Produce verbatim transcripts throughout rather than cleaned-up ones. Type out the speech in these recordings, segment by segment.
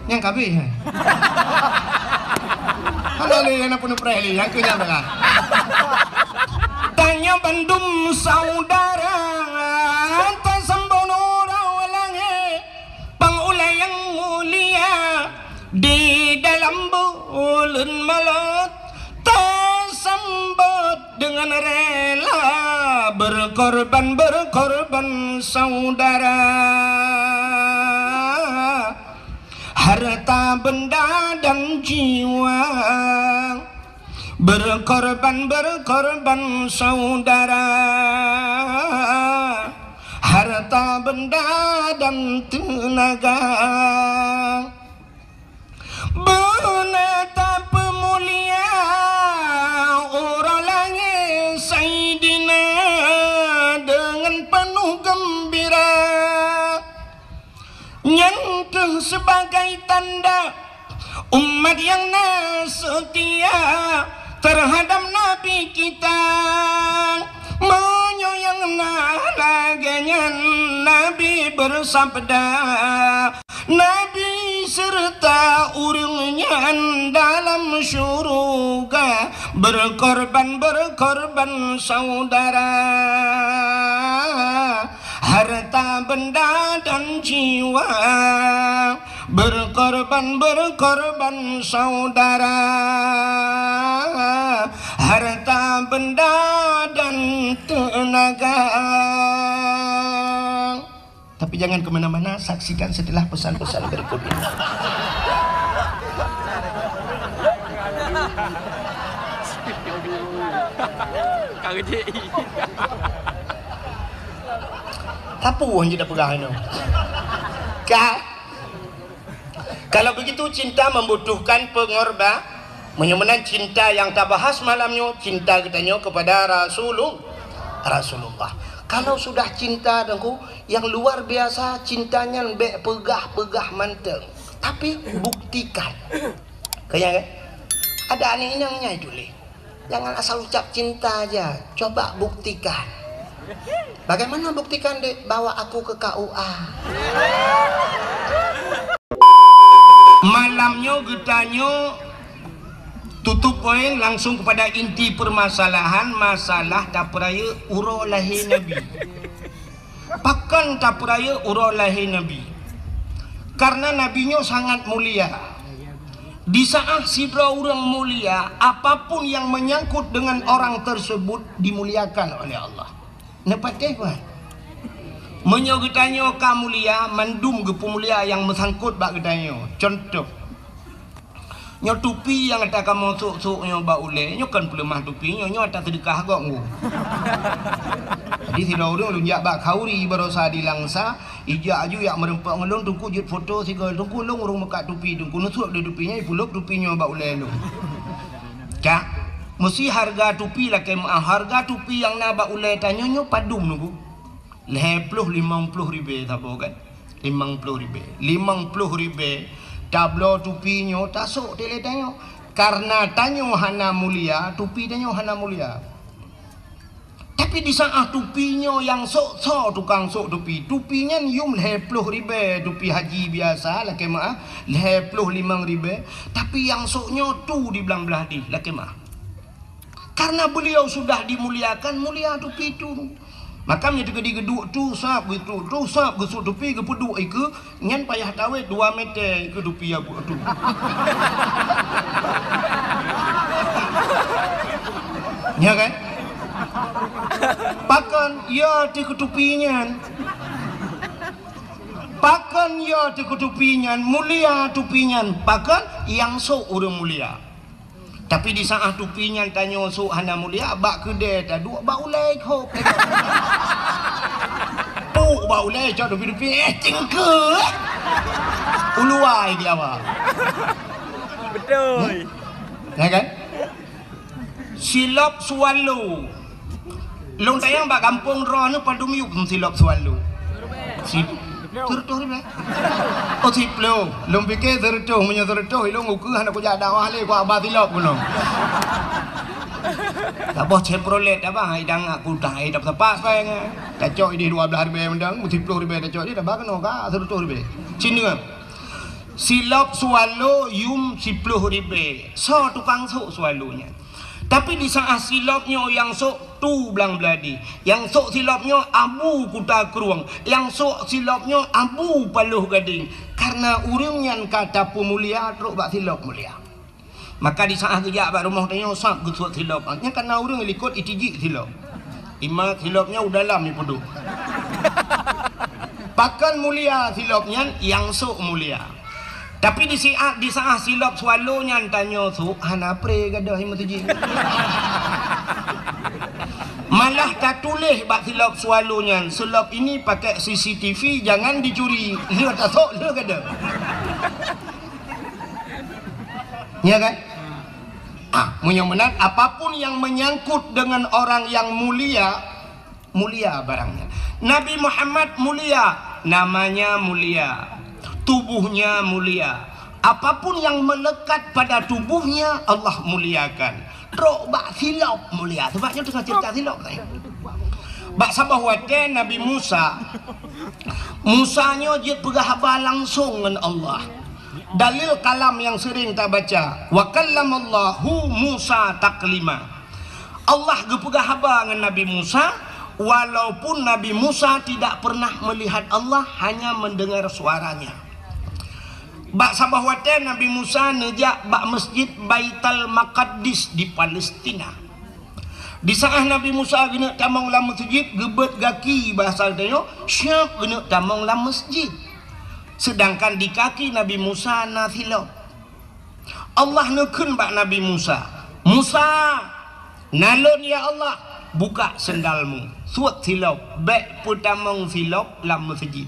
Nyang kabeh, hai. Hana lé nyang na peuneuk preh lé, nyang keu nyang teuka. Tanyoe bandum saudara, tasambot uroe langét, pang ulèe nyang mulia, di dalam buleuen Maulud, tasambot dengan rela, berkorban, berkorban saudara. Harta benda dan jiwa, berkorban, berkorban saudara. Harta benda dan tenaga. Beuna tapeumulia uroe langét Saidina deungon peunoh geumbira. Nyan kheueh sibagai tanda umat nyang na seutia teuhadab Nabi kita. Meunyoe nyang na lagèe nyan, Nabi beusabda, Nabi seureuta ureueng nyan dalam syeuruga, berkorban, berkorban saudara. Harta benda dan jiwa, berkorban, berkorban saudara. Harta benda dan tenaga. Tapi jangan ke mana-mana, saksikan setelah pesan-pesan berikut ini. Ka rejek. Tapu hana jipeugah inoe. Ka. Kalau begitu, cinta membutuhkan pengorba-, meunyoe meunan cinta nyang tabahas malam nyoe, cinta geutanyoe kepada Rasulul-, Rasulullah. Kalau sudah cinta, Teungku, nyang luar biasa cinta nyan bèk peugah-peugah mantong, tapi buktikan. Keu nyang, eh? Ada aneuk inong nyai tuléh. Jangan asal ucap cinta aja, coba buktikan. Bagaimana buktikan, Dek? Bawa aku ke K U A. Malam nyoe geutanyoe tutup poin langsung kepada inti permasalahan, masalah tapeurayeuk uroe lahé Nabi. Pakon tapeurayeuk uroe lahé Nabi? Karena Nabi nyoe sangat mulia. Di saat sidroe ureueng mulia, apapun yang menyangkut dengan orang tersebut dimuliakan oleh Allah. Neupatéh, Wan? Meunyoe geutanyoe ka mulia, mandum geupeumulia nyang meusangkot bak geutanyoe. Contoh, nyoe tupi nyang ata kamoe sôk-sôk nyoe bak ulèe, nyoe kon peuleumah tupi nyoe, nyoe ata seudeukah gob nyoe. Jadi, sidroe ureueng lôn jak bak khauri baroesa di Langsa, ijak aju jak meureumpok ngon lôn, Teungku jeuet foto sigoe, Teungku lôn ureueng meukat tupi, Teungku neusôk di tupi nyoe, ipulôb tupi nyoe bak ulèe lôn. Ka, meusi hareuga tupi lakèe meu'ah, hareuga tupi nyang na bak ulèe tanyoe nyoe padum, Teungku? Lhèe ploh, limong ploh ribèe saboh kan? Limong ploh ribèe. Limong ploh ribèe tabloe tupi nyoe tasôk dilèe tanyoe. Karena tanyoe hana mulia, tupi tanyoe hana mulia. Tapi di saat tupi nyoe nyang sôk soe tukang sôk tupi, tupi nyan yum lhèe ploh ribèe tupi haji biasa lakèe meu'ah, lhèe ploh limong ribèe, tapi nyang sôk nyoe tu di blang blah dih lakèe meu'ah. Karena beliau sudah dimuliakan, mulia tupi tu. Maka meunyoe teukeudi geuduek tu sab, geuduek tu sab, geusôk tupi, geupeuduek ikeue, nyan payah tawét dua meter ikeue tupi nyang buet tu. Nya kan? Pakon, ya, teuh keu tupi nyan. Pakon, ya, teuh keu tupi nyan, mulia tupi nyan. Pakon, nyang sôk ureueng mulia. Tapi di saat tupi nyan tanyoe sôk hana mulia, bak keudè taduek bak ulèe hôb. Puk bak ulèe cok tupi-tupi, eh, cingke. Uluwa geulawa. Betul. Hmm? Ya kan? Silop swallow. Lôn tanyong bak gampông droeneuh padum yup silop swallow. Si-, sireutôh ribèe. Oh, siplôh. Lôn pike sireutôh, meunyoe sireutôh, ilôn ukeue hana kujak dakwah lé, kuaba silop keunoe. Taboh Chevrolet abang, hai dang aku dah, hai dah tepak sai ngai. Tacok idéh dua blah ribèe mendang, siplôh ribèe tacok idéh, tabah keunoe ka sireutôh ribèe. Cina. Silop swallow yum siploh ribèe. Soe tukang sôk swallow nyan? Tapi di saat silop nyoe nyang sôk Tu Blang Beuladi, nyang sôk silop nyoe Abu Kuta Krueng, nyang sôk silop nyoe Abu Paloh Gadeng. Kareuna ureueng nyan ka tapeumulia trok bak silop mulia. Maka di saat geujak bak rumoh tanyoe sab geusuet silop. Nyan kareuna ureueng likot itijik silop. Imat silop nyan u dalam ipeuduek. Pakon mulia silop nyan, nyang sôk mulia. Tapi di siat, di saat silop swallow nyan tanyoe sôk, hana pré gadôh i meuseujid. Malah tatuléh bak silop swallow nyan, "Silop ini pakai C C T V, jangan dicuri." Lheueh tasôk, lheueh gadôh. Ya kan? Ah, meunyoe meunan, apapun yang menyangkut dengan orang yang mulia, mulia barangnya. Nabi Muhammad mulia, namanya mulia, tubuhnya mulia. Apapun yang melekat pada tubuhnya, Allah muliakan. Trok bak silop mulia. Sebab nyoe teungoh cerita silop tadi. Bak saboh watèe Nabi Musa, Musa nyoe jeuet peugah haba langsong ngon Allah. Dalil kalam nyang sering tabaca, "Wa kallamallahu Musa taklima." Allah geupeugah haba ngon Nabi Musa, walaupun Nabi Musa tidak pernah melihat Allah, hanya mendengar suaranya. Bak saboh watèe Nabi Musa neujak bak Masjid Baitul Maqaddis di Palestina. Di saat Nabi Musa geuneuk tamong lam meuseujid, geubeuet gaki, bahasa geutanyoe, siap geuneuk tamong lam meuseujid. Sedangkan di kaki Nabi Musa na silop. Allah neukheun bak Nabi Musa, "Musa, na lôn ya Allah, buka sendalmu, suet silop, bèk peutamong silop lam meuseujid.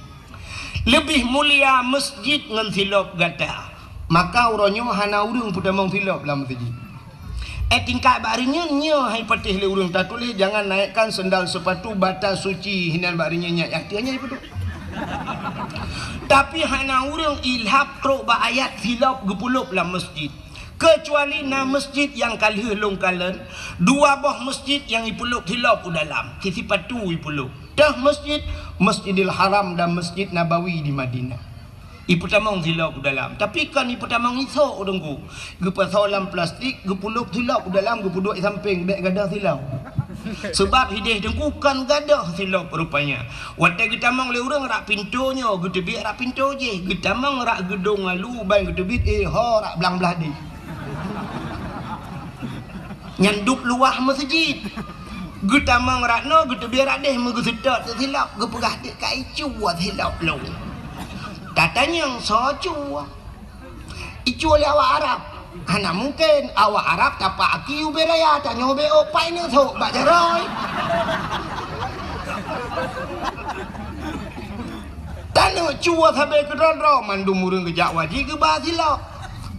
Leubeh mulia meuseujid ngon silop gata." Maka uroe nyoe hana ureueng peutamong silop lam meuseujid. Eh, tingkat bak hari nyoe, nyoe hai patéh lé ureueng tatuléh, "Jangan naikkan sendal sepatu, bata suci," hinan bak hari nyoe nyan, eh, teuh nyan ipeuduek. Tapi hana ureueng ilhab trok bak ayat silop geupeulop lam meuseujid. Keucuali na meuseujid nyang ka lheueh lôn kalon, dua boh meuseujid nyang ipeulop silop u dalam, si sipatu ipeulop. Teuh meuseujid, Masjidil Haram dan Masjid Nabawi di Madinah. Ipeutamong silop u dalam. Tapi kon ipeutamong isok, Teungku. Geupasoe lam plastik, geupeulop silop u dalam, geupeuduek i sampéng, bèk gadôh silop. Seubab hideh Teungku kon gadôh silop rupanya. Watèe geutamong lé ureueng rak pintoe nyoe, geuteubiet rak pintoe jih. Geutamong rak geudong lalu, ban geuteubiet, eh, ho rak blang blah deh. Nyan dub luwah meuseujid. Geutamong rak noe, geuteubiet rak deh, meugeuseutôt silop, geupeugah dek ka icue silop lôn. Tatanyong soe cue? Icue lé awak Arab. Hana mungken, awak Arab tapak aki ubé raya, tanyoe ubé ôk pai neuk sôk bak jaroe. Taneuk cue sabe keudroe-droe, mandum ureueng geujak wajéb geuba silop.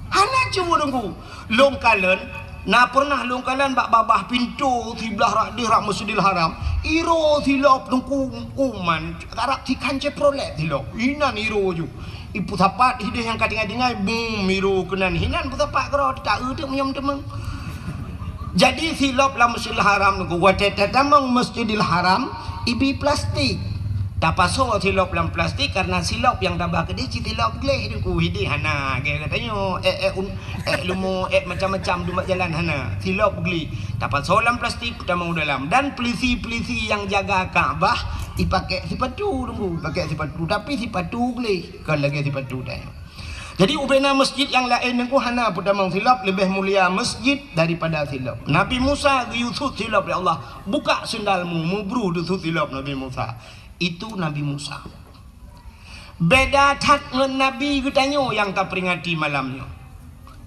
Hana cue Teungku. Lôn kalon, na peureunah lôn kalon bak babah pintoe siblah rak deh rak Masjidil Haram. Iro silop Teungku, uman, karab sikhan Chevrolet silop. Inan iro ju. Ipeusapat hideh nyang ka tinggai-tinggai, bum, iro keunan. Hinan peusapat keudroe, taeu teuk meunyoe meuteumèe. Jadi silop lam Masjidil Haram Teungku, watèe tatamong Masjidil Haram, ibi plastik. Tapasoe silop lam plastik, kareuna silop nyang taba keudeh cit silop gleh Teungku, hideh hana, lagèe geutanyoe, èk, èk un-, èk leumo, èk macam-macam dumat jalan hana, silop gleh. Tapasoe lam plastik, tamong u dalam. Dan peulisi-peulisi nyang jaga Ka'bah, ipakèk sipatu Teungku, ipakèk sipatu, tapi sipatu gleh, kon lagèe sipatu tanyoe. Jadi, ubena masjid nyang laén Teungku hana peutamong silop, leubeh mulia masjid daripada silop. Nabi Musa geuyue sut silop lé Allah, "Buka sendalmu," meubru deusut silop Nabi Musa. Itu Nabi Musa. Beda that ngon nabi geutanyoe nyang taperingati malam nyoe.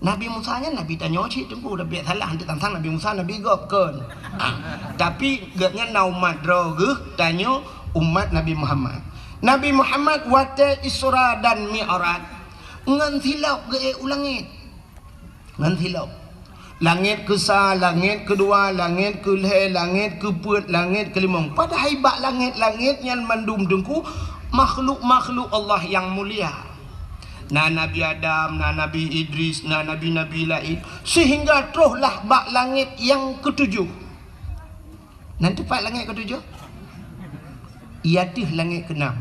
Nabi Musa nyan nabi tanyoe cit Teungku, tapi salah, tantang Nabi Musa nabi gob kon. Ah, tapi gobnyan na umat droe geuh, tanyoe umat Nabi Muhammad. Nabi Muhammad watèe Isra dan Mi'raj, ngon silop geuék u langét. Ngon silop. Langét keusa, langét keudua, langét keulhèe, langét keupeuet, langét keulimong. Padahai bak langét-langét nyan mandum Teungku makhluk-makhluk Allah nyang mulia. Na Nabi Adam, na Nabi Idris, na nabi-nabi laén. Sehingga trohlah bak langét nyang keutujoh. Nan teumpat langét keutujoh? Iya teuh langét keunam.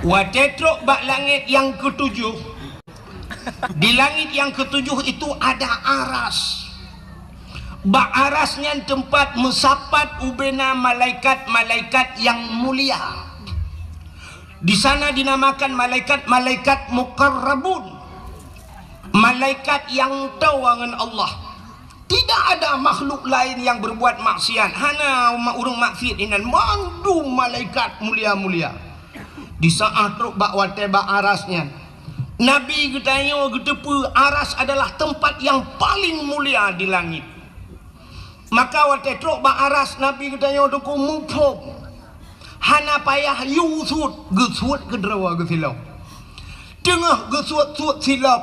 Watée trok bak langét nyang keutujoh, di langét nyang keutujoh itu ada aras. Bak aras nyan teumpat meusapat ubena malaikat-malaikat nyang mulia. Di sana dinamakan malaikat-malaikat muqarrabun, malaikat nyang toe ngon Allah. Tidak ada makhluk laén nyang berbuat maksiat, hana ma-, ureuëng maksiat inan, mandum malaikat mulia-mulia. Di saat trok bak watée bak aras nyan, Nabi geutanyoe geuteupeue aras adalah teumpat nyang paléng mulia di langét. Maka watée trok bak aras, Nabi geutanyoe teungku muphom, hana payah yue suet, geusuet keudroe geusilop. Teungoh geusuet-suet silop,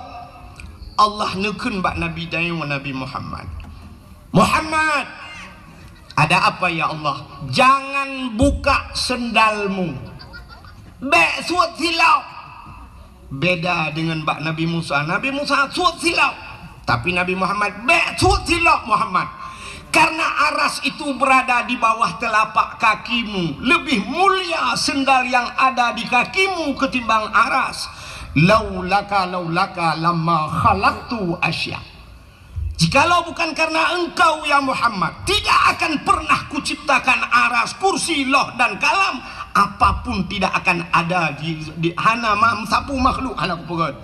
Allah neukheun bak Nabi tanyoe, Nabi Muhammad, "Muhammad, ada apa ya Allah?" "Jangan buka sendalmu. Bék suet silop." Beda dengan bak Nabi Musa. Nabi Musa suet silop, tapi Nabi Muhammad bék suet silop, Muhammad. Karena aras itu berada di bawah telapak kakimu, lebih mulia sendal yang ada di kakimu ketimbang aras. "Laulaka, laulaka lama khalaqtu asya." Jikalau bukan karena engkau, ya Muhammad, tidak akan pernah kuciptakan aras, kursi, loh, dan kalam. Apapun tidak akan ada di, di hana ma-, sapeue makhluk hana kupeugét.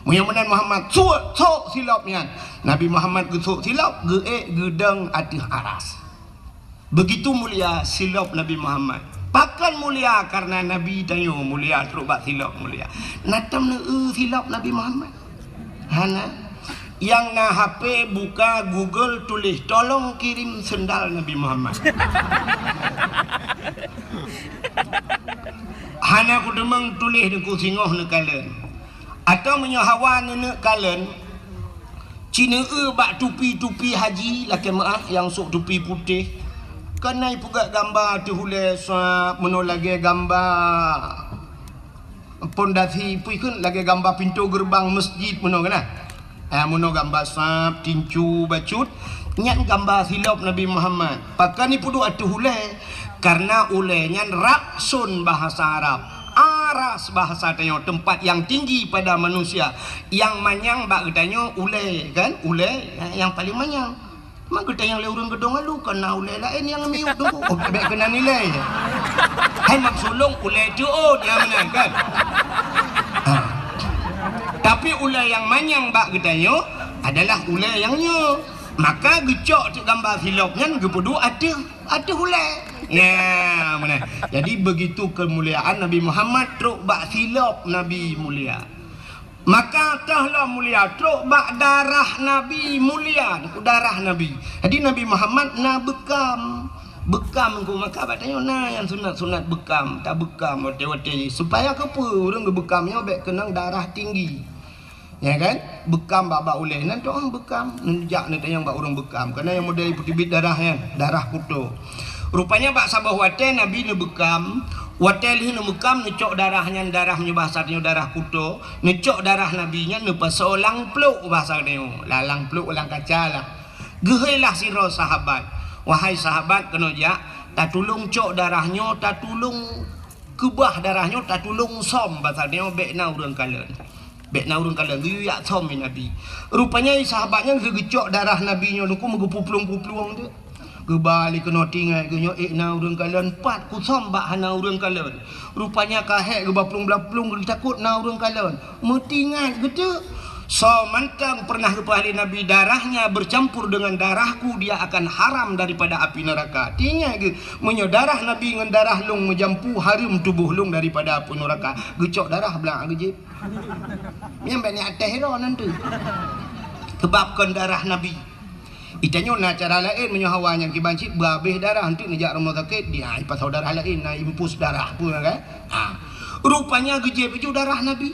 Meunyoe meunan Muhammad, suet, sok silop nyan. Nabi Muhammad geusok silop, geuék geudong ateueh aras. Begitu mulia silop Nabi Muhammad. Pakon mulia? Karena Nabi tanyoe mulia, trok bak silop mulia. Na tom neueu silop Nabi Muhammad? Hana. Nyang na H P, buka Google, tuléh, "Tolong kirim sendal Nabi Muhammad." Hana kudeungoe tuléh, deungon singoh neukalon. Atawa meunyoe hawa neuneuk kalon, ci neueu bak tupi-tupi haji, lakée meu'ah, nyang sôk tupi putéh. Kan na ipeugét gamba ateueh ulée, sab, meunoe lagée gamba pondasi, peue kheun, lagée gamba pintoe geureubang meuseujid meunoe kan na. Ah, meunoe gamba sab, tincu, bacut, nyan gamba silop Nabi Muhammad. Pakon ipeuduek ateueh ulée? Karena ulée nyan ra'sun bahasa Arab. Aras bahasa tanyoe, tempat yang tinggi pada manusia. Nyang manyang bak geutanyoe ulée, kan? Ulée nyang paléng manyang. Mak geutanyoe lé ureuëng geudong alu, kon na ulée laén nyang miut dong. Oh, bék keunan ilée. Hai mak sulong ulée teuôt nyang meunan, kan? Ha. Tapi ulée nyang manyang bak geutanyoe adalah ulée nyang nyoe. Maka geucok teuk gamba silop nyan geupeuduek ateueh, ateueh ulée. Nya, meunan. Jadi, begitu kemuliaan Nabi Muhammad trok bak silop Nabi mulia. Maka toh lom mulia trok bak darah Nabi mulia, darah Nabi. Jadi, Nabi Muhammad na beukam. Beukam engko maka bak tanyoe na nyang sunat-sunat beukam, tabeukam watée-watée. Supaya keupeue ureuëng geubeukam nyoe bék keunong darah tinggi. Ya kan? Beukam bak-bak ulée nan toh beukam, neujak neutanyong bak ureuëng beukam. Karena nyang model peuteubiet darah nyan, darah kuto. Rupanya bak saboh watée Nabi neubeukam, watée lheueh neubeukam neucok darah nyan, darah meunyoe bahasa tanyoe darah kuto, neucok darah Nabi nyan neupasoe lam plôk bahasa tanyoe. Lam, lam plôk lam kaca lah. Geuhôi lah sidroe sahabat, "Wahai sahabat, keunoe jak, tatulông cok darah nyoe, tatulông keubah darah nyoe, tatulông sôm, bahasa tanyoe bék na ureuëng kalon." Bék na ureuëng kalon, geuyue jak sôm lé Nabi. Rupanya sahabat nyan geugeucok darah Nabi nyoe teungku meugeupuplueng-puplueng teuk. Geuba lé keunoe tinggai geuh nyoe, "Ék na ureuëng kalon, pat kusôm bak hana ureuëng kalon." Rupanya ka hék geuba plueng-plueng geutakot na ureuëng kalon. Meutingat geuteuk. Soe mantong pernah geupeugah lé Nabi, "Darahnya bercampur dengan darahku, dia akan haram daripada api neraka." Tinggai geuh, meunyoe darah Nabi ngon darah lông meujampu, hareuem tuboh lông daripada api neraka. Geucok darah blang geujieb. Nyan bék niat teh droe nan tu. Keubab kon darah Nabi. Itanyoe na cara laén meunyoe hawa nyang kiban cit beuhabéh darah, enteuk neujak rumoh sakét, dia ipasoe darah laén, na infus darah peue kan? Ha. Rupanya geujieb ju darah Nabi.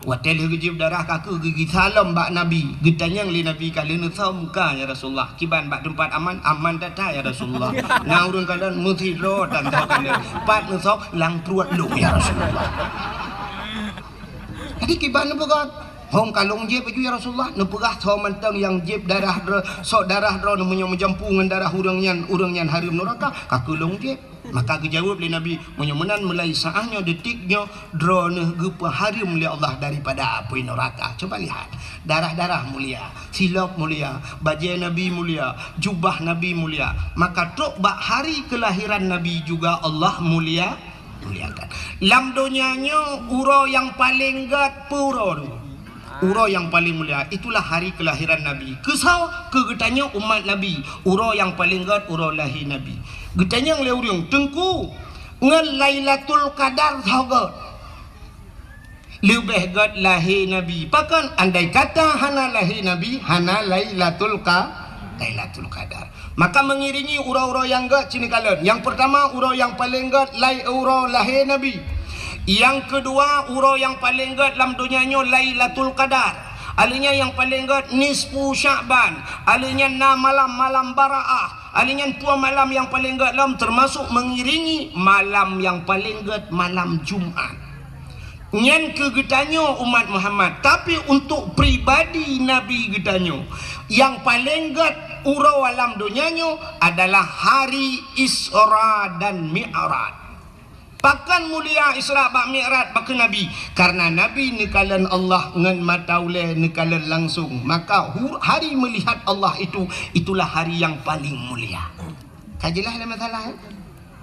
Watée lheueh geujieb darah ka kheueh geugisa lom bak Nabi. Geutanyong lé Nabi, "Ka lheueh neusôm ka, ya Rasulullah? Kiban bak teumpat aman?" "Aman that-that, ya Rasulullah. Na ureuëng kalon meusidroe tan teuh kalon. Pat neusôm lam pruet lôn, ya Rasulullah." Jadi kiban neupeugah, "Hom ka lôn jieb ju, ya Rasulullah." Neupeugah, "Soe mantong nyang jieb darah droe, sok darah droe meunyoe meujampu ngon darah ureuëng nyan, ureuëng nyan hareuem neuraka, ka kheueh lôn jieb." Maka geujaweueb lé Nabi, "Meunyoe meunan, mulai saát nyoe, detik nyoe, droeneuh geupeuhareuem lé Allah daripada apui neuraka." Cuba lihat, darah-darah mulia, silop mulia, bajée Nabi mulia, jubah Nabi mulia. Maka trok bak hari keulahiran Nabi juga Allah mulia, muliakan. Lam donya nyoe, uroe nyang paleng gét peue uroe nyoe? Uroe nyang paleng mulia, itulah hari keulahiran Nabi. Keusoe? Keu geutanyoe umat Nabi, uroe nyang paleng gét uroe lahé Nabi. Geutanyong lé ureuëng, "Teungku, ngon Lailatul Qadar soe gét?" Leubeh gét lahé Nabi. Pakon? Andai kata hana lahé Nabi, hana Lailatul Qa-, Lailatul Qadar. Maka mengiringi uroe-uroe nyang gét cit neukalon. Nyang peurtama, uroe nyang paleng gét lai-, uroe lahé Nabi. Nyang keudua, uroe nyang paleng gét lam donya nyoe Lailatul Qadar. Aleuh nyan nyang paleng gét nisfu Sya'ban. Aleuh nyan na malam-malam Baraah. Aleuh nyan dua malam nyang paleng gét lom, teumasok mengiringi malam nyang paleng gét malam Jumat. Nyan keu geutanyoe umat Muhammad, tapi untuk pribadi Nabi geutanyoe, nyang paleng gét uroe lam donya nyoe adalah hari Isra dan Mi'raj. Pakon mulia Isra bak Mi'raj bak Nabi? Karena Nabi neukalon Allah ngon mata ulée, neukalon langsung. Maka hu-, hari melihat Allah itu, itulah hari yang paling mulia. Ka jeulaih lé masalah, eh?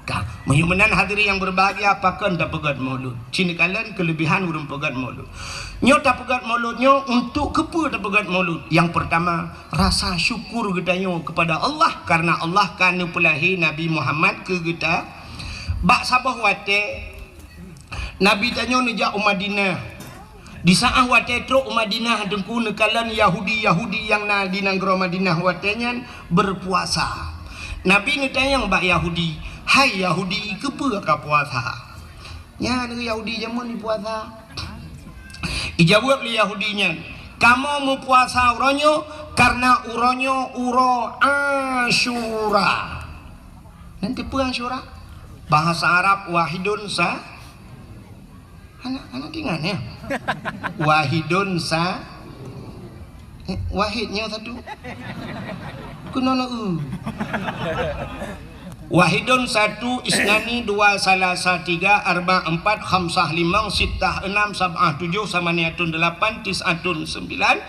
Ka. Meunyoe meunan, hadirin yang berbahagia, pakon tapeugét Maulud? Cit neukalon keulebihan ureuëng peugét Maulud. Nyoe tapeugét Maulud nyoe untuk keupeue tapeugét Maulud? Yang pertama, rasa syukur geutanyoe kepada Allah karena Allah ka neupeulahé Nabi Muhammad keu geuta. Bak saboh watée, Nabi tanyoe neujak u Madinah. Di saát watée trok u Madinah, Teungku, neukalon Yahudi-Yahudi nyang na di nanggroe Madinah watée nyan berpuasa. Nabi neutanyong bak Yahudi, "Hai Yahudi, keupeue ka puasa?" Nyan Yahudi jameun jipuasa. Ijaweueb lé Yahudi nyan, "Kamoe meupuasa uroe nyoe karena uroe nyoe uroe Asyura." Nyan keupeue Asyura? Bahasa Arab wahidun sa-, Hana, hana teuingat, ya? Wahidun sa-, eh, wahid nyoe satu. Keunoe na eu. Wahidun satu, isnani dua, salasa tiga, arba empat, khamsah limong, sittah enam, sab'ah tujuh, samaniatun delapan, tis'atun sembilan,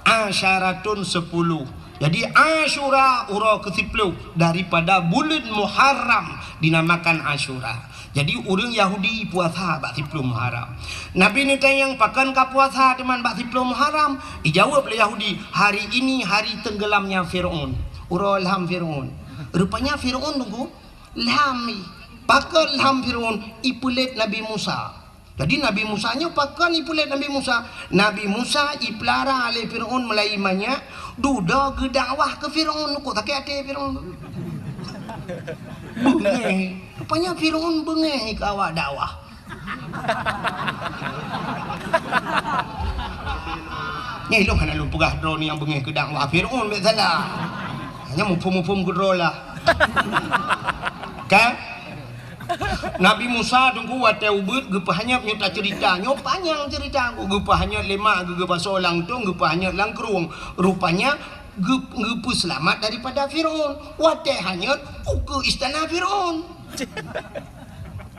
asyaratun sepuluh. Jadi, Asyura uroe keusiplôh daripada buleuen Muharram dinamakan Asyura. Jadi, ureuëng Yahudi puasa bak siplôh Muharram. Nabi neutanyong, "Pakon ka puasa teuma bak siplôh Muharram?" Ijaweueb lé Yahudi, "Hari ini hari tenggelamnya Fir'aun." Uroe lham Fir'aun. Rupanya Fir'aun, Teungku, lham. Pakon lham Fir'aun? Ipeulet Nabi Musa. Jadi, Nabi Musa nyoe pakon ipeulet Nabi Musa? Nabi Musa ipeulara lé Fir'aun meulai manyak, dudoe geudakwah keu Fir'aun. Kok sakét até Fir'aun? Beungéh. Rupanya Fir'aun beungéh keu awak dakwah. Nyan lôn hana lôn peugah droeneuh nyang beungéh keu dakwah Fir'aun, bék salah. Hanya muphom-muphom keudroe lah. Kan? Nabi Musa, Teungku, watée ubit geupeuhanyot, nyoe taceurita. Nyoe panyang ceurita, geupeuhanyot lé mak geuh, geupasoe lam tong, geupeuhanyot lam krueng. Rupanya geu-, geupeuseulamat daripada Fir'aun. Watée hanyot, ukeue istana Fir'aun.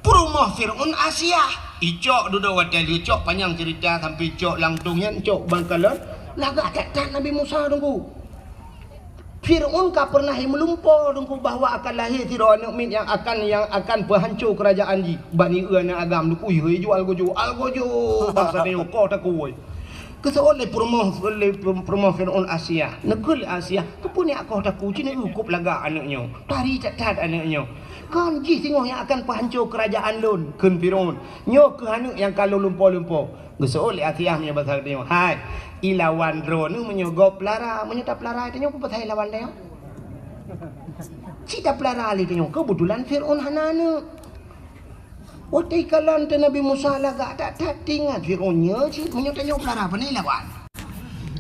Peurumoh Fir'aun Asiah. Icok dudoe watée lheueh cok, panyang ceurita sampai cok lam tong nyan, cok ban kalon. Lagak that-that Nabi Musa, Teungku. Fir'aun ka pernah meulumpo, Teungku, bahwa akan lahé sidroe aneuëk miet nyang akan, nyang akan peuhanco keurajeuen jih. Bani eu aneuëk agam, Teungku, ui, hei, ju algojo, algojo, basa tanyoe, koh takue. Geuseuôt lé peurumoh, lé peurumoh Fir'aun Asiah. Neukheun lé Asiah, "Keupeue nyak koh takue, ci na eu kôb lagak aneuëk nyoe. Tari that-that aneuëk nyoe. Kon jih singoh nyang akan peuhanco keurajeuen lôn," kheun Fir'aun. "Nyoe kheueh aneuëk nyang ka lôn lumpo-lumpo." Geuseuôt lé Asiah meunyoe basa tanyoe, "Hai, ilawan droeneuh meunyoe gob peulara, meunyoe tapeulara tanyoe, peue pasai lawan tanyoe? Ci tapeulara lé tanyoe, keubeutulan Fir'aun hana aneuëk." Watée ikalon teuh Nabi Musa lagak that-that, teuingat Fir'aun nyoe cit, meunyoe tanyoe peulara, pane lawan?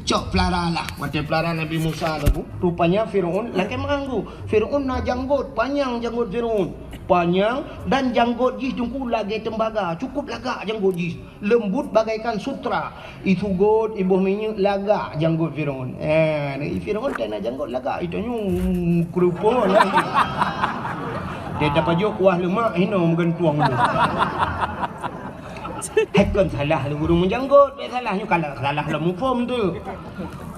Cok peulara lah. Watée peulara Nabi Musa, Teungku, rupanya Fir'aun lakée meuanggu. Fir'aun na janggot, panyang janggot Fir'aun. Panyang dan janggot jih, Teungku, lagée teumbaga, cukup lagak janggot jih. Leumbut bagaikan sutra. Isugot, iboh minyeuk, lagak janggot Fir'aun. Eh, Fir'aun teuh na janggot lagak, itanyoe keureupo lah. Dia tapajôh kuah lemak hino meugantueng tu. Hai kon salah lé ureueng meujanggot, bèk salah nyoe, kalau salah lom muphom tu.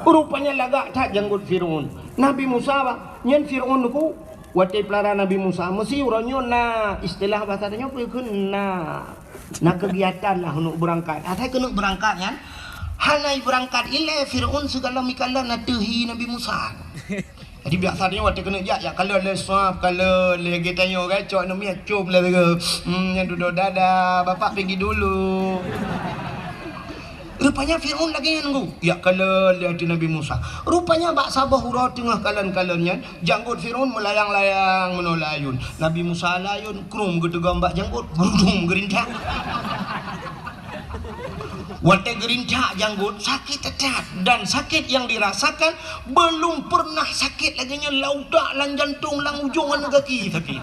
Rupanya lagak that janggot Firaun. Nabi Musa bah, nyan Firaun ku, watèe peulara Nabi Musa, meusi uroe nyoe na istilah bahasa tanyoe peue kheun na, na kegiatan lah untuk beurangkat. Asai keuneuk beurangkat nyan, hana beurangkat ilèe Firaun sigohlom ikalon ateueh hi Nabi Musa. Jadi biasa nyoe watèe keuneuk jak, jak kalon lé swab, kalon lé geutanyoe kan, cok aneuk miet cop lé lagèe, hmm, nyan dudoe dada, bapak pigi dulu. Rupanya Firaun lagèe nyan ku, jak kalon lé ateueh Nabi Musa. Rupanya bak saboh uroe teungoh kalon-kalon nyan, janggot Firaun meulayang-layang meunoe layôn. Nabi Musa layôn, krum geuteugom bak janggot, geurudum geurintak. Watèe geurintak janggot, sakét that-that. Dan sakét nyang dirasakan belum pernah sakét lagèe nyan lam utak, lam jantong, lam ujông aneuk gaki sakét.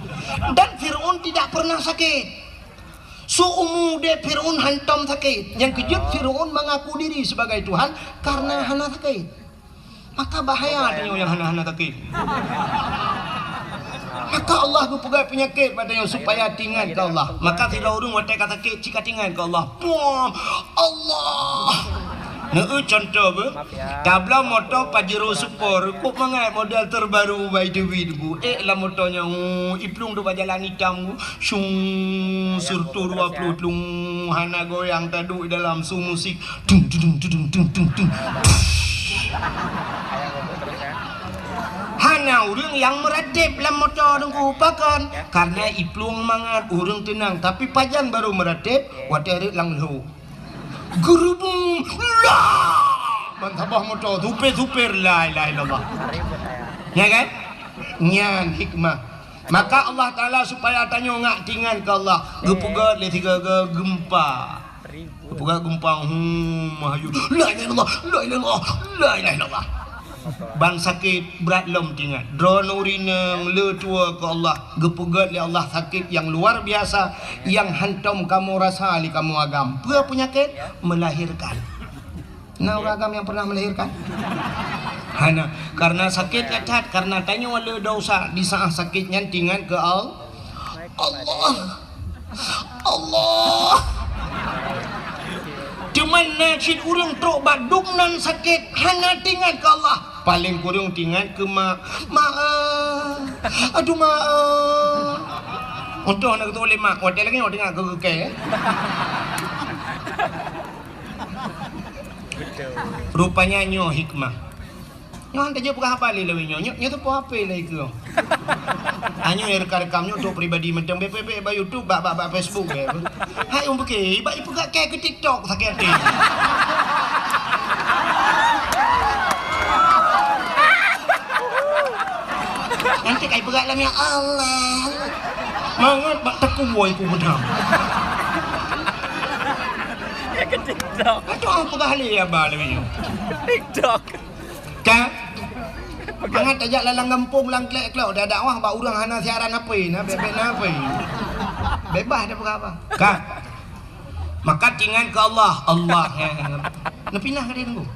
Dan Firaun tidak pernah sakét. Seumu udép Firaun hantom sakét. Nyang keujeuet Firaun mengaku diri sebagai Tuhan karena hana sakét. Maka bahaya tanyoe nyang hana-hana sakét. Maka Allah geupeugah peunyakét bak tanyoe supaya teuingat keu Allah. Maka sidroe ureueng watèe ka sakét, cit ka teuingat keu Allah. Puam! Allah! Neu contoh beuh. Tabloe moto Pajero Sport, kok mangat model terbaru bai teubiet bu. Eh, lam moto nyan, oh, iplueng tu bak jalan itam bu. Syung, sireutoh dua ploh tlung, hana goyang, taduek dalam su musik. Tung, tung, tung. Hana ureueng nyang meuratéb lam moto Teungku, pakon? Karena iplueng mangat, ureueng teunang. Tapi pajan barô meuratéb, watèe rhot lam lhok. Geurubung, lah! Ban saboh moto, supir-supir, la ilaha illallah. Ya kan? Nyan hikmah. Maka Allah Taala supaya tanyoe ngak teuingat keu Allah, geupeugèt lé sigoe-goe geumpa. Geupeugèt geumpa, hmm, meuhayun. La ilaha illallah, la ilaha illallah, la ilaha illallah. Ban sakét brat lom teuingat. Droeneuh ureueng inong le tuwoe keu Allah, geupeugèt lé Allah sakét nyang luar biasa, nyang hantom kamoe rasa lé kamoe agam. Peue peunyakét? Melahirkan. Na ureueng agam nyang pernah melahirkan? Hana. Karena sakét that-that, karena tanyoe le desya, di saat sakét nyan teuingat keu Al-, Allah. Allah. Teuma na cit ureueng trok bak dum nan sakét, hana teuingat keu Allah. Paléng kureueng teuingat keu mak. Mak, eh. Aduh, mak, eh. Untung hana geutôh lé mak, watèe lagèe nyoe teuingat keu keu kèe. Rupanya nyoe hikmah. Nyoe han tajak peugah haba lé lawét nyoe. Nyoe, nyoe teupeu H P lé keu. Anyoe rekam-rekam nyoe untuk pribadi mantong, bèk, bèk, bèk bak YouTube, bak, bak, bak Facebook, bèk. Hai, ureueng pike, bak ipeugah kèe keu TikTok sakét até. Nanti kai peugah lam, ya Allah. Mangat bak takue ku beudang. Ya ke TikTok. Aduh, peugah lé haba lé nyoe. TikTok. Ka? Mangat tajak lam gampông, lam klek-klok, dah dakwah bak ureueng hana siaran H P, na bèk-bèk na H P. Bebas dah peugah apa. Ka? Maka teuingat keu Allah, Allah, ya. Neupinah ka dia tunggu.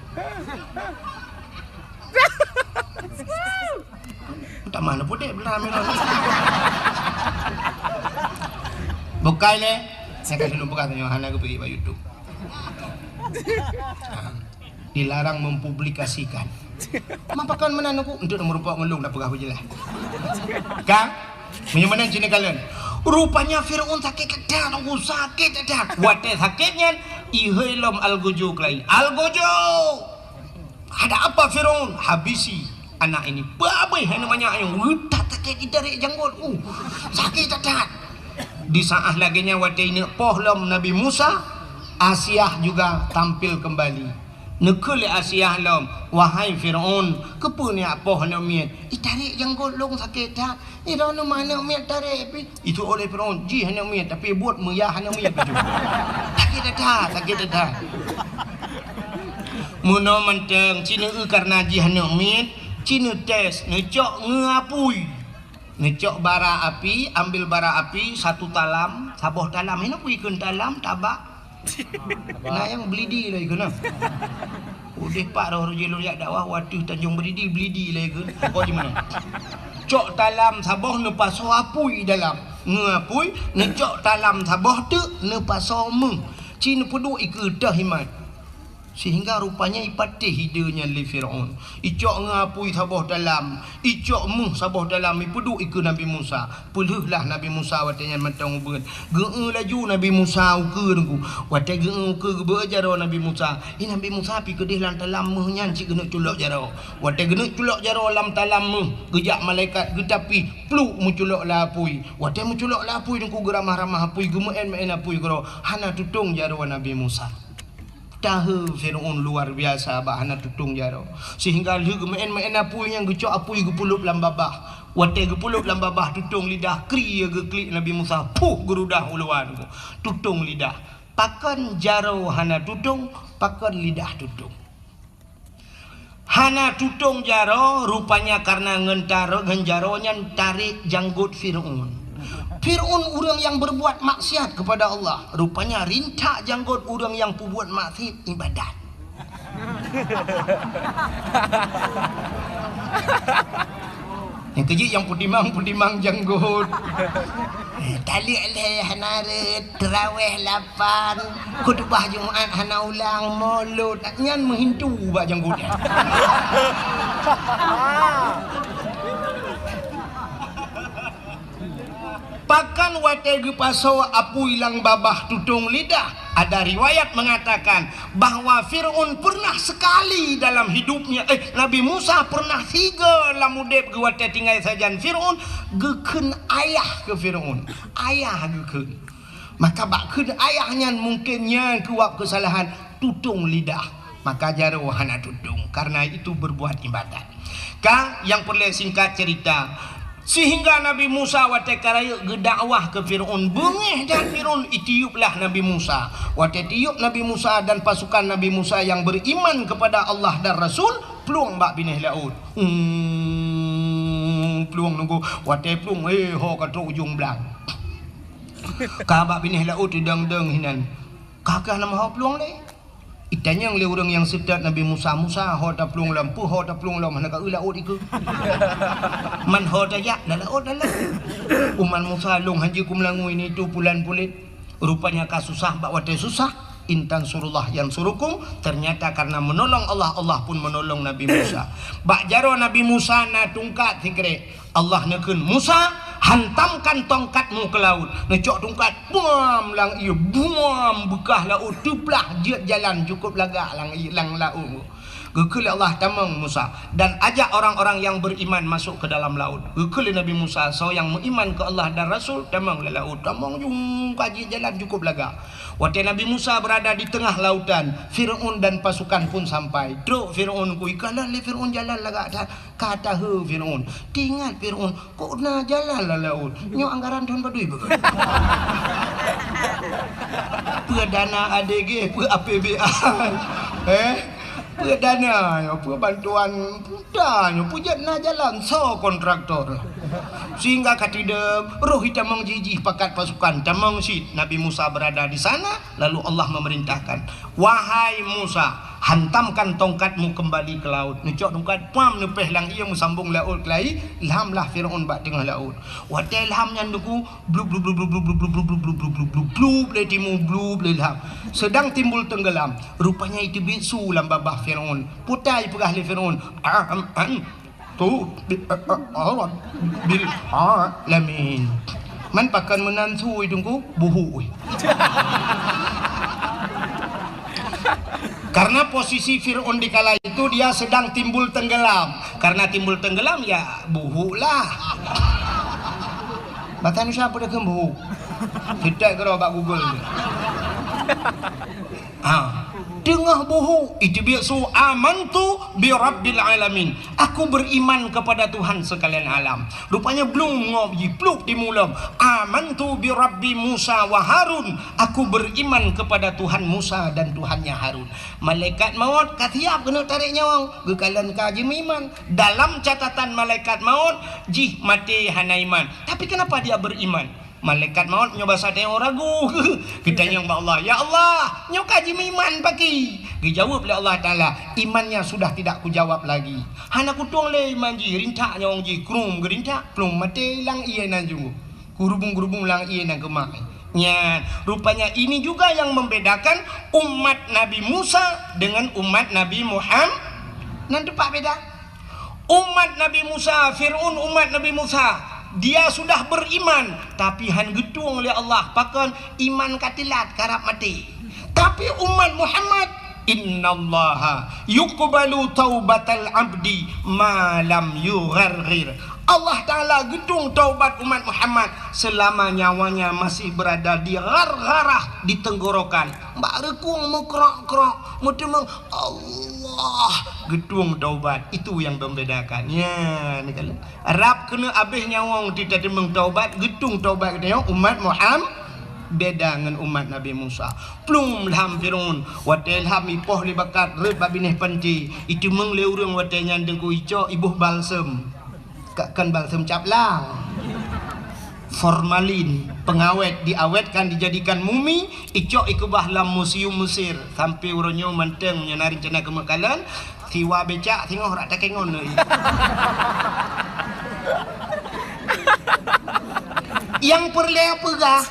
Tamah neupudek belah. Bukai lé. Saya kasih lôn peugah tanyoe hana geupeuék bak YouTube. Ha. Dilarang mempublikasikan. Mapakon meunan aku untuk meurumpok ngon lôn dah peugah beujeulaih. Ka? Meunyoe meunan cit neukalon. Rupanya Firaun sakét that-that, Teungku, sakét that-that. Watèe sakét nyan, ihôi lom algojo keulayi. Algojo! Ada apa Firaun? Habisi anak ini. Peue abéh aneuk manyak nyoe? Reutat sakét jitarek janggot. Uh, sakét that-that. Di saat lagèe nyan watèe ineuk poh lom Nabi Musa, Asiah juga tampil kembali. Neukheun lé Asiah lom, "Wahai Firaun, keupeue neujak poh aneuk miet? Jitarek janggot lôn sakét that." Droeneuh manök miet tarek pih. Itu oleh Firaun, jih aneuk miet, tapi buet meuyah aneuk miet bacut. Sakét that-that, sakét that-that. Meunoe mantong, ci neu-eu kareuna jih aneuk miet, ci neutés, neucok ngeu apui. Neucok bara api, ambil bara api satu talam, saboh talam. Hinoe pih ikheun talam, tabak. Na nyang Belidi lagèe keunoe. Udeh pat roh jih lôn jak dakwah, watèe Tanjong Belidi, Belidi lagèe keunoe. Pokok jih meunoe. Neucok talam saboh neupasoe apui dalam. Ngon apui, neucok talam saboh teuk neupasoe méuh. Ci neupeuduek ikeue teuh iman. Sehingga rupanya ipatéh ide nyan lé Firaun. Icok ngon apui saboh talam, icok méuh saboh talam, ipeuduek ikeue Nabi Musa. Peulheueh lah Nabi Musa watée nyan mantong ubeut. Geu-eu laju Nabi Musa ukeue teungku. Watée geu-eu ukeue geubeuet jaroe Nabi Musa. Ih, Nabi Musa pi keudeh lam talam méuh nyan cit geuneuk culok jaroe. Watée geuneuk culok jaroe lam talam méuh, geujak malaikat geutapi, pluk meuculok lam apui. Watée meuculok lam apui teungku geuramah-ramah apui, geumeu'en-meu'en apui keudroe, hana tutong jaroe Nabi Musa. Tahe Firaun luar biasa bak hana tutong jaroe. Sehingga lheueh geumeu'en-meu'en apui nyan geucok apui geupeulop lam babah. Watée geupeulop lam babah tutong lidah, kri geuklik Nabi Musa, puh geurudah u luwa teungku. Tutong lidah. Pakon jaroe hana tutong, pakon lidah tutong. Hana tutong jaroe, rupanya karena ngon taro-, ngon jaroe nyan tarek janggot Firaun. Firaun ureuëng nyang berbuat maksiat kepada Allah, rupanya rintak janggot ureuëng nyang peubuet maksiat ibadat. Nyang keujeuet nyang peutimang-peutimang janggot. Eh, taleuek lhée hana rhot, teurawéh lapan, khutubah Jumat hana ulang, molot, nyan meuhintu bak janggot nyan. Pakon watée geupasoe apui lam babah tutong lidah, ada riwayat mengatakan bahwa Firaun pernah sekali dalam hidupnya, eh, Nabi Musa pernah sigoe lam udeb geuh watée tinggai sajan Firaun, geukheun ayah keu Firaun. Ayah geukheun. Maka bak kheun ayah nyan mungken nyan keuwab keusalahan tutong lidah. Maka jaroe hana tutong, karena itu berbuat ibadat. Ka, nyang peureulée singkat cerita, sehingga Nabi Musa watée ka rayeuk geudakwah keu Firaun, beungéh that Firaun, itiuplah Nabi Musa. Watée tiup Nabi Musa dan pasukan Nabi Musa yang beriman kepada Allah dan Rasul, plueng bak binéh laôt. Hmm, plueng teungku, watée plueng, eh, ho ka trok ujong blang. Ka bak binéh laôt teudong-dong hinan. Ka keuh nama ho plueng lé. Itanyong lé ureuëng nyang seutôt Nabi Musa, "Musa, ho taplueng lom, peue ho taplueng lom, hana ka eu laôt ikeue?" "Man ho tajak, na laôt na laôt." "Umat Musa lôn hanjeuet kumeulangui nitu pulan pulet. Rupanya ka susah bak watée susah, in tansurullah yansurukum, ternyata karena menolong Allah, Allah pun menolong Nabi Musa." Bak jaroe Nabi Musa na tungkat sikrek. Allah neukheun, "Musa, hantamkan tongkatmu ke laut." Neucok tungkat, buam lam ié, buam beukah laôt teuplah jeuet jalan cukôp lagak lam ié, lam laôt. Geukheun lé Allah, "Tamong Musa, dan ajak orang-orang yang beriman masuk ke dalam laut." Geukheun lé Nabi Musa, "Soe nyang meuiman keu Allah dan Rasul, tamong lam laôt." Tamong jungka jeuet jalan cukôp lagak. Watée Nabi Musa berada di tengah lautan, Firaun dan pasukan pun sampai. Trok Firaun ku ikalon lé Firaun jalan lagak that. Ka tahe Firaun. Teuingat Firaun, "Kok na jalan lam laôt? Nyoe anggaran thon padum beugot?" Peue dana A D G, peue A P B A. Eh? Peue dana nyoe, peue bantuan pemerintah nyoe, peue jeuet na jalan, soe kontraktor? Sehingga ka tidong, roh itamong jih-jih pakat pasukan, tamong cit. Nabi Musa berada di sana, lalu Allah memerintahkan, "Wahai Musa, hantamkan tongkatmu kembali ke laut." Neucok tungkat, pam, neupéh lam ié, meusambong laôt keulai, lhamlah Firaun bak teungoh laôt. Watée lham nyan teungku, blub, blub, blub lé timu, blub lé lham. Sedang timbul tenggelam. Rupanya iteubiet su lam babah Firaun. Peue ta ipeugah lé Firaun, "Am, am, tu bi, a, a, a, bil alamin." Man pakon meunan su teungku, buhuk. Karena posisi Firaun di kala itu dia sedang timbul tenggelam. Karena timbul tenggelam, ya buhuk lah. Bahkan siapa dah buhuk? Kita kira bak Google. Ha. Teungoh buhuk, iteubiet su, "Amantu bi rabbil alamin." "Aku beriman kepada Tuhan sekalian alam." Rupanya blung ngop jipluk di mulom. "Amantu bi rabbi Musa wa Harun." "Aku beriman kepada Tuhan Musa dan Tuhannya Harun." Malaikat maut ka siap keuneuk tarek nyawong. Geukalon ka jimeuiman. Dalam catatan malaikat maut, jih maté hana iman. Tapi kenapa dia beriman? Malaikat maut nyoe basa tanyoe ragu. Geutanyong bak Allah, "Ya Allah, nyoe ka jimeuiman paki? Geujaweueb lé Allah Taala, "Imannya sudah tidak kujawab lagi." Hana kutueng lé iman jih, rintak nyawöng jih, krum geurintak, plueng maté lam ié nan junggoh. Geurubung-geurubung lam ié nan keumah. Nyan, rupanya ini juga yang membedakan umat Nabi Musa dengan umat Nabi Muham-, nan teumpat beda. Umat Nabi Musa, Fir'aun umat Nabi Musa, dia sudah beriman, tapi han geutueng lé Allah, pakon iman ka teulat, karab maté. Tapi umat Muhammad, "Innallaha yuqbalu taubatal abdi ma lam yugharghir." Allah Taala geutueng taubat umat Muhammad selama nyawanya masih berada di ghargharah, di tenggorokan. Bak reukung meukrok-krok, meuteumeung, Allah geutueng taubat. Itu yang membedakan. Ya, ni kalau Rab keuneuk abéh nyawöng teuteumeueng taubat, geutueng taubat geutanyoe umat Muham-, beda ngon umat Nabi Musa. Plueng lham Firaun, watée lham ipoh lé bakat rhot bak binéh panti, iteumeung lé ureuëng watée nyan deungon icok iboh balsem. Ka-, kan balsem cap lang. Formalin, pengawet, diawetkan, dijadikan mumi, icok ikeubah lam museum Mesir. Sampai uroe nyoe mantong nyan na rencana keumeukalan, Siwa becak singoh rak takengon lé. Nyang peureulée peugah,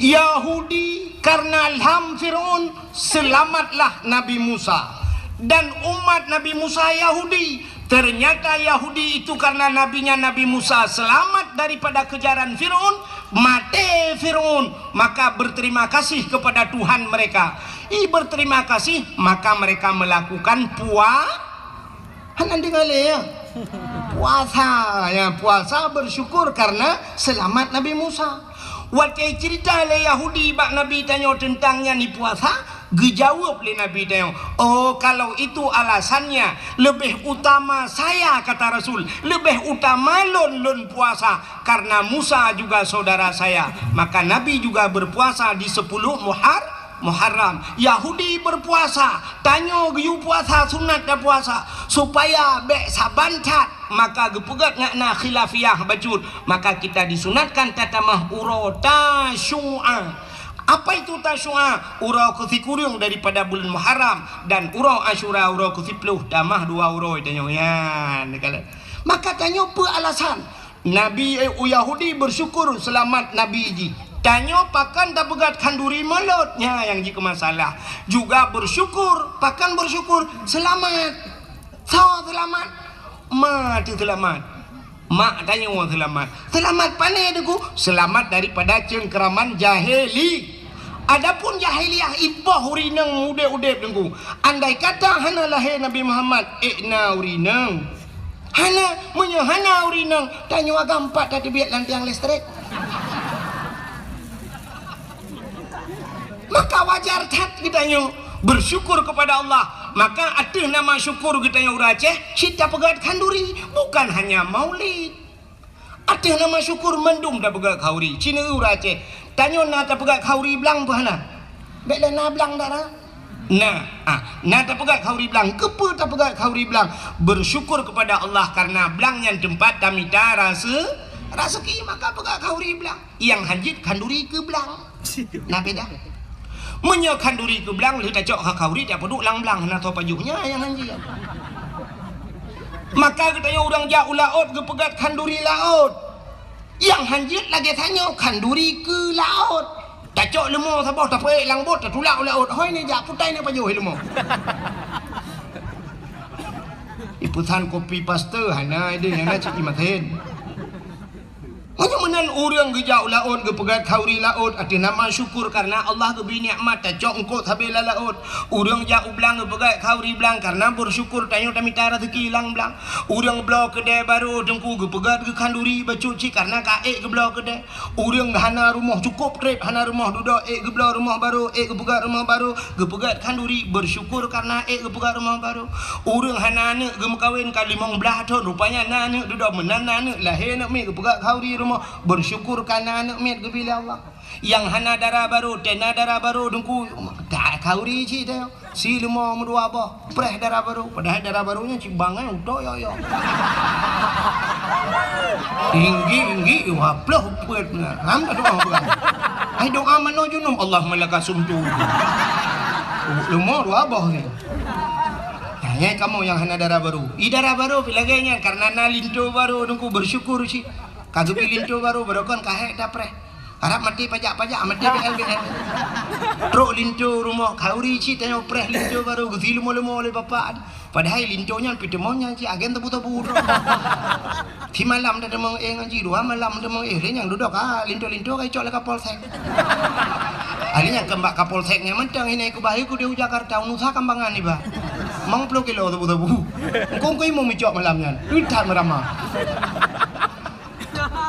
Yahudi karena lham Firaun, selamatlah Nabi Musa. Dan umat Nabi Musa Yahudi. Ternyata Yahudi itu karena nabinya Nabi Musa selamat daripada kejaran Firaun, maté Firaun, maka berterima kasih kepada Tuhan mereka. I berterima kasih, maka mereka melakukan pua-, hana deungoe lé, ya? Puasa, ya, puasa bersyukur karena selamat Nabi Musa. Watée cerita lé Yahudi bak Nabi tanyoe teuntang nyan i puasa, geujaweueb lé Nabi tanyoe, "Oh, kalau itu alasannya, lebih utama saya," kata Rasul, "lebih utama lôn, lôn puasa, karena Musa juga saudara saya." Maka Nabi juga berpuasa di sepuluh Muhar-, Muharram. Yahudi berpuasa, tanyoe geuyue puasa sunat dan puasa, supaya bék saban that, maka geupeugét ngon na khilafiyah bacut, maka kita disunatkan tatamah uroe Tasyu'a. Apa itu Tasyu'a? Uroe keusikureueng daripada buleuen Muharram, dan uroe Asyura uroe keusiploh, tamah dua uroe tanyoe nyan. Maka tanyoe peue alasan? Nabi, eh, Yahudi bersyukur selamat Nabi jih. Tanyoe pakon tapeugét khanduri mulod? Nyan nyang jikeue masalah. Juga bersyukur, pakon bersyukur? Selamat. Soe seulamat? Ma teuh seulamat. Mak tanyoe seulamat. Seulamat pane Teungku? Seulamat daripada cengkeraman jahili. Adapun jahiliyah ipoh ureueng inong udeb-udeb Teungku. Andai kata hana lahé Nabi Muhammad, ék na ureueng inong? Hana, meunyoe hana ureueng inong, tanyoe agam pat tateubiet lam tiang listrik. Maka wajar that geutanyoe bersyukur kepada Allah. Maka ateueh nama syukur geutanyoe ureueng Aceh, cit tapeugét khanduri, bukan hanya maulid. Ateueh nama syukur mandum tapeugét khanduri, cit ureueng Aceh. Tanyoe na tapeugét khanduri blang peue hana? Bék lé na blang dak na? Na, ah, na tapeugét khanduri blang. Keupeue tapeugét khanduri blang? Bersyukur kepada Allah karena blang nyan teumpat tamita rase-, raseuki, maka peugét khanduri blang. Nyang hanjeuet khanduri keu blang. Na beda. Meunyoe khanduri keu blang, lheueh tacok kha khanduri, tapeuduek lam blang, hana soe pajoh, nyan nyang hanjeuet. Maka geutanyoe ureueng jak u laôt geupeugét khanduri laôt. Nyang hanjeuet lagée tanyoe khanduri keu laôt. Tacok leumo saboh, tapeuék lam bot, tatulak u laôt. Hôi neujak, putai neupajoh leumo. Ipeusan kopi paste, hana ideh, hana cit imaten. Meunyoe meunan ureueng geujak u laôt geupeugét khanduri laôt ateueh nama syukur karena Allah geubri nikmat tacok eungkôt sabe lam laôt. Ureueng jak u blang geupeugét khanduri blang karena bersyukur tanyoe tamita raseuki lam blang. Ureueng bloe keudè barô Teungku geupeugét geuh khanduri bacut cit karena ka ék geubloe keudè. Ureueng hana rumoh cukôp trép hana rumoh dudoe ék geubloe rumoh barô, ék geupeugét rumoh barô. Geupeugét khanduri, bersyukur karena ék geupeugét rumoh barô. Ureueng hana aneuk geumeukawen ka limong blaih thon, rupanya na aneuk dudoe, meunan na aneuk, lahé aneuk miet, geupeugét khanduri rumoh, bersyukur karena aneuk miet geubri lé Allah. Nyang hana dara barô, tena dara barô Teungku, ka khanduri cit teuh. Si leumo meudua boh, preh dara barô, padahai dara barô nyan cit bangai utoe yo-yo. Inggi-inggi, waploh peuet na. Ram ka doa peugah. Ai doa manoe junub, Allahumma laka sumtu. Leumo dua boh ni. Nah, nyan kamoe nyang hana dara barô. I dara barô pih lagèe nyan, karena na linto barô, Teungku, bersyukur cit. Ka geubri linto barô, barô kon ka hék tapreh. Harab maté pajak-pajak, maté B L B L. Trok linto rumoh, khauri cit tanyoe preh linto barô, geusi leumo-leumo lé bapak. Padahai linto nyan pih teumo nyan cit agen tebu-tebu droe. Simalam dah teumo éh ngon jih, dua malam teumo éh, lé nyang dudoe ka linto-linto ka icok lé Kapolsek. Ahli nyang keu bak Kapolsek nyan mantong, hina ikubah iku di Jakarta, unusa kambangan iba. Limong ploh kilo tebu-tebu. Engkong-kong imum icok malam nyan. Utat meurama.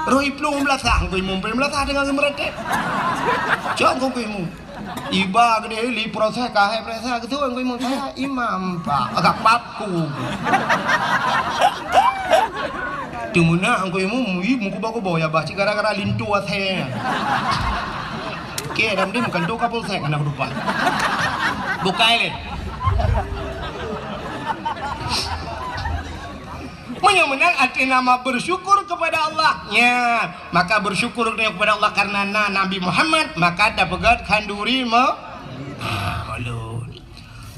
Roh iplueng meulasah, engkong imum peuet meulasah teungoh geumeureuteb. Cok engkong-kong imum. Iba keudeh li proses, ka hai proses, keu engkong imum, saya imam, Pak. Agak papku. Teumeunak engkong imum, ih, meukuba-kuba ya, bah, cit gara-gara linto asèe. Oke, dam dim, kanto Kapolsek, anak rupa. Bukai lé. Meunyoe meunan arti nama bersyukur kepada Allah. Nya, maka bersyukur kepada Allah karena na Nabi Muhammad, maka dapeugöt khanduri me-, ah, ulôn.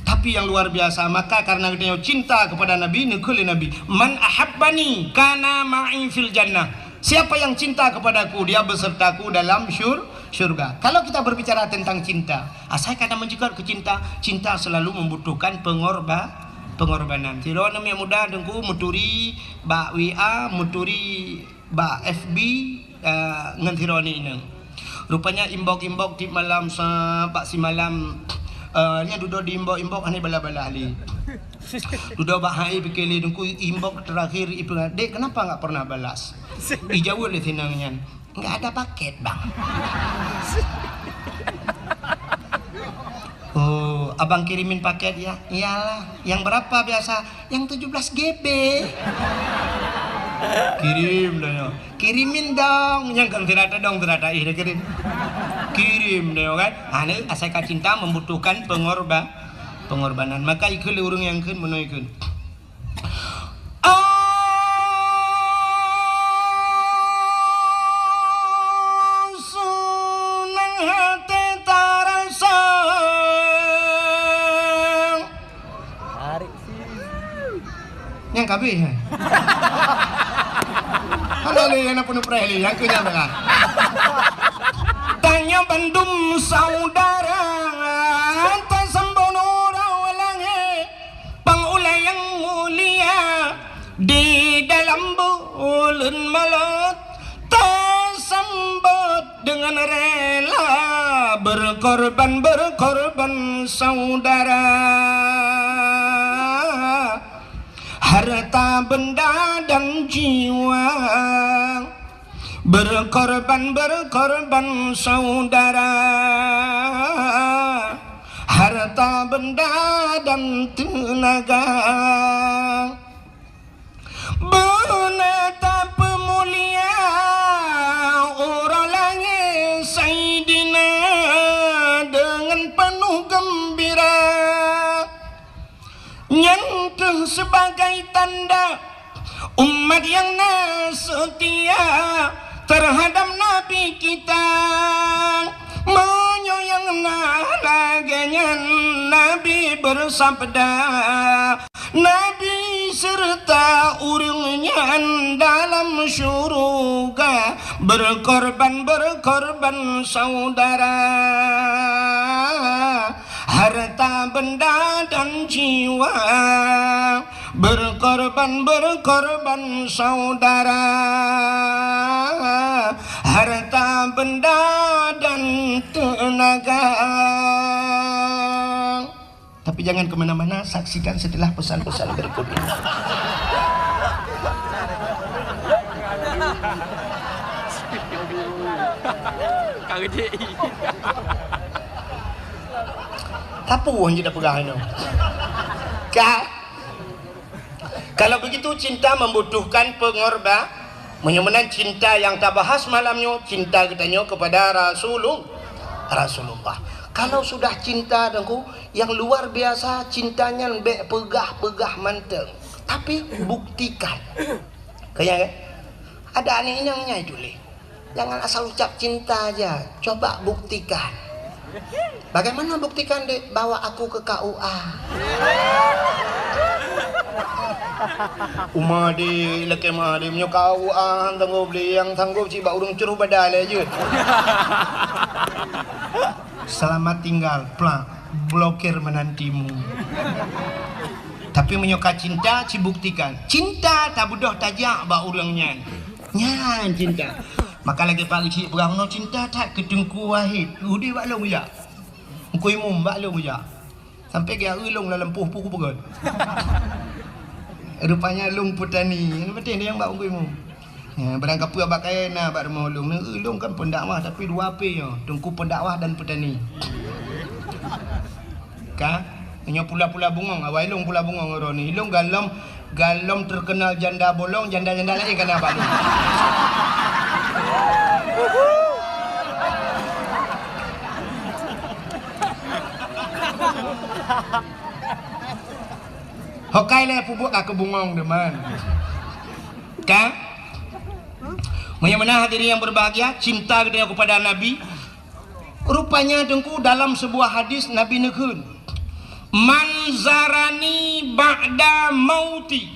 Tapi yang luar biasa, maka karena geutanyoe cinta kepada Nabi, neukheun lé Nabi, "Man ahabbani kana ma'i fil jannah." Siapa yang cinta kepadaku, dia besertaku dalam syur-, syurga. Kalau kita berbicara tentang cinta, asai ka na meujikot keu cinta, cinta selalu membutuhkan pengorba-, pengorbanan. Sidroe aneuk muda Teungku meuturi bak W A, meuturi bak F B, eh, ngon sidroe aneuk inong. Rupanya inbox-inbox tiep malam sa-, bak simalam, eh, nyan dudoe di inbox-inbox hana balas-balas lé. Dudoe bak H I pike lé Teungku, inbox terakhir ipeugah, "Dek, kenapa nggak pernah balas?" Ijaweueb lé si inong nyan, "Nggak ada paket, Bang." "Oh, abang kirimin paket ya?" "Iyalah." "Yang berapa biasa?" "Yang tujuh belas G B." Kirim dah nyoe. "Kirimin dong." Nyang kan sirata dong, sirata ih dah kirim. Kirim dah nyoe kan. Ha, ni asai ka cinta membutuhkan pengorba-, pengorbanan. Maka ikheun lé ureueng nyang kheun meunoe kheun. Asu nang hate tarasa. Nyang kabeh, eh. Hana lé nyang na peunuh preh lé, nyang keu nyang teuka. Tanyoe bandum saudara, tasambot uroe langét. Pang ulèe nyang mulia, di dalam buleuen Maulud, tasambot deungon rela, berkorban, berkorban saudara, harta benda dan jiwa. Berkorban, berkorban saudara, harta benda dan tenaga. Beuna tapeumulia uroe langét Saidina deungon peunoh geumbira. Nyan kheueh sibagai tanda umat nyang na seutia teuhadab Nabi kita. Meunyoe nyang na lagèe nyan, Nabi beusabda, Nabi seureuta ureueng nyan dalam syuruga, berkorban, berkorban saudara. Harta benda dan jiwa, berkorban, berkorban saudara, harta benda dan tenaga. Tapi jangan ke mana-mana, saksikan setelah pesan-pesan berikut ini. Ka gede. Tapu hanya dah pegang inoe. Ka? Kalau begitu, cinta membutuhkan pengorba-, meunyoe meunan cinta nyang tabahas malam nyoe, cinta geutanyoe kepada Rasulu-, Rasulullah. Kalau sudah cinta, Teungku, nyang luar biasa cinta nyan, bèk peugah-peugah mantong, tapi buktikan. Kaya, kan? Ada aneuk inong nyan itu lé. Jangan asal ucap cinta aja, coba buktikan. Bagaimana buktikan, Dek? Bawa aku ke K U A. Uma, Dek, lakée meu'ah, Dek, meunyoe K U A han sanggob lé, nyang sanggob cit bak ureuëng cruh badai lé jeuet. Selamat tinggal, plak, blokir menantimu. Tapi meunyoe ka cinta, cibuktikan. Cinta tabeudôh tajak bak ureuëng nyan. Nyan cinta. Maka lagée Pak Geuchik peugah, "Meunoe cinta that keu Teungku Wahid, udeb bak lôn geujak. Teungku Imum bak lôn geujak." Sampai geujak eu lôn lam lampôh peue kupeugöt. Rupanya lôn peutani. Nyan beutôi nyang bak Teungku Imum. Ya, barang kapeue bak kayée na bak rumoh lôn. Neu eu lôn kan pendakwah tapi dua P nyoe, Teungku Pendakwah dan Peutani. Ka? Nyoe pula-pula bungong, awai lôn pula bungong uroe nyoe. Lôn galom, galom terkenal janda bolong, janda-janda laén kana bak lôn. Hokai lé pubuet ka keu bungong deman. Ka? Meunyoe meunan hadirin yang berbahagia, cinta geutanyoe kepada Nabi. Rupanya Teungku dalam sebuah hadis Nabi neukheun, "Man zarani ba'da mauti,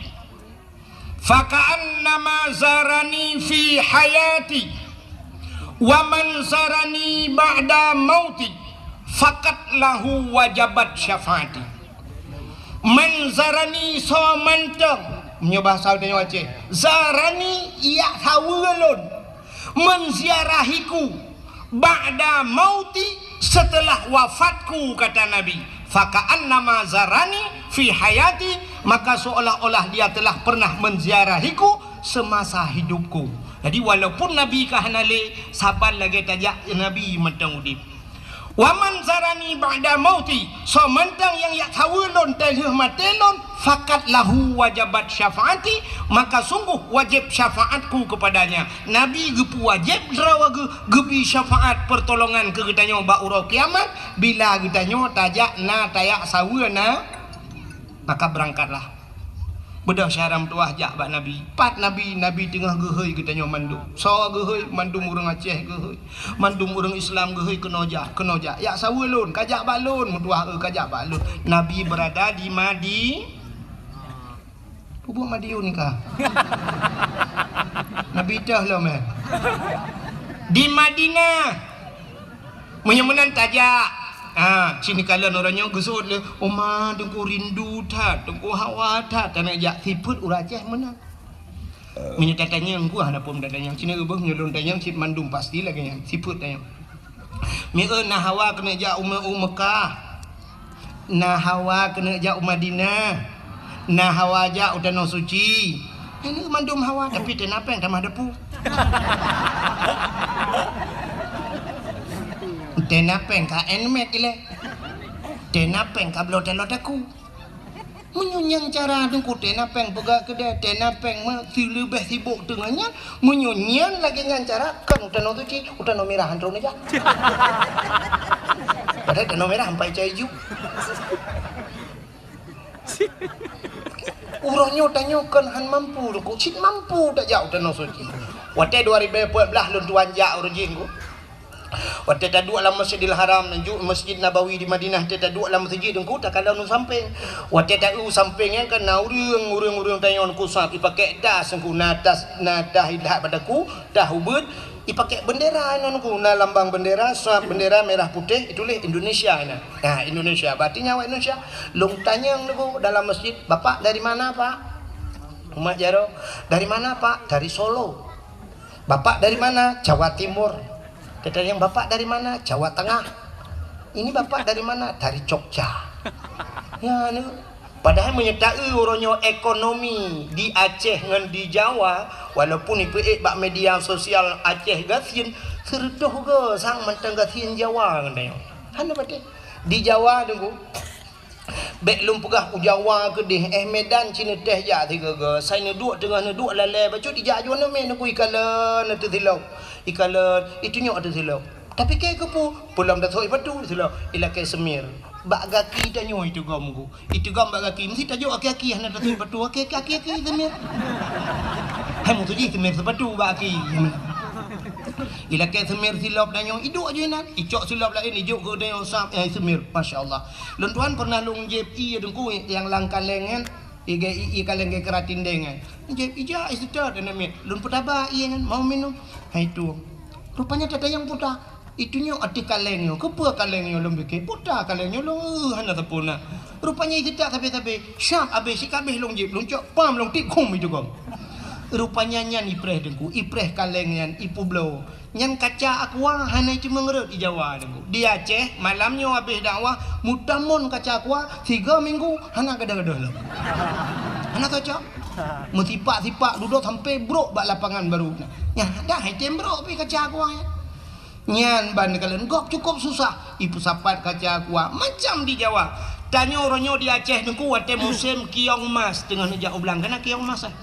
faka'annama zarani fi hayati, wa man zarani ba'da mauti, fakat lahu wajabat syafaati." Man zarani soe mantong, meunyoe bahasa tanyoe Aceh, zarani yak saweue lôn, menziarahiku, ba'da mauti, setelah wafatku, kata Nabi, "Faka'annama zarani fi hayati," maka seolah-olah dia telah pernah menziarahiku semasa hidupku. Jadi walaupun Nabi ka hana lé, saban lagée tajak Nabi mantong udeb. "Wa man zarani ba'da mauti," soe mantong nyang yak saweue lôn teulheueh maté lôn, "fakat lahu wajabat syafaati," maka sungguh wajéb syafaatku kepadanya. Nabi geupeuwajéb droe geu-, geubri syafaat pertolongan keu geutanyoe bak uroe kiamat, bila geutanyoe tajak na tayak saweue na, maka beurangkatlah. Beudôh syedara meutuwah jak bak Nabi. Pat Nabi, Nabi teungoh geuhôi geutanyoe mandum. Soe geuhôi? Mandum ureuëng Aceh geuhôi. Mandum ureuëng Islam geuhôi keunoe jak, keunoe jak. Yak saweue lôn, ka jak bak lôn, meutuwah, eu, ka jak bak lôn. Nabi berada di Madi-, pubuet Madiun ka. Nabi teuh lom, eh. Di Madinah. Meunyoe meunan tajak. Ha, sini kalon ureuëng nyoe geuseuôt lé, "Oma, Teungku rindu that, Teungku hawa that." Taneuk jak sifeuet ureuëng Aceh meunan. Meunyoe tatanyong, ku hana peue tatanyong. Sini ubeuh meunyoe lôn tanyong cit mandum pasti lagée nyan. Sifeuet tanyong. Mi eu na hawa keuneuk jak u Me-, u Mekah. Na hawa keuneuk jak u Madinah. Na hawa jak u Tanoh Suci. Nyan mandum hawa, tapi teuh na péng tamah dapu. Teuh na péng ka handmade ilée. Teuh na péng ka bloe taloe takue. Meunyoe nyan cara Teungku, teuh na péng peugah keudè, teuh na péng meusileubeh sibok teungoh nyan, meunyoe nyan lagée nyan cara, kon u Tanoh Suci, u Tanoh Mirah han troh neujak. Padahai Tanoh Mirah ampai cai ju. Uroe nyoe tanyoe kon han mampu, Teungku, cit mampu tajak u Tanoh Suci. Watée dua ribu empat belas lôn tuan jak uroe jih, Teungku. Watée taduek lam Masjidil Haram, ju-, Masjid Nabawi di Madinah, watée taduek lam meuseujid, Teungku, takalon u sampéng. Watée ta-eu u sampéng nyan kan na ureuëng, ureuëng-ureuëng tanyoe, Teungku, sab ipakék das, Teungku, na das, na das ilat bak takue, das ubeuet, ipakék beundera nyoe, Teungku, na lambang beundera, sab beundera mirah putéh, ituléh Indonesia nyan. Nah, Indonesia, berarti nyan awak Indonesia. Lôn tanyong, Teungku, dalam masjid, "Bapak dari mana, Pak?" Umat jaroe, "Dari mana, Pak?" "Dari Solo." "Bapak dari mana?" "Jawa Timur." Tatanyong, "Bapak dari mana?" "Jawa Tengah." "Ini Bapak dari mana?" "Dari Jogja." Ya, ni. Padahai meunyoe ta-eu uroe nyoe ekonomi di Aceh ngon di Jawa, walaupun ipeuék bak media sosial Aceh gasien, seureutôh goe sang mantong gasien Jawa ngon tanyoe. Hana patéh. Di Jawa, Teungku, bék lôn peugah u Jawa keudeh, eh, Medan cit neuteh jak sigoe-goe. Sai neuduek teungoh neuduek lalée bacut ijak ju aneuk miet, Teungku, ikalon ateueh silop. Ikalon, itunyok ateueh silop. Tapi kée keupeue? Peulom tasok sipatu silop, ilakée seumir. Bak gaki tanyoe itugom, Teungku. Itugom bak gaki, meusti tajok aki-aki hana tasok sipatu, aki-aki, aki-aki seumir. Hai meutuji seumir sipatu bak aki. Ilakée seumir silop tanyoe, iduek ju inan, icok silop laén, ijok keu tanyoe sam, eh, seumir. Masya Allah. Lôn tuan pernah lôn jieb ié Teungku nyang lam kaleng nyan, ié, ié kaleng keu keratin deng nyan. Jieb ija, ié seutôt aneuk miet. Lôn peutaba ié nyan, mau minum. Hai tu. Rupanya tatanyong puta. Itu nyoe ateueh kaleng nyoe. Keupeue kaleng nyoe lôn pike? Puta kaleng nyoe lôn, eh, hana sapeue na. Rupanya ié seutôt sabe-sabe. Syab abéh sikabéh lôn jieb, lôn cok pam lôn tieb khum itu gom. Rupanya nyan ipreh Teungku, ipreh kaleng nyan, ipubloe. Nyan kaca aqua hana iteumé rhot di Jawa Teungku. Di Aceh, malam nyoe abéh dakwah, meutamon kaca aqua, tiga minggu hana gadoh-gadoh lom. Hana cocok. Meusipak-sipak dudoe sampai brok bak lapangan baru. Nyan dah item brok pi kaca aqua nyan. Nyan ban kalon gob cukup susah. Ipeusapat kaca aqua macam di Jawa. Tanyoe uroe nyoe di Aceh Teungku watée musém kiong mas teungoh neujak u blang. Kana kiong mas, eh?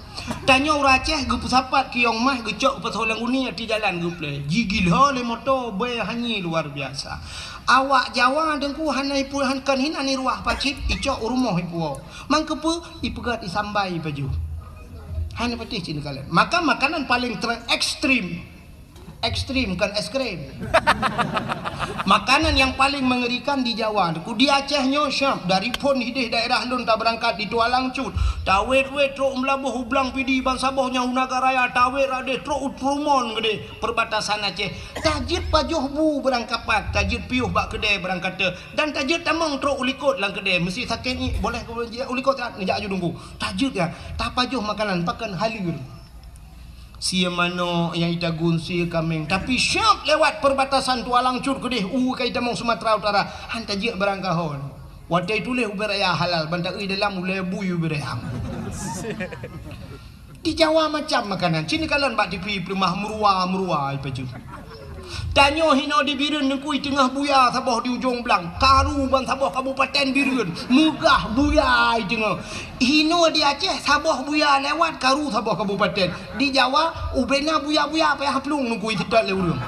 Tanyoe ureuëng Aceh geupeusapat kiong mas geucok u Pasoe Langguni ateueh jalan geuplé. Jigila lé moto bée hanyé luar biasa. Awak Jawa Teungku hana ipeuhan kon hinan iruah pacit, icok u rumoh ipuwoe. Mangkeupeu ipeugét isambai pajoh. Hana patéh cit neukalon. Maka makanan paling ter-, ekstrim. Ekstrim, bukan es krim. Makanan yang paling mengerikan di Jawa, Teungku, di Aceh nyoe syab, dari phon hideh daerah lôn tabeurangkat di Tualang Cut, tawet-wet trok u Meulaboh u Blang Pidi ban saboh nyang u Naga Raya, tawet radeh trok u Trumon geudeh perbatasan Aceh. Tajeuet pajoh bu beurangkapat, tajeuet piôh bak keudè beurangkate, dan tajeuet tamong trok u likot lam keudè. Meusi sakét ngiek, boleh u likot, neujak aju Teungku. Tajeuet ya, tapajoh makanan, pakon haleur. Sie manok nyang itagun sie kaméng, tapi syab lewat perbatasan Tualang Cut keudeh u ka itamong Sumatera Utara, han tajeuet barang kahon. Watée tuléh ubé raya halal, ban taeu dalam ulée bui ubé raya. Di Jawa macam makanan, cit neukalon bak tipi peuleumah meurua-meurua ipajoh. Tanyoe hinoe di Bireuen Teungku iteungoh buya saboh di ujong blang, karu ban saboh kabupaten Bireuen, meugah buya iteungoh. Hinoe di Aceh saboh buya lewat karu saboh kabupaten. Di Jawa ubena buya-buya payah plueng Teungku iseutôt lé ureuëng.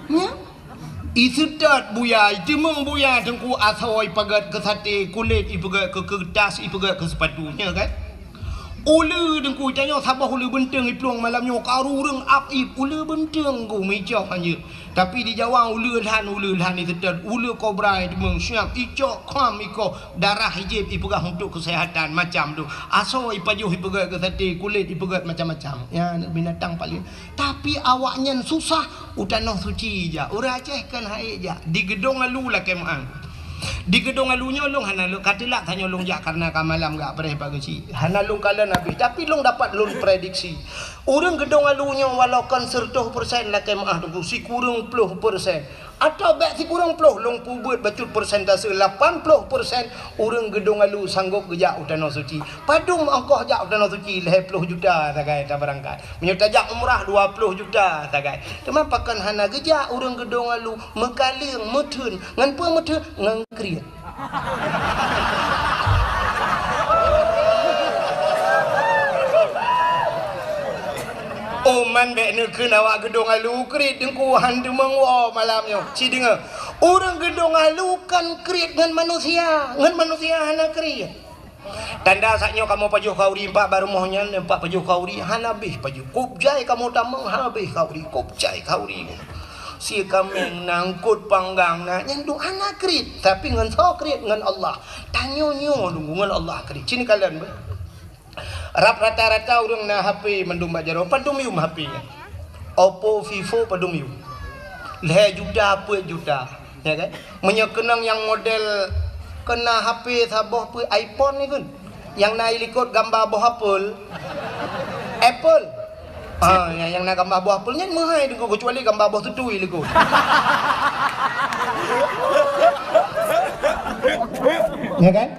Nya? Iseutôt buya, iteumong buya Teungku asoe ipeugét keu saté, kulét ipeugét keu keuretas, ipeugét keu seupatu, nya kan? Uleue Teungku, tanyoe saboh uleue beunteueng iplueng malam nyoe, karu ureuëng ap ip, uleue beunteueng Teungku meuicok hanjeuet. Tapi di Jawa uleue lhan, uleue lhan iseutôt, uleue kobra iteumong siab, icok kham ikoh, darah ijieb ipeugah untuk keuseuhatan macam tu. Asoe ipajoh ipeugét keu saté, kulét ipeugét macam-macam. Ya, binatang paléng. Tapi awaknyan susah u Tanoh Suci jak. Ureuëng Aceh kan han ék jak. Di Geudong Alu lakée meu'ah. Di Geudong Alu nyoe lôn hana lôn ka teulak, tanyoe lôn jak kareuna ka malam gak preh pageusi. Hana lôn kalon habéh, tapi lôn dapat lôn prediksi. Ureuëng Geudong Alu nyoe walau kon seureutôh persen lakée meu'ah Teungku, sikureueng ploh persen. Atawa bék sikureueng ploh, lôn peubeuet bacut persentase, lapan ploh persen ureuëng Geudong Alu sanggop geujak u Tanoh Suci. Padum ongkoh jak u Tanoh Suci? Lhée ploh juta sagai tabeurangkat. Meunyoe tajak umrah dua ploh juta sagai. Teuma pakon hana geujak ureuëng Geudong Alu, meukaleueng, meutheun. Ngon peue meutheun? Ngon kriet. Oh, man bék neukheun awak Geudong Alu kriet Teungku, han teumong woe malam nyoe. Ci deungoe, ureuëng Geudong Alu kon kriet ngon manusia, ngon manusia hana kriet. Tanda saat nyoe kamoe pajoh khauri, empat bak rumoh nyan, empat pajoh khauri, hana habéh pajoh. Kop jai kamoe tamong, hana habéh khauri, kop jai khauri. Sie kaméng na, eungkot panggang na, nyan dum hana kriet, tapi ngon soe kriet? Ngon Allah. Tanyoe nyoe dum ngon Allah kriet. Ci neukalon beuh. Rab rata-rata ureuëng na H P mandum bak jaroe, padum yuem H P nyan. Oppo, Vivo padum yuem. Lhée juta, peuet juta, ya kan? Meunyoe keunong nyang model kon na H P saboh peuet iPhone ni kan? Nyang na i likot gamba boh apel. Apple. Ah, nyang, nyang na gamba boh apel nyan meuhai Teungku, keucuali gamba boh tutui likot. Ya kan?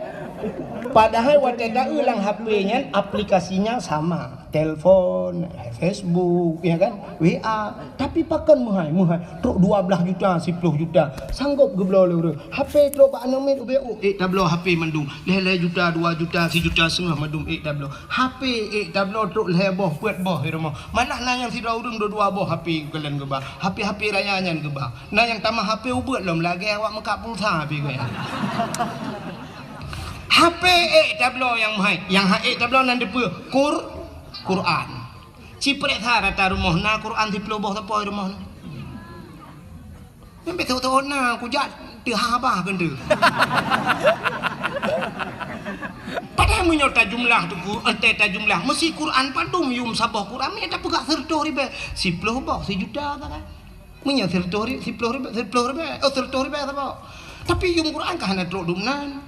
Padahai watée taeu lam H P nyan aplikasinya sama. Telepon, Facebook, ya kan? W A. Tapi pakon meuhai, meuhai. Trok dua belas juta, siploh juta. Sanggop geubloe lé ureuëng. H P trok bak aneuk miet ubé, oh, ék tabloe H P mandum. Lhée-lhée juta, dua juta, sijuta seungoh mandum ék tabloe. H P ék tabloe trok lhée boh, peuet boh di rumoh. Malah na nyang sidroe ureuëng dua-dua boh H P geukalon geuba. H P-H P raya nyan geuba. Na nyang tamah H P ubeuet lom lagée awak meukat pulsa H P geuh. H P ék tabloe nyang meuhai. Nyang han ék tabloe nan dipeue? Kur- Quran. Ci preksa rata rumoh na Quran siploh boh sapo rumoh na. Nyang beutôi-beutôi na kujak teuhah bah keunteu. Padahai meunyoe tajumlah tu ku, enteh tajumlah, meusi Quran padum yum saboh Quran, meunyoe tapeugah siratoh ribèe, siploh boh, sijuta kan. Meunyoe siratoh ri-, siploh ribèe, siploh ribèe, oh, siratoh ribèe saboh. Tapi yum Quran ka hana trok dum nan.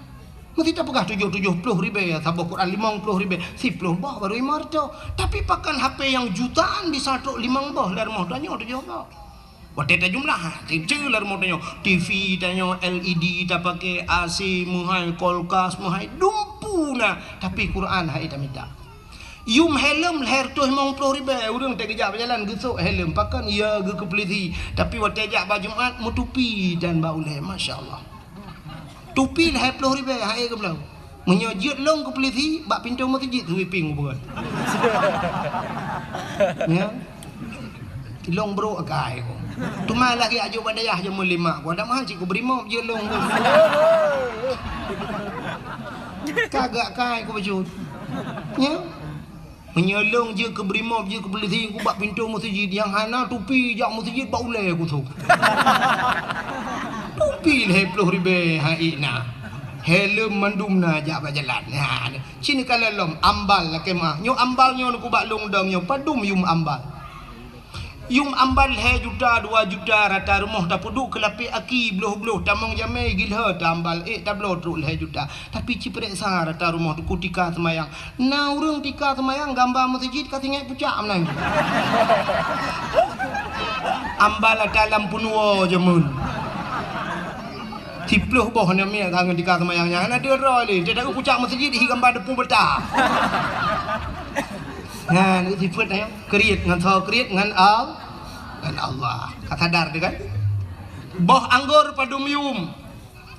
Meusi tapeugah tujoh, tujoh ploh ribèe saboh Quran, limong ploh ribèe, siploh boh baru limong ratoh. Tapi pakon H P nyang jutaan bisa trok limong boh lé rumoh tanyoe tujoh boh. Watèe tajumlah, ha, keuceue lé rumoh tanyoe, T V tanyoe, L E D tapakè, A C meuhai, kulkas meuhai, dumpeue na, tapi Quran hai tamita. Yum helm lhèe reutôh limong ploh ribèe, ureueng teugeujak beujalan geusôk helm, pakon ya geu keu polisi, tapi watèe jak bak Jumat meutupi dan bak ulèe, masya Allah. Tupi lhèe ploh ribèe hai keu bloe. Meunyoe jeuet lôn keu polisi bak pintoe meuseujid sweeping ubeuet. Ya. Lôn brôk akai ku. Teuma lagèe ajôk bak dayah jameun lima ku. Ada mahal cit ku brimob jeuet lôn ku. Kagak kai ku bacut. Ya. Meunyoe lôn jeuet keu brimob, jeuet keu polisi, ku bak pintoe meuseujid nyang hana tupi jak meuseujid bak ulèe ku sôk. Tupi lhèe ploh ribèe hai na. Helm mandum na jak bak jalan. Ha, ci neukalon lom ambal lakèe meu'ah. Nyoe ambal nyoe neukubak lôn dong nyoe padum yum ambal. Yum ambal lhèe juta, dua juta rata rumoh tapeuduek keu lapèe aki bloh-bloh tamong jamèe gilhô ta ambal ék tabloe trok lhèe juta. Tapi ci preksa rata rumoh teungku tika seumayang. Na ureueng tika seumayang gamba meuseujid ka singèt pucak meunan. Ambal ata lam peunuwoe jameun. Siploh boh na miet ka ngon tika seumayang nyan. Hana deuh droe lé. Teuh taeu pucak meuseujid hi gamba deupeu beuta. Nyan sifeuet nyan. Kriet ngon soe? Kriet ngon Al-, ngon Allah. Ka sadar teuh kan? Boh anggor padum yum.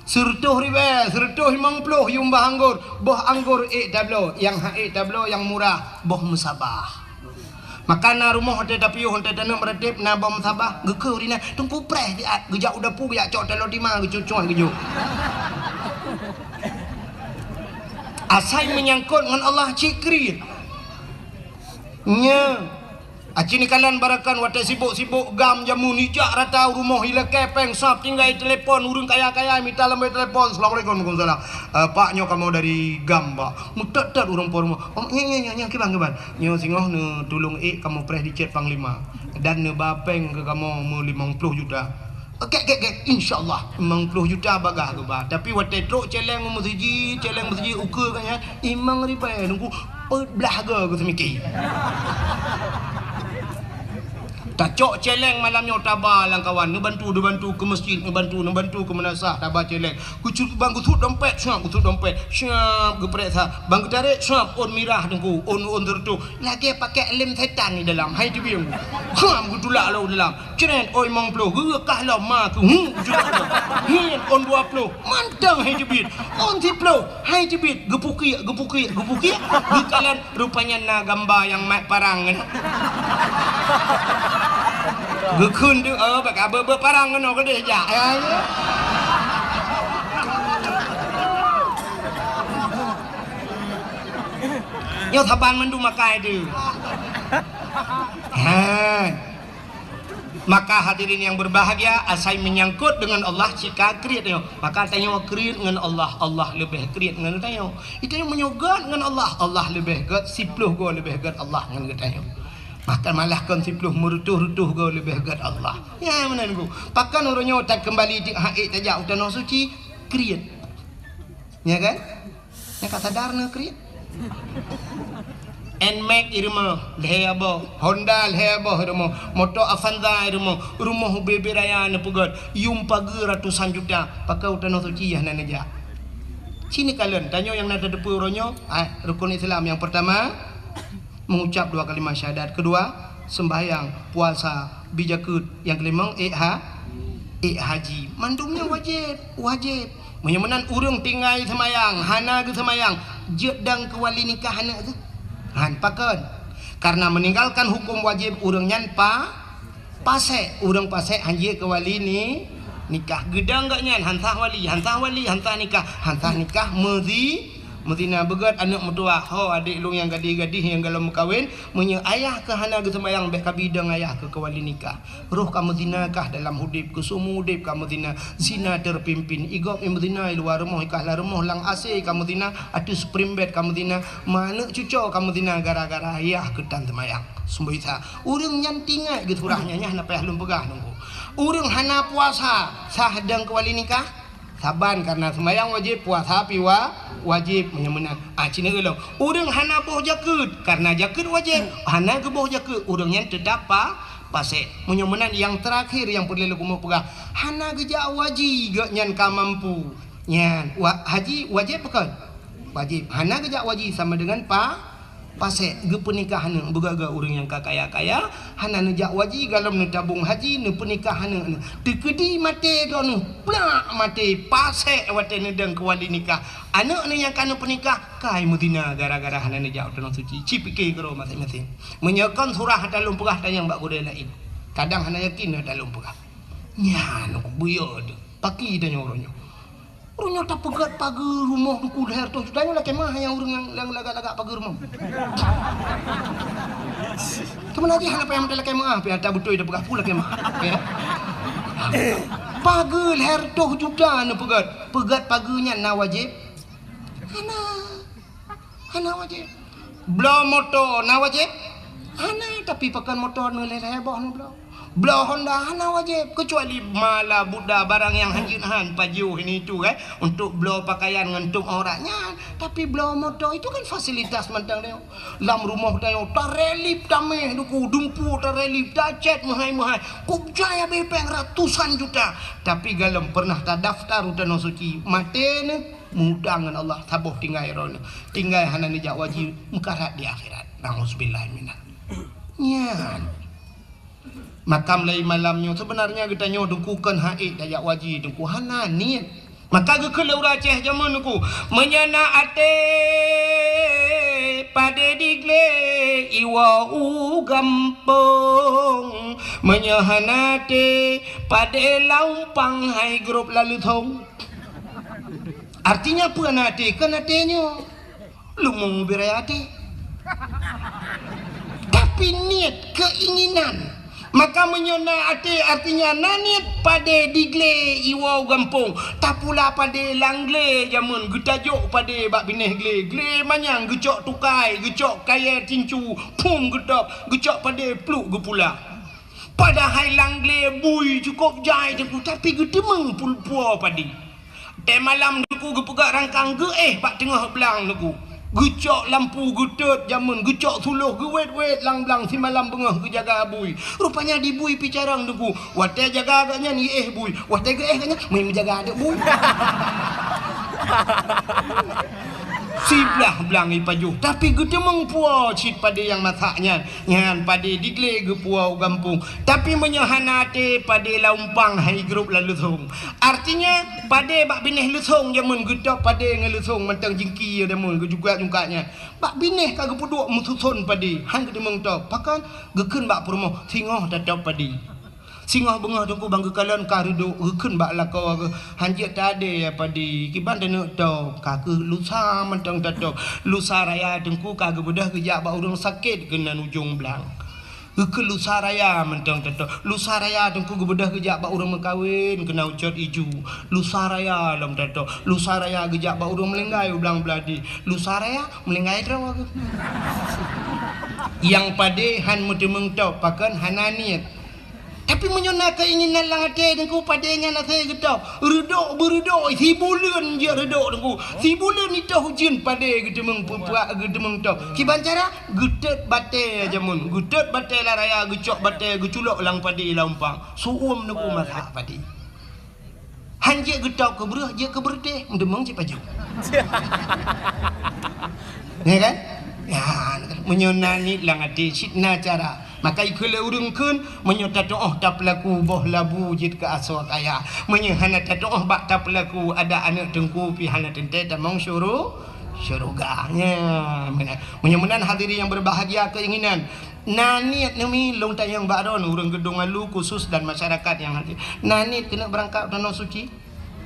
Sireutoh ribèe, sireutoh limong ploh yum boh anggor. Boh anggor ék tabloe, nyang han ék tabloe nyang murah, boh meusabah. Maka na rumoh watèe tapiôh, watèe taneuk meuratéb na boh meusabah, geukheun rinah, teungku preh siat, geujak u dapu, geujak cok taloe tima, geucucok geujok. Asai meunyangkot ngon Allah cit kriet. Nyoe, aci neukalon barakan watèe sibok-sibok gam jameun ijak rata u rumoh ilakèe pèng sab tinggai telepon ureueng kaya-kaya mita lamboi telepon, "Assalamualaikum." "Waalaikumsalam." "Eh, Pak, nyoe kamoe dari gam, Pak." Meutot-tot ureueng po rumoh. "Oh, nyoe, nyoe, nyoe, nyoe, kiban, kiban?" "Nyoe singoh neutulông ék kamoe preh di cét panglima dan neuba pèng keu kamoe meulimong ploh juta." "Oke, oke, oke, insya Allah." Limong ploh juta bagah geuba. Tapi watèe trok cèlèng meuseujid, cèlèng meuseujid ukeue ka nyan, limong ribèe nunggu peuet blah goe geuseumiké. Tacok cèlèng malam nyoe taba lam kawan, neubantu, neubantu keu meuseujid, neubantu, neubantu keu meunasah, taba cèlèng. Geucut bang geusuet dompet, siap geusuet dompet, siap geupreksa. Bang geutarek, siap ôn mirah teungku, ôn, ôn sireutoh. Lagèe pakèk lem setan di dalam, hai teubieng. Kham geutulak lom dalam. Cret, ôn limong ploh, geukah lom ma keu hu, geutulak lom. Ngieng, ôn dua ploh, mantong hai teubiet. Ôn siploh, hai teubiet, geupukiek, geupukiek, geupukiek. Geukalon, rupanya na gamba nyang mat parang nyan. Geukheun tu, oh, bak abeuet-abeuet parang keunoe keudeh jak. Ya, ya. Nyoe saban mandum makai tu. Ha. Maka hadirin yang berbahagia, asai menyangkut dengan Allah, cika kriet nyoe. Maka tanyoe kriet ngon Allah, Allah leubeh kriet ngon tanyoe. Tanyoe meunyoe göt ngon Allah, Allah leubeh göt, siploh goe leubeh göt Allah ngon geutanyoe. Maka malah kon siploh, meureutoh-reutoh goe leubeh göt Allah. Ya, meunan ku. Pakon uroe nyoe takeumbali di hak tajak u tanoh suci, kriet. Ya kan? Nyang ka sadar na kriet. Nmax i rumoh, lhèe boh. Honda lhèe boh i rumoh. Moto Avanza i rumoh. Rumoh ubé-bé raya neupeugöt. Yum pageue ratusan juta. Pakon u tanoh suci hana neujak. Ci neukalon, tanyoe nyang na tateupeue uroe nyoe, ah, rukun Islam nyang peurtama, mengucap dua kalimat syahadat. Kedua, sembahyang, puasa, beuzakat. Nyang keulimong, ék ha-, ék haji. Mandum nyan wajéb, wajéb. Meunyoe meunan ureueng tinggai seumayang, hana geuseumayang, jeuet dong keu wali nikah aneuk geuh. Han, pakon? Karena meninggalkan hukum wajib ureueng nyan pa-, pasék. Ureueng pasék han jeuet keu wali ni-, nikah. Geudong gobnyan han sah wali, han sah wali, han sah nikah, han sah nikah meuzi-, Meuzina beugét aneuk meutuwah, ho adék lôn nyang gadih-gadih nyang golom meukawen, meunyoe ayah keuh hana geuseumayang, bék kabi dong ayah keuh keu wali nikah. Roh ka meuzina kah dalam udép, keu seumeu udép ka meuzina, zina terpimpin. Igop i meuzina i luwa rumoh, i kahla rumoh, lam A C ka meuzina, ateueh spring bed ka meuzina, ma aneuk cuco ka meuzina gara-gara ayah keuh tan seumayang. Sumbeue sa, ureuëng nyan tingat geusurah nyan, nyan hana payah lôn peugah nunggu. Ureuëng hana puasa, sah dong keu wali nikah? Saban karena seumayang wajéb, puasa pi wa-, wajéb meunyoe meunan. Ah, cina ulôn. Ureuëng hana boh jakeuet, karena jakeuet wajéb, hana geuboh jakeuet, ureuëng nyan teutap pa-, pasék. Meunyoe meunan nyang terakhir nyang peureulée lôn keumeung peugah, hana geujak haji geuh nyan ka mampu. Nyan, wa-, haji wajéb pakon? Wajéb. Hana geujak haji sama dengan pa-, pasék, geupeunikah aneuk beugét-gét ureuëng nyang ka kaya-kaya, hana neujak haji, golom neutabong haji, neupeunikah aneuk nyoe. Teukeudi maté droeneuh, plak maté, pasék watée neudong keu wali nikah. Aneuk nyoe nyang ka neupeunikah, kai meuzina gara-gara hana neujak u tanoh suci. Ci pike keudroe maséng-maséng. Meunyoe kon surah ata lôn peugah tanyong bak gurée laén. Kadang hana yakin ata lôn peugah. Nyan, buyeu teuh. Paki tanyoe uroe nyoe. Ureuëng nyoe tapeugét pageue rumoh Teungku lhée reutôh juta nyoe lakée meuah nyang ureuëng nyang, nyang lagak-lagak pageue rumoh. Teuma jih hana payah meuteulakée meuah, pih ata beutôi tapeugah peue lakée meuah. Ya. Pageue lhée reutôh juta neupeugét. Peugét pageue nyan na wajéb? Hana. Hana wajéb. Bloe moto na wajéb? Hana, tapi pakon moto neuh lhée-lhée boh neubloe. Bloe Honda hana wajéb, keucuali mala buda barang nyang hanjeuet han pajoh ini itu, kan, untuk bloe pakaian ngon tueng aurat nyan. Tapi bloe moto itu kan fasilitas mantong nyoe. Lam rumoh tanyoe tarelip taméh Teungku, dumpeue tarelip, tacét meuhai-meuhai. Kok jai habéh péng ratusan juta. Tapi golom pernah tadaftar u tanoh suci, maté neuh. Meuutang ngon Allah, saboh tinggai droeneuh. Tinggai hana neujak haji, meukarat di akhirat. Nauzubillah minal. Nyan. Makam laén malam nyoe, sebenarnya geutanyoe Teungku kon han ék tajak haji Teungku, hana niet. Maka geukheun lé ureuëng Aceh jameun Teungku, meunyoe na até padé diglé iwoe u gampông, meunyoe hana até padé laumpang hai grob laleuthong. Artinya peue na até? Kon até nyoe. Leumo beu raya até. Tapi niet, keinginan. Maka meunyoe na até, artinya na niet padé diglé iwoe gampông. Tapula padé lam glé jameun geutajok padé bak binéh glé. Glé manyang geucok tukai, geucok kayée tincu, phom geutôb, geucok padé pluek geupula. Padahai lam glé bui cukôp jai Teungku, tapi geuteumeung pul-, puwoe padé. Watée malam Teungku geupeugah rangkang geuéh bak teungoh blang Teungku. Geucok lampu geutot jameun, geucok suloh geuwét-wét lam blang simalam beungoh geujaga bui. Rupanya di bui pih carông Teungku. Watée jaga gobnyan iéh bui. Watée geuéh gobnyan, meujaga aneuk bui. Siblah blang ipajoh, tapi geuteumeung puwoe cit padé nyang masak nyan. Nyan padé diglé geupuwoe u gampông. Tapi meunyoe hana até, padé laumpang hai grob laleuthong. Artinya, padé bak binéh leuthong jameun geutôb padé ngon leuthong mantong jingki jameun geujungkat-jungkat nyan. Bak binéh ka geupeuduek meususon padé, han geuteumeung tôb. Pakon? Geukheun bak peurumoh, singoh tatôb padé. Singoh beungoh Teungku ban geukalon ka reudok, geukheun bak lakoe geuh, "Han jeuet tadé ya padé, kiban taneuk tôb, ka keuh lusa mantong tatôb." Lusa raya Teungku ka geubeudôh geujak bak ureuëng sakét keunan ujong blang. Geukheun lusa raya mantong tatôb. Lusa raya Teungku geubeudôh geujak bak ureuëng meukawen keunan ucot iju. Lusa raya lom tatôb. Lusa raya geujak bak ureuëng meulinggai u blang beuladi. Lusa raya meulinggai droe geuh. Nyang padé han meuteumeung tôb, pakon hana niet. Tapi meunyoe na keinginan lam até Teungku, padé nyan asai geutôb. Reudok beureudok, sibuleuen jeuet reudok Teungku. Sibuleuen itôh ujeuen padé geuteumeung peupuak, geuteumeung tôb. Kiban cara? Geutot batée jameun. Geutot batée lam raya, geucok batée, geuculok lam padé laumpang. Su'uem Teungku masak padé. Han jeuet geutôb keu breueh, jeuet keu beureutéh, meuteumeung cit pajoh. Ya kan? Ya, meunyoe na niet lam até, cit na cara. Maka ikheun lé ureuëng kheun, meunyoe tatu'oh tapeulaku boh labu jeuet keu asoe kaya. Meunyoe hana tatu'oh bak tapeulaku, adak aneuk Teungku pih hana teuntée tamong syuru-, syeuruga. Nya, meunan. Meunyoe meunan hadirin yang berbahagia keinginan, na niet neumi lôn tanyong bak droeneuh ureuëng Geudong Alu khusus dan masyarakat nyang hadir. Na niet keuneuk beurangkat u Tanoh Suci?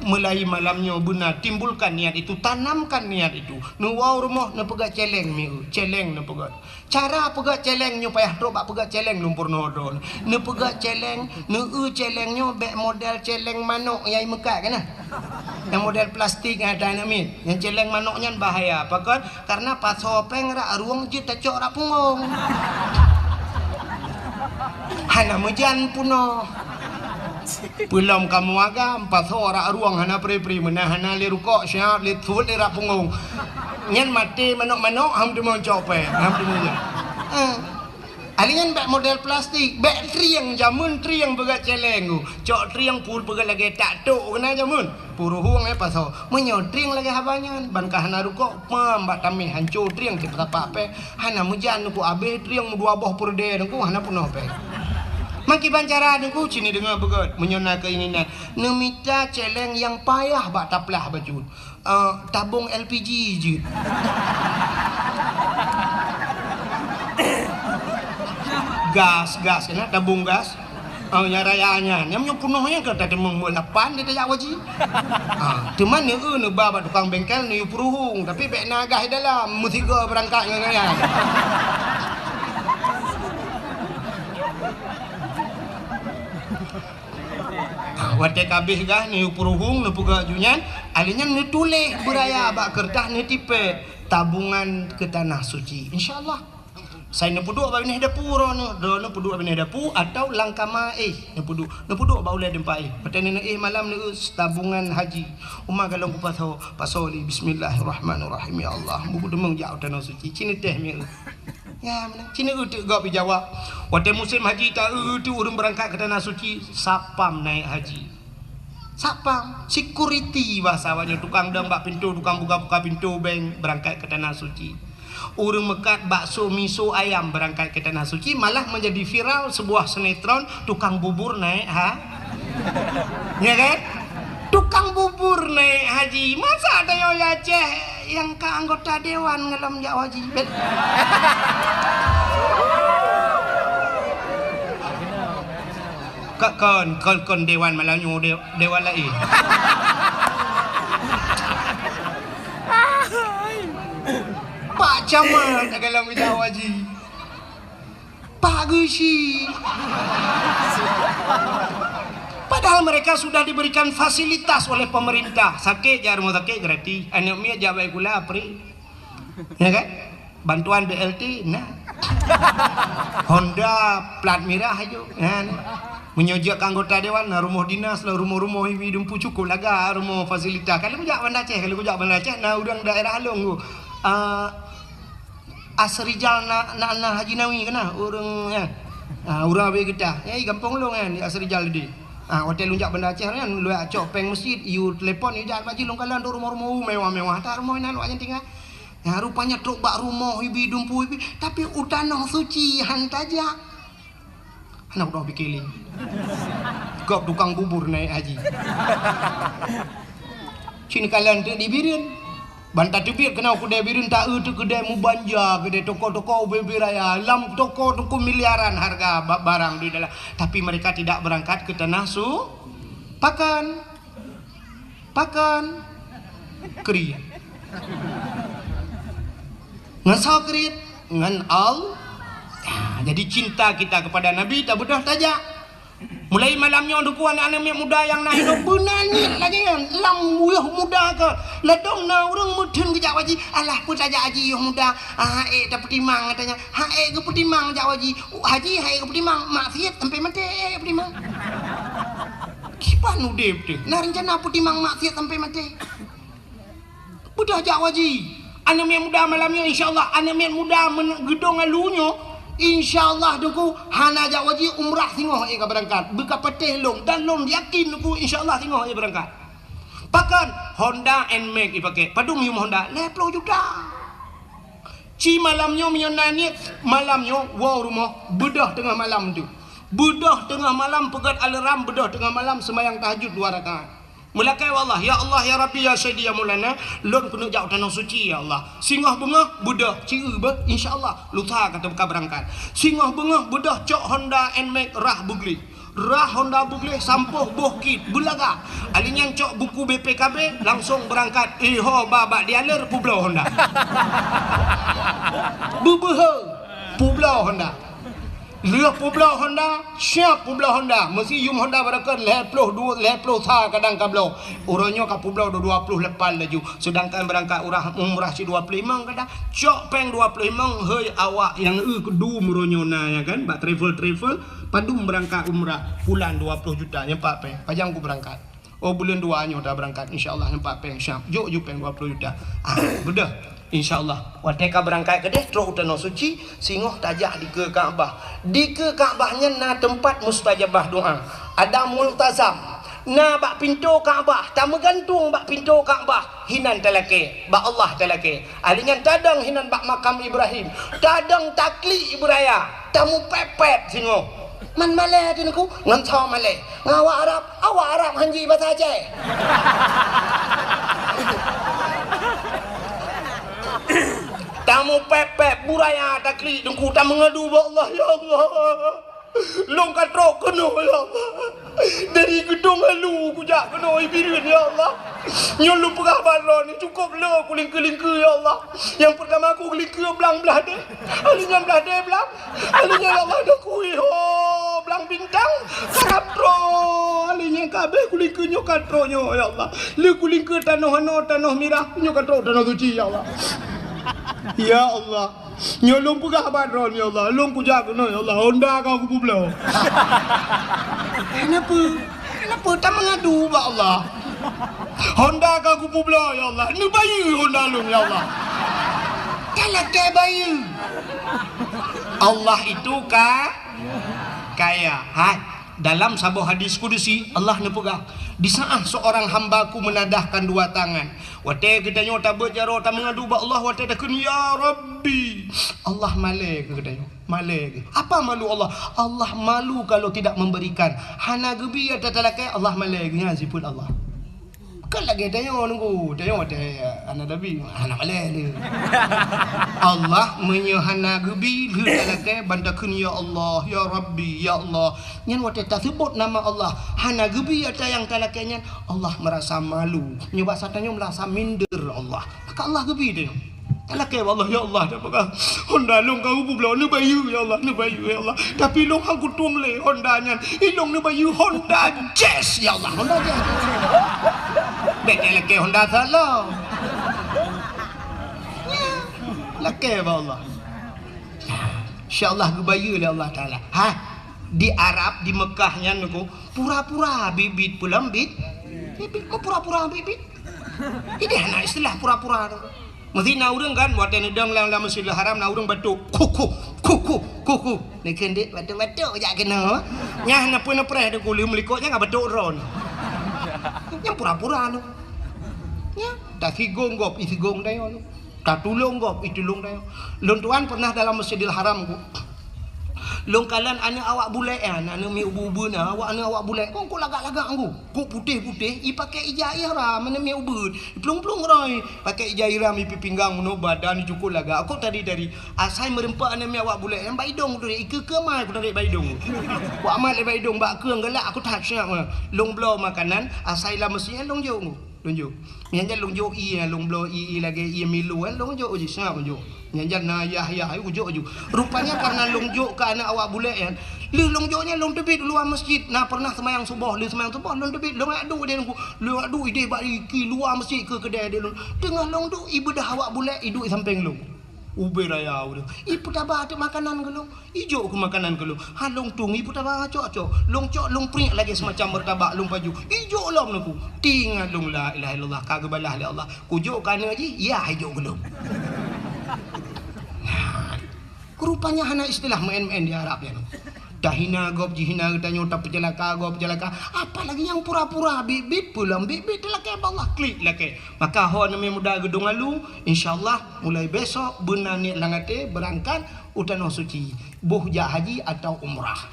Mulai malam nyoe beuna timbulkan niat itu, tanamkan niat itu. Neuwoe rumoh neupeugöt céléng mieu, céléng neupeugöt. Cara peugöt céléng nyoe payah trok bak peugöt céléng lôn peurunoe droe. Neupeugöt céléng, neueu céléng nyoe bèk model céléng manok nyang meukat kana. Nyang model plastik nyang ada aneuk miet. Nyang céléng manok nyan bahaya. Pakon? Karena pasoe péng rak rueng jeuet tacok rak punggong. Hana meujan peunoh. Peulom kamoe agam, pasoe rak rueng hana pri-pri, meunan hana lé rukok, siap lé thot lé rak punggong. Nyan maté manok-manok, ham teumeucok péng, ham teumeujan. Eh. Ahli nyan bèk model plastik, bèk trieng, jameun trieng peugöt céléng ku. Cok trieng pul peugöt lagèe tak tok keunan jameun. Puruhueng eh pasoe. Meunyoe trieng lagèe haba nyan, ban ka hana rukok, pam bak tamèh hanco trieng cit peusapat péng. Hana meujan Teungku, abéh trieng meudua boh peureudèe Teungku, hana peunoh péng. Meukiban cara Teungku, ci neudeungö beugöt, meunyoe na keinginan. Neumita céléng nyang payah bak taplah bacut. Eh, tabong L P G jeuet. Gas, gas, keunan tabong gas. Oh, nyang raya nyan. Nyang meunyoe peunoh nyan ka tateumeung lapan di tajak waji. Ah, teuma neueu neuba bak tukang bengkel neuyue peuruhueng, tapi bèk na gas di dalam, meusigoe beurangkat ngon nyan. Ah, watèe ka abéh gas neuyue peuruhueng, neupeugah ju nyan, ahli nyan neutuléh beuraya bak keureutah neutipèe tabungan keu tanah suci. Insya Allah. Sai neupeuduek bak binéh dapu droeneuh, droeneuh peuduek bak binéh dapu atau lam kama éh neupeuduek, neupeuduek bak ulèe teumpat éh. Watèe neuéh malam neueu tabungan haji. Uma galong kupasoe, pasoe lé bismillahirrahmanirrahim. Ya Allah, beudeumeung jak u Tanoh Suci, ci neutéh mieu. Ya, meunan. Ci neueu teuk gob jijawab. Watèe musém haji taeu teuk ureueng beurangkat keu Tanoh Suci, satpam naék haji. Satpam, security bahasa awaknyan, tukang dong bak pintoe, tukang buka-buka pintoe bank beurangkat keu Tanoh Suci. Ureueng meukat bakso, miso, ayam beurangkat keu Tanoh Suci, malah menjadi viral sebuah sinetron tukang bubur naék ha-, ya kan? Tukang bubur naék haji. Masa tanyoe di Aceh nyang ka anggota dewan ngalom jak haji? Ka-, kon, kon, kon dewan malam nyoe, de-, dewan laén. Pak Camat galom jak haji. Pak Geuchik. Padahal mereka sudah diberikan fasilitas oleh pemerintah. Sakét jak rumoh sakét gratis. Aneuk miet jak baikula free. Ya kan? Bantuan B L T na. Honda plat mirah aju. Na, na. Meunyoe jeuet keu anggota dewan, na rumoh dinas lah, rumoh-rumoh ibi dumpu cukôp lagak, rumoh fasilitas. Kalau kujak Banda Aceh, kalau kujak Banda Aceh, na ureueng daerah Along tu. Ah, Asrijal na, na, na Haji Nawi kana, ureueng, ya. Ah, ureueng abéh geutah. Eh, gampông lôn kan, di Asrijal tadi. Ah, watèe lôn jak Banda Aceh kan, lôn cok péng meuseujid, yue telepon, yue jak Haji lôn kalon tu rumoh-rumoh mewah-mewah. That rumoh inan awaknyan tinggai. Ya, rupanya trok bak rumoh ibi dumpu ibi, tapi u Tanoh Suci han tajak. Hana kudoh pike lé. Gob tukang bubur naék haji. Cit kalon teuk di Bireuen. Ban tateubiet keunoe keudè Bireuen, taeu teuk keudè meubanja, keudè toko-toko ubé-ubé raya. Lam toko teungku miliaran hareuga ba-, barang di dalam. Tapi mereka tidak beurangkat keu Tanoh Su-, pakon. Pakon? Kriet. Ngon soe kriet? Ngon Allah. Ya, jadi cinta kita kepada Nabi tabeudôh tajak. Mulai malam nyoe Teungku, aneuk-aneuk miet muda nyang na hidup beuna niet lagèe nyan. Lam yoh muda ka. Ladôm na ureueng meutheun geujak haji. Alah, peue tajak haji yoh muda? Ah, ék tapeutimang katanya. Ha ék geupeutimang jak haji. Haji ha ék geupeutimang, maksiet sampai maté ék geupeutimang. Kiban udép teuh, na reuncana peutimang maksiet sampai maté. Beudôh jak haji. Aneuk miet muda malam nyoe, insya Allah, aneuk miet muda men-, geudong alu nyoe, insya Allah Teungku, hana jak haji, umrah singoh ék ka beurangkat. Beuka patéh lôn, dan lôn yakin Teungku, insya Allah singoh ék beurangkat. Pakon? Honda Nmax ipakè. Padum yum Honda? Lhèe plôh juta. Ci malam nyoe meunyoe na niet, malam nyoe woe u rumoh, beudôh teungoh malam tu. Beudôh teungoh malam peugöt alarm, beudôh teungoh malam seumayang tahajud dua rakaat. Meulakèe bak Allah, "Ya Allah, ya Rabbi, ya Sayyidi, ya Maulana, lôn keuneuk jak u Tanoh Suci, ya Allah." Singoh beungoh, beudôh, ci eu beuh, insya Allah, lusa ka teuka beurangkat. Singoh beungoh, beudôh, cok Honda Nmax rhah beugleh. Rhah Honda beugleh sampôh boh kit beulaga. Ali nyan cok buku B P K B, langsong beurangkat. Eh, ho ba bak dealer peubloe Honda. Beubeuhe peubloe Honda. Lheueh peubloe Honda, siap peubloe Honda. Meusi yum Honda barokon lhèe ploh dua, lhèe ploh sa kadang ka bloe. Uroe nyoe ka peubloe dua, dua ploh lapan laju. Seudangkan beurangkat urah umrah si dua ploh limong kadang. Cok péng dua ploh limong, hei awak nyang eu keudum uroe nyoe na, ya kan, bak travel-travel. Padum beurangkat umrah, pulang dua ploh juta, nyan pat péng. Pajan ku beurangkat? Oh, buleuen dua nyoe ta beurangkat, insya Allah nyan pat péng, siap. Jok ju péng dua ploh juta. Ah, beudôh. Insya Allah. Watèe ka beurangkat keudeh, trok u Tanoh Suci, singoh tajak dikeue Ka'bah. Dikeue Ka'bah nyan na teumpat mustajabah doa. Ada multazam. Na bak pintoe Ka'bah, tameugantung bak pintoe Ka'bah, hinan talakèe, bak Allah talakèe. Ali nyan tadong hinan bak makam Ibrahim, tadong taklik ibu raya, tamupèp-pèp singoh. Man malèe teungku, ngon soe malèe? Ngon awak Arab, awak Arab hanji basa Aceh. Tamupèp-pèp, bu raya taklik teungku, tameungadu bak Allah, "Ya Allah, lôn ka trok keunoe, ya Allah. Dari Geudong Alu kujak keunoe Ibireuen, ya Allah. Nyoe lôn peugah bak droeneuh, cukôp le kulingkeue-lingkeue, ya Allah. Nyang peurtama kulingkeue blang blah deh. Ali nyan blah deh blang. Ali nyan, ya Allah, dah kui ho blang bintang. Ka trok. Ali nyan ka abéh kulingkeue nyoe, ka trok nyoe, ya Allah. Le kulingkeue tanoh anoe, tanoh mirah, nyoe ka trok Tanoh Suci, ya Allah. Ya Allah." Nyoe lôn peugah bak droeneuh, ya Allah. Lôn kujak keunoe, ya Allah. Honda ka kupeubloe. Kenapa? Kenapa? Tameungadu bak Allah. Honda ka kupeubloe, ya Allah. Neubayeue Honda lôn, ya Allah. Talakèe bayeue. Allah itu ka-, kaya. Hai. Dalam saboh hadis kudusi, Allah neupeugah, "Di saat seorang hamba-Ku menadahkan dua tangan." Watèe geutanyoe tabeuet jaroe tameungadu bak Allah, watèe takheun, "Ya Rabbi," Allah malèe keu geutanyoe, malèe keu. Apa malu Allah? Allah malu kalau tidak memberikan. Hana geubi ata talakèe, Allah malèe keu. Nyan sifeuet Allah. Kan lagèe tanyoe nunggu, tanyoe watèe hana tabi, hana malèe lé. Allah meunyoe hana geubi, lheueh talakèe ban takheun, "Ya Allah, ya Rabbi, ya Allah." Nyan watèe taseubut nama Allah, hana geubi ata nyang talakèe nyan, Allah meurasa malu. Nyoe basa tanyoe meurasa minder Allah. Maka Allah geubi tanyoe. Talakèe bak Allah, "Ya Allah, dah peugah Honda lôn ka kupeubloe, neubayeue, ya Allah, neubayeue, ya Allah. Tapi lôn han kutueng lé Honda nyan. Ilôn neubayeue Honda Jazz, ya Allah, Honda Jazz." Bèk talakèe Honda salah. Lakèe bak Allah. Insya Allah geubayeue lé Allah Taala. Ha, di Arab, di Mekah nyan niko, pura-pura bit-bit peulom bit. Bit-bit, kok pura-pura bit-bit? Ideh na istilah pura-pura tu. Meusi na ureueng kan, watèe neudong lam, lam Masjidil Haram, na ureueng batok, "Khu, khu, khu, khu, khu, khu." Neukheun dek batok-batok jak keunoe. Nyan na peue neupreh deungon lheueh meulikot nyan ka batok droe. Nyan pura-pura tu. Nyan, tasigong gob, isigong dayoe tu. Tatulông gob, itulông dayoe. Lôn tuan pernah dalam Masjidil Haram ku. Lôn kalon aneuk awak bulèk nyan, aneuk miet ubeuet-ubeuet na, awak aneuk awak bulèk. Kok, kok lagak-lagak ku. Kok putéh-putéh, ipakè ija ihram, aneuk miet ubeuet. Iplueng-plueng roi, pakè ija ihram, ipi pinggang meunoe, badan icukot lagak. Kok tari-tari. Asai meureumpok aneuk miet awak bulèk nyan, bak idông ku tarék, ikeue-keue mai ku tarék bak idông. Ku amat lé bak idông, bak keue galak, aku that siap. Lôn bloe makanan, asai lam meuseujid, lôn jok ku. Lôn jok. Nyan jan lôn jok ié, lôn bloe ié, ié lagèe ié Milo, eh, lôn jok jih, siap lôn jok. Nyan jan na yah-yah, eh, kujok ju. Rupanya karena lôn jok keu aneuk awak bulèk nyan. Lheueh lôn jok nyan lôn teubiet u luwa masjid. Na pernah seumayang suboh, lheueh seumayang suboh lôn teubiet, lôn jak duek deh lôn ku. Lôn jak duek ideh bak i luwa masjid keu keudè deh lôn. Teungoh lôn duek, ibeudoh awak bulèk, iduek sampéng lôn. Ubé raya ureueng. Ipeutaba teuk makanan keu lôn. Ijok keu makanan keu lôn. Ha lôn tueng, ipeutaba cok-cok. Lôn cok, lôn priek lagèe seumacam meurtabak lôn pajoh. Ijok lom neuk ku. Tingat lôn, la ilaha illallah, ka geubalah lé Allah. Kujok keu aneuk jih, yah ijok keu lôn. Nah, rupanya hana istilah meu'en-meu'en di Arab nyan. Tahina gob, jihina geutanyoe, tapeuceulaka gob, peuceulaka. Apalagi nyang pura-pura bit-bit, peulom bit-bit, talakèe bak Allah, klik lakèe. Maka ho aneuk miet muda Geudong Alu, insya Allah mulai besok beuna niet lam até beurangkat u Tanoh Suci, boh jak haji atau umrah.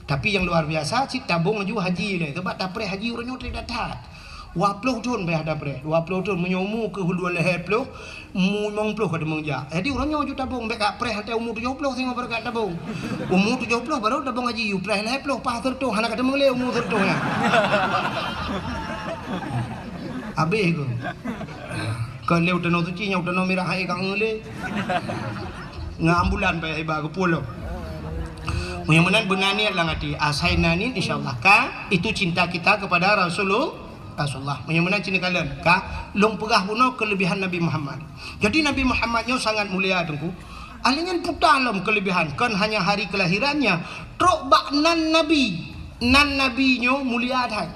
Tapi nyang luar biasa, cit tabong laju haji lé, sabab tapreh haji uroe nyoe trép that-that. Dua ploh thon payah tapreh, dua ploh thon. Meunyoe umu keu ulôn lhèe ploh, umu limong ploh ka teumeung jak. Jadi uroe nyoe ju tabong, bèk ka preh watèe umu tujoh ploh singoh baru ka tabong. Umu tujoh ploh baru tabong haji, u preh lhèe ploh, paih sireutôh, hana ka teumeung lé umu sireutôh nyan. Habéh keuh. Kon lé u Tanoh Suci, nyoe u Tanoh Mirah hai ka ngeulé. Ngon ambulan payah iba geupulông. Meunyoe meunan beuna niet lam até, asai na niet, insya Allah ka, itu cinta kita kepada Rasulul-, Rasulullah. Meunyoe meunan cit neukalon, ka, lôn peugah bunoe kelebihan Nabi Muhammad. Jadi Nabi Muhammad nyoe sangat mulia, Teungku. Ahli nyan puta lom kelebihan, kon hanya hari kelahirannya, trok bak nan Nabi. Nan Nabi nyoe mulia that.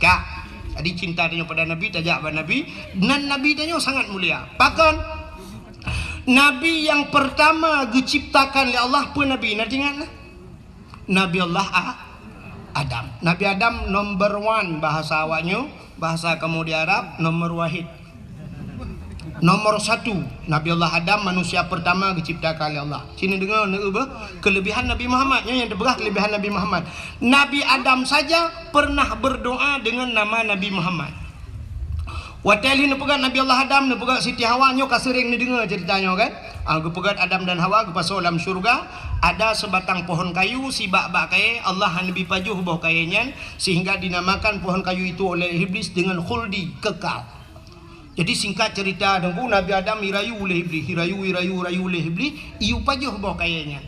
Ka. Jadi cinta tanyoe pada Nabi, tajak bak Nabi, nan Nabi tanyoe sangat mulia. Pakon? Nabi nyang pertama geuciptakan lé Allah peue Nabi? Na teuingat na? Nabi Allah A-, Adam. Nabi Adam number one bahasa awak nyoe, bahasa kamoe di Arab, nomor wahid. Nomor satu, Nabi Allah Adam manusia pertama geuciptakan lé Allah. Sini deungoe, neueu beuh, kelebihan Nabi Muhammad. Nyoe nyang teupeugah kelebihan Nabi Muhammad. Nabi Adam saja pernah berdoa dengan nama Nabi Muhammad. Watèe lheueh neupeugah Nabi Allah Adam, neupeugah Siti Hawa, nyoe ka seuréng neudeungoe ceurita nyoe kan? Ah, geupeugah Adam dan Hawa geupasoe lam syeuruga, ada sebatang pohon kayu, sibak bak kayèe, Allah hana neubi pajoh boh kayèe nyan, sehingga dinamakan pohon kayu itu oleh Iblis dengan khuldi, kekal. Jadi singkat cerita, Teungku, Nabi Adam irayu lé Iblis, irayu, irayu, irayu lé Iblis, iyue pajoh boh kayèe nyan.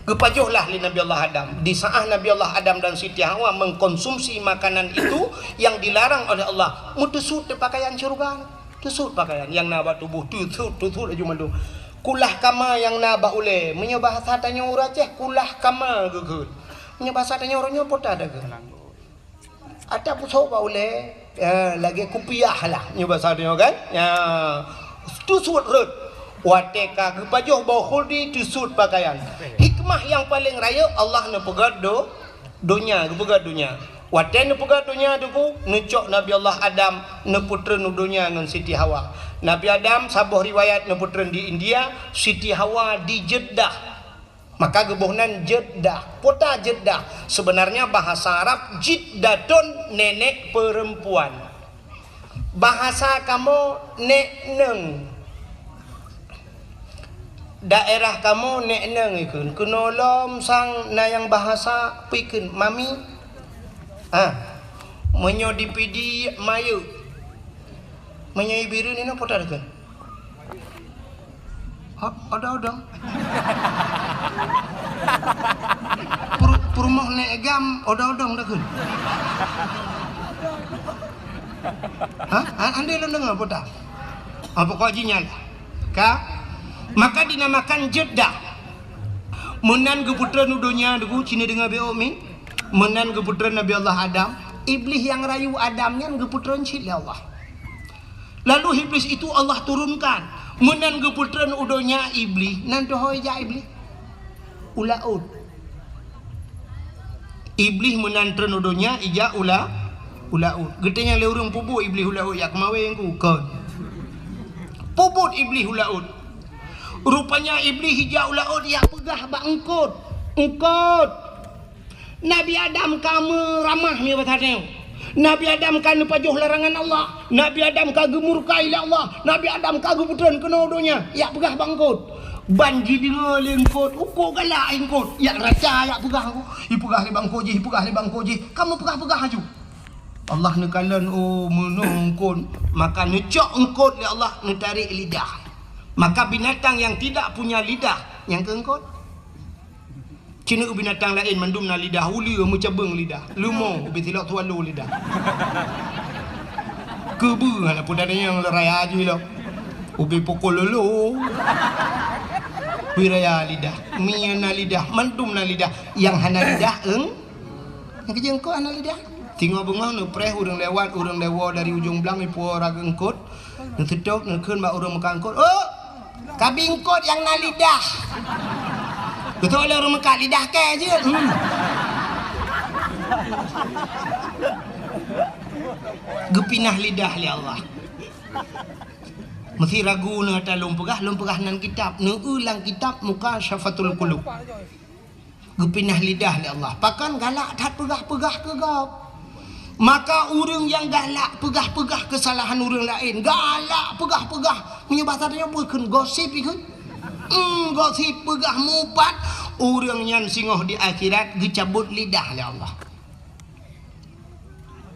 Geupajoh lah lé Nabi Allah Adam. Di saat Nabi Allah Adam dan Siti Hawa mengkonsumsi makanan itu yang dilarang oleh Allah, meuteusut di pakaian syeuruga. Teusut pakaian nyang na bak tuboh, teusut, teusut laju mandum. Kulah kama nyang na bak ulèe, meunyoe bahasa tanyoe ureueng Aceh, kulah kama geukheun. Meunyoe bahasa tanyoe uroe nyoe, peue ta geukheun? Ata pusoe bak ulèe, ya, lagèe kupiah lah, nyoe basa tanyoe kan? Ya, teusut rhot. Watèe ka geupajoh boh khuldi, teusut pakaian. Hikmah nyang paleng rayeuk, Allah neupeugèt do-, donya, geupeugèt donya. Watèe neupeugèt donya, Teungku, neucok Nabi Allah Adam, neupeutreun u donya ngon Siti Hawa. Nabi Adam, saboh riwayat, neupeutreun di India, Siti Hawa di Jeddah. Maka geuboh nan Jeddah. Peue ta Jeddah? Sebenarnya bahasa Arab jiddatun, nenek perempuan. Bahasa kamoe nek neng. Daerah kamoe nek neng ikheun. Keunoe lom sang na nyang bahasa peue ikheun, mami. Ah. Meunyoe di Pidie, mayeuek. Meunyoe i Bireuen inoe peue ta ikheun? Ho-, odong-odong. Pur-, peurumoh nek gam, odong-odong ta kheun. Ha? A-, andai lôn deungoe peue ta? Ah, pokok jih nyan lah. Ka? Maka dinamakan Jeddah. Meunan geupeutreun u donya, Teungku, ci neudeungoe beuh, mi. Meunan geupeutreun Nabi Allah Adam. Iblis nyang rayu Adam nyan geupeutreun cit lé Allah. Lalu Iblis itu Allah turunkan. Meunan geupeutreun u donya Iblis, nan teuhôi jak Iblis? U laôt. Iblis meunan treun u donya, ijak u la-, u laôt. Geutanyong lé ureueng, peue buet Iblis u laôt, jak keumawén ku? Kon. Peue buet Iblis u laôt? Rupanya Iblis ijak u laôt, ijak peugah bak eungkôt. Eungkôt! Nabi Adam ka meuramah, nyoe basa tanyoe. Nabi Adam ka neupajoh larangan Allah. Nabi Adam ka geumurka lé Allah. Nabi Adam ka geupeutreun keunoe donya. Jak peugah bak eungkôt. Ban jideungoe lé eungkôt, uko galak eungkôt. Jak raca, jak peugah, ipeugah lé bak eungkôt jih, ipeugah lé bak eungkôt jih. Ka meupeugah-peugah laju. Allah neukalon, oh, meunoe eungkôt. Maka neucok eungkôt lé Allah, neutarek lidah. Maka binatang yang tidak punya lidah, nyang keu eungkôt. Ci neueu binatang laén mandum na lidah, uleue meucabeueng lidah, leumo ubé silok swallow lidah. Keubeue hana peue tanyong raya jih lom. Ubé pukul lolo. Pi raya lidah, mi na lidah, mandum na lidah. Nyang hana lidah, eung? Nyang keujeueng kok hana lidah? Singoh beungoh neupreh ureueng lewat, ureueng lewoe dari ujong blang, ipuwoe raga eungkôt. Neuseutôt, neukheun bak ureueng meukat eungkôt, "Oh, kabi eungkôt nyang na lidah." Beutôi lé ureueng meukat lidah kèe jeuet. Hmm. Geupinah lidah lé Allah. Meusé ragu neuh ata lôn peugah, lôn peugah nan kitab, neueu lam kitab Mukasyafatul Qulub. Geupinah lidah lé Allah. Pakon galak that peugah-peugah keu gob. Maka ureuëng nyang galak peugah-peugah keusalahan ureuëng laén, galak peugah-peugah, meunyoe basa tanyoe peue kheun, gosip ikheun. Hmm, gosip peugah mupat, ureuëng nyan singoh di akhirat geucabot lidah lé Allah.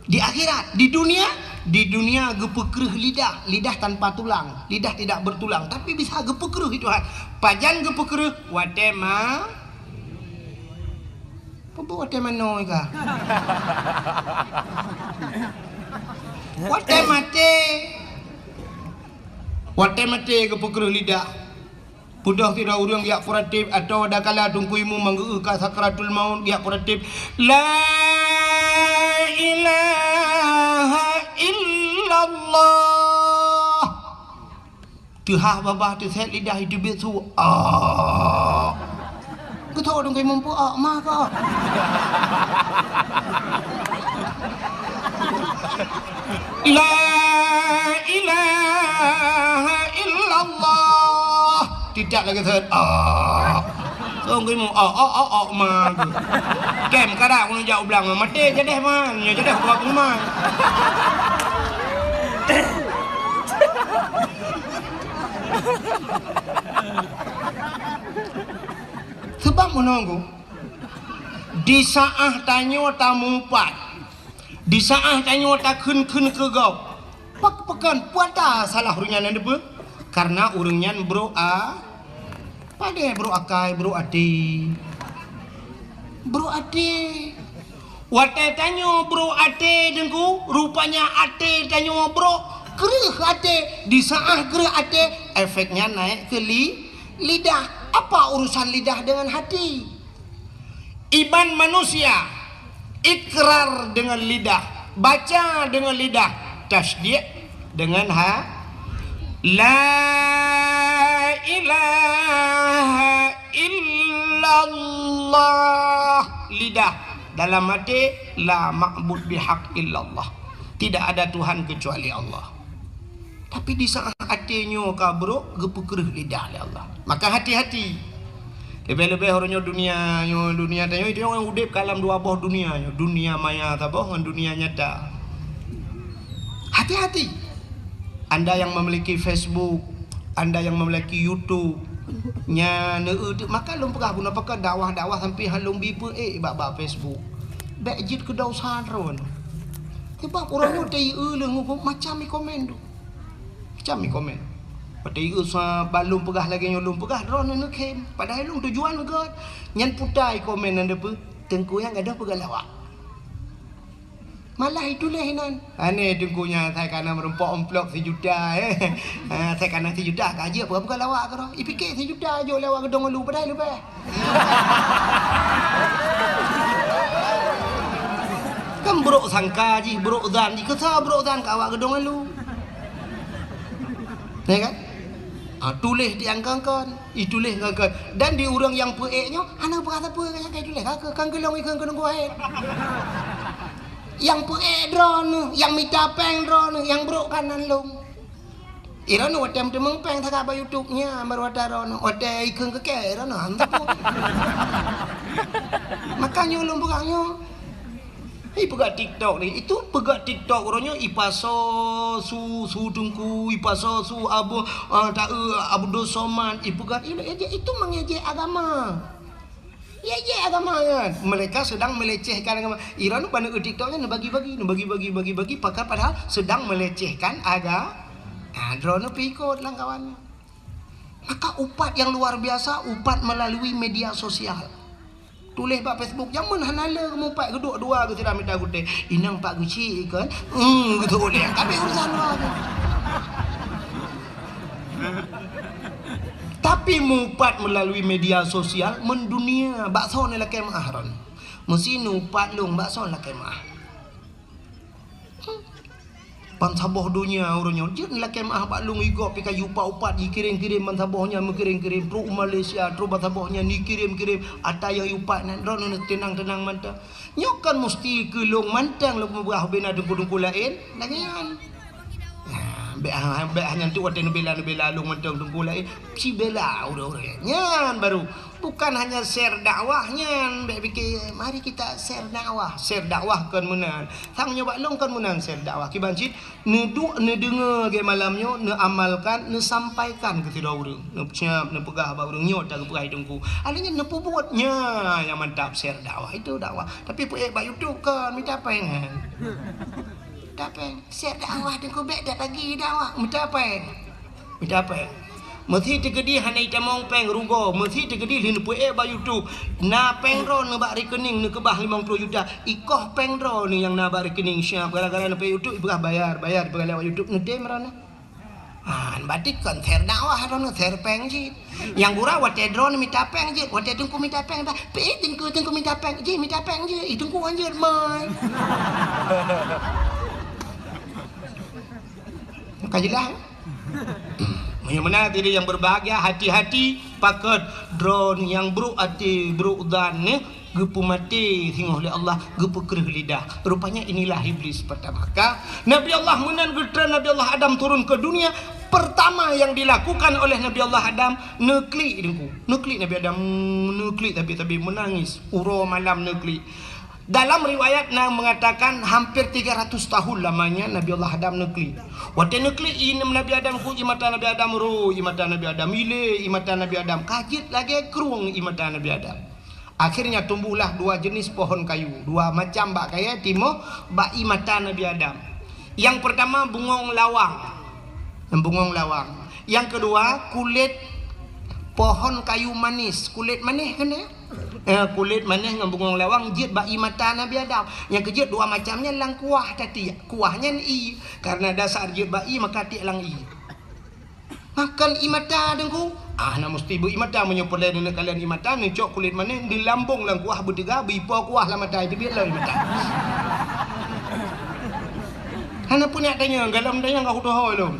Di akhirat, di dunia, di dunia geupeukreuh lidah, lidah tanpa tulang, lidah tidak bertulang, tapi bisa geupeukreuh Tuhan. Pajan geupeukreuh? Watée ma Peue watée manoe ka? Watée maté. Watée maté geupeukreuh lidah. Peudoh sidroe ureuëng jak puratif atau adakala Teungku Imum manggeu ka sakratul maut jak puratif. La ilaha illallah. Teuhah babah teusét lidah iteubiet su. Ah. Geutho dong kai mumpuk ah, mah ka. La ilaha illallah. Tidak lagi teusét. Ah. Song kai mu ah ah ah ah mah. Kem kada kunu jak ublang mati jadeh man. Nyo jadeh kuat man. Sebab meununggu, di saat tanyoe tamupat, di saat tanyoe takheun-kheun keu gob, pak pekan puata salah ureuëng nyan neudeue, karena ureuëng nyan brok a, padé brok akai, brok até. Brok até. Watée tanyoe brok até Teungku, rupanya até tanyoe brok, kreueh até. Di saat kreueh até, efeknya naik ke li-, lidah. Apa urusan lidah dengan hati? Iman manusia ikrar dengan lidah, baca dengan lidah, tasdik dengan ha-, la ilaha illallah, lidah, dalam hati, la ma'bud bihaq illallah. Tidak ada Tuhan kecuali Allah. Tapi di saat até nyoe ka brok, geupeukreuh lidah lé Allah. Maka hati-hati. Leubeh-leubeh uroe nyoe dunia nyoe, dunia tanyoe, itu orang udeb ka lam dua boh dunia nyoe. Dunia maya saboh ngon dunia nyata. Hati-hati. Anda yang memiliki Facebook, anda yang memiliki YouTube, nya neu-, maka lôn peugah guna pakai dakwah-dakwah sampai han lôn bi peuék bak, bak Facebook. Bék jeuet keu dosa droen. Sebab uroe nyoe teu-eu leuh ngon macam i komen tu. Macam i komen. Watée i usa balum peugah lagée nyoe lôn peugah, droeneuh neukhém. Padahai lôn tujuan gét. Nyan puta i komen nyan deupeu, Teungku nyang gadôh peugah lawak. Malah ituléh inan. Aneh Teungku nyan asai kana meurumpok amplop sijuta, eh. Ah, asai kana sijuta ka jeuet peugah-peugah lawak keudroe. Ipike sijuta jok lé awak geudong ulu padahai leubeh. Kan brok sangka jih, brok zan jih, keusa brok zan ka awak geudong ulu. Ya kan? Ah, tuléh di angkangkan, ituléh angkangkan. Dan di ureuëng nyang peuék nyoe, hana peurasa peue nyang ka ituléh, ka, ka, kan geulong ikheun keu nunggu hai. Nyang peuék droeneuh, nyang mita péng droeneuh, nyang brok kan nan lông. Iroeneuh watée meuteumong péng saga bak YouTube nya, baru watée droeneuh, watée ikheun keu kée, iroeneuh han teupeu. Maka nyoe lôn peugah nyoe. Ipeugah TikTok ni, itu peugah TikTok uroe nyoe ipasoe su, su Teungku, ipasoe su Abu, ah, ta-, eh, Abdul Somad, ipeugah, itu mengejek agama. Ejek agama nyan. Mereka sedang melecehkan agama. Iroeneuh ban neu-eu TikTok nyan neubagi-bagi, neubagi-bagi, bagi-bagi, pakat padahal sedang melecehkan aga-, ah, droeneuh pih ikot lam kawan nyan. Maka upat yang luar biasa, upat melalui media sosial. Tuléh bak Facebook, jameun hana le mupat geuduek dua geuh sira mita gutée. Inong Pak Guci ikon, hmm, gitu uleh. Tapi urusan luar tu. Tapi mupat melalui media sosial mendunia, bak soe lakée meuah ron. Meusi nupat lông bak soe lakée meuah. Bansaboh donya uroe nyoe jeuet lakée meuah bak lông igop pih ka jiupat-upat, jikirém-kirém bansaboh nyan, meukirém-kirém trok u Malaysia, trok bansaboh nyan jikirém-kirém, ata nyang jiupat nyan droeneuh teunang-teunang mantong. Nyoe kan musti keu lông mantong lôn peugah bina teungku-teungku laén lagée nyan. Nah, Bèk ha-, bèk hanya tu watèe neubela-neubela lôn mantong teungku laén, sibela ureueng-ureueng. Nyan baru bukan hanya share dakwah nyan, bèk pike, mari kita share dakwah. Share dakwah kon meunan. Sang nyoe bak lôn kon meunan share dakwah. Kiban cit, neuduek neudeungoe lagèe malam nyoe, neuamalkan, neusampaikan keu sidroe ureueng. Neusiap, neupeugah bak ureueng nyoe tapeugah teungku. Alèh nyan neupeubuet, nyan nyang mantap share dakwah. Itu dakwah. Tapi peuék bak YouTube kon, mita péng. Mita péng. Share dakwah teungku bèk tabagi dakwah. Mita péng. Mita péng. Meusé teukeudi hana itamong péng rugoe, meusé teukeudi lheueh neupeuék bak YouTube. Na péng droeneuh bak rekening neukeubah limong ploh juta. Ikoh péng droeneuh nyang na bak rekening siap gara-gara neupeuék YouTube ipeugah bayar, bayar ipeugah lewat YouTube neutem droeneuh. Ah, berarti kon share dakwah droeneuh, share péng cit. Nyang gura watèe droeneuh mita péng jeuet, watèe teungku mita péng dah. Pih teungku, teungku mita péng, jih mita péng jeuet, ih teungku hanjeuet mai. Ka jeulaih? Meunyoe meunan hadirin yang berbahagia, hati-hati pakon droeneuh nyang brôk até, brôk zan, eh, geupeumaté singoh lé Allah, geupeukreueh lidah. Rupanya inilah iblis pertama. Ka Nabi Allah meunan geutreun Nabi Allah Adam turun ke dunia, pertama yang dilakukan oleh Nabi Allah Adam, neuklik teungku. Neuklik Nabi Adam, neuklik tapi-tapi menangis. Uroe malam neuklik. Dalam riwayat na mengatakan hampir tiga ratus tahun lamanya Nabi Allah Adam neuklik. Watèe neuklik ié Nabi Adam ku ié mata Nabi Adam ro, ié mata Nabi Adam ilé, ié mata Nabi Adam kajit lagèe krueng ié mata Nabi Adam. Akhirnya tumbuhlah dua jenis pohon kayu, dua macam bak kayèe timoh bak ié mata Nabi Adam. Yang pertama bungong lawang. Bungong lawang. Yang kedua kulit pohon kayu manis, kulit manis kan ya? Eh, kulit manis ngon bungong lawang jeuet bak ié mata Nabi Adam. Nyang keujeuet dua macam nyan lam kuah tadi. Kuah nyan ié. Karena dasar jeuet bak ié maka tiek lam ié. Makan ié mata teungku. Ah, na mesti beu ié mata meunyoe peureulèe neuneuk kalon ié mata, neucok kulit manis, neulambong lam kuah beuteuga, beuipo kuah lam mata, itu biet lom ié mata. Hana peuneuk tanyong, galom tanyong ka kutohôi lom.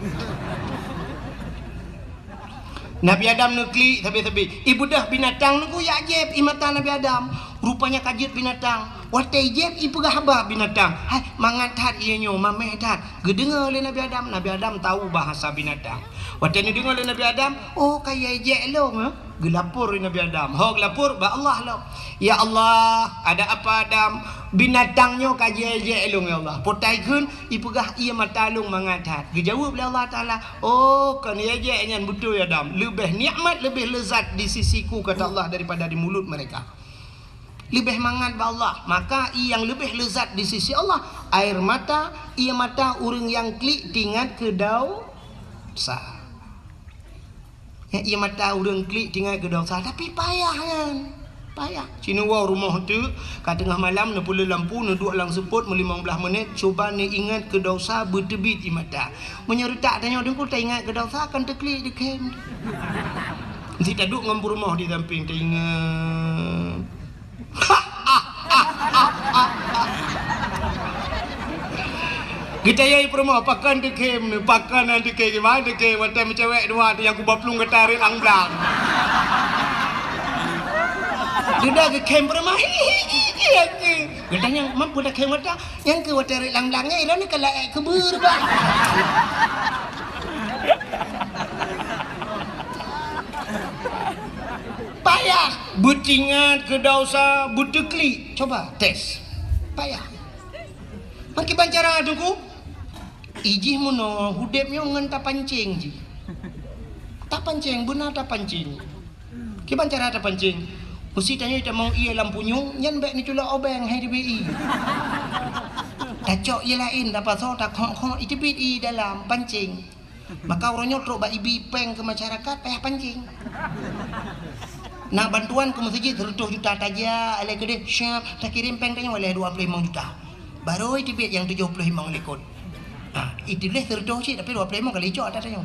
Nabi Adam neuklik sabe-sabe. Ibeudôh binatang nunggu jak jieb ié mata Nabi Adam. Rupanya ka jeuet binatang. Watèe jieb ipeugah haba binatang. Hai, mangat that ié nyoe, mamèh that. Geudeungoe lé Nabi Adam. Nabi Adam tahu bahasa binatang. Watèe neudeungoe lé Nabi Adam, "Oh, ka ié jek lôn, eh?" Geulapor lé Nabi Adam. Ho geulapor bak Allah lom. "Ya Allah, ada apa Adam? Binatang nyoe ka jié jek lôn ya Allah. Potai kheun ipeugah ié mata lôn mangat that." Geujaweueb lé Allah Taala, "Oh, kon ié jek nyan beutôi Adam. Leubeh nikmat, leubeh lezat di sisiku," kata Allah, "daripada di mulut mereka." Leubeh mangat bak Allah. Maka ié nyang leubeh lezat di sisi Allah, air mata, ié mata ureueng nyang klik teuingat keu desya. Ya, ié mata ureueng klik teuingat keu desya, tapi payah nyan. Payah. Sineuk woe rumoh teuk, ka teungoh malam neupeuleueh lampu, neuduek lam seupôt meulimong blaih menit, cuba neuingat keu desya beuteubiet ié mata. Meunyoe reutak tanyoe teungku taingat keu desya kan teuklik dikhem. Meusti taduek ngon peurumoh di sampéng taingat. Geutanyong peurumoh, "Pakon teukhem nyoe? Pakon nyan teukhem? Kiban teukhem? Watèe meucewek dua tu nyang kuba plueng gata rot lam blang." Dudoe geukhem peurumoh, "Hi, hi, hi, hi, hi." Geutanyong, "Mampu takhem gata?" "Nyang keu watèe rot lam blang nyan, ilôn ka laék keubeuet bah." Payah beuteuingat keu desya, beuteuklik. Coba tes. Payah. Meukiban cara teungku? Ijih meunoe udeb nyoe ngon tapancéng jih. Tapancéng, beuna tapancéng. Kiban cara tapancéng? Meusti tanyoe tamong ié lam punyueng, nyan bèk neuculok obeng hai teubiet ié. Tacok ié laén, tapasoe, takhok-khok, iteubiet ié dalam pancéng. Maka uroe nyoe trok bak ibi péng keu masyarakat payah pancéng. Na bantuan keu meuseujid seureutôh juta tajak, lé keudeh siap takirém péng tanyoe lé dua ploh limong juta. Barô iteubiet nyang tujoh ploh limong likot. Ha, ituléh seureutôh cit tapi dua ploh limong kali cok ata tanyoe.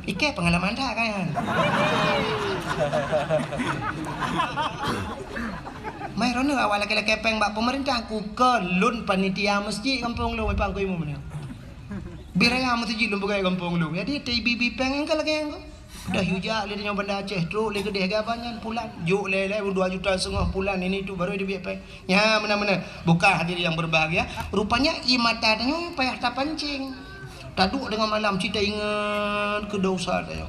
Ikei pengalaman that kan. Mai rono awak lakèe-lakèe péng bak pemerintah ku keu lôn panitia meuseujid gampông lôn pangkui mu. Bih raya meuseujid lôn peugah gampông lôn. Jadi, teuibi-bi péng nyang ka lagèe nyan. Dah yue jak lé nyoe Banda Aceh, trok lé keudeh gaba nyan pulan. Jok lé, lé dua juta setengah pulan, ini tu baru dia biak péng. Nya, meunan-meunan. Bukan hadirin yang berbahagia. Rupanya, ié mata tanyoe payah tapancéng. Taduek teungoh malam cit taingat keu dosa tanyoe.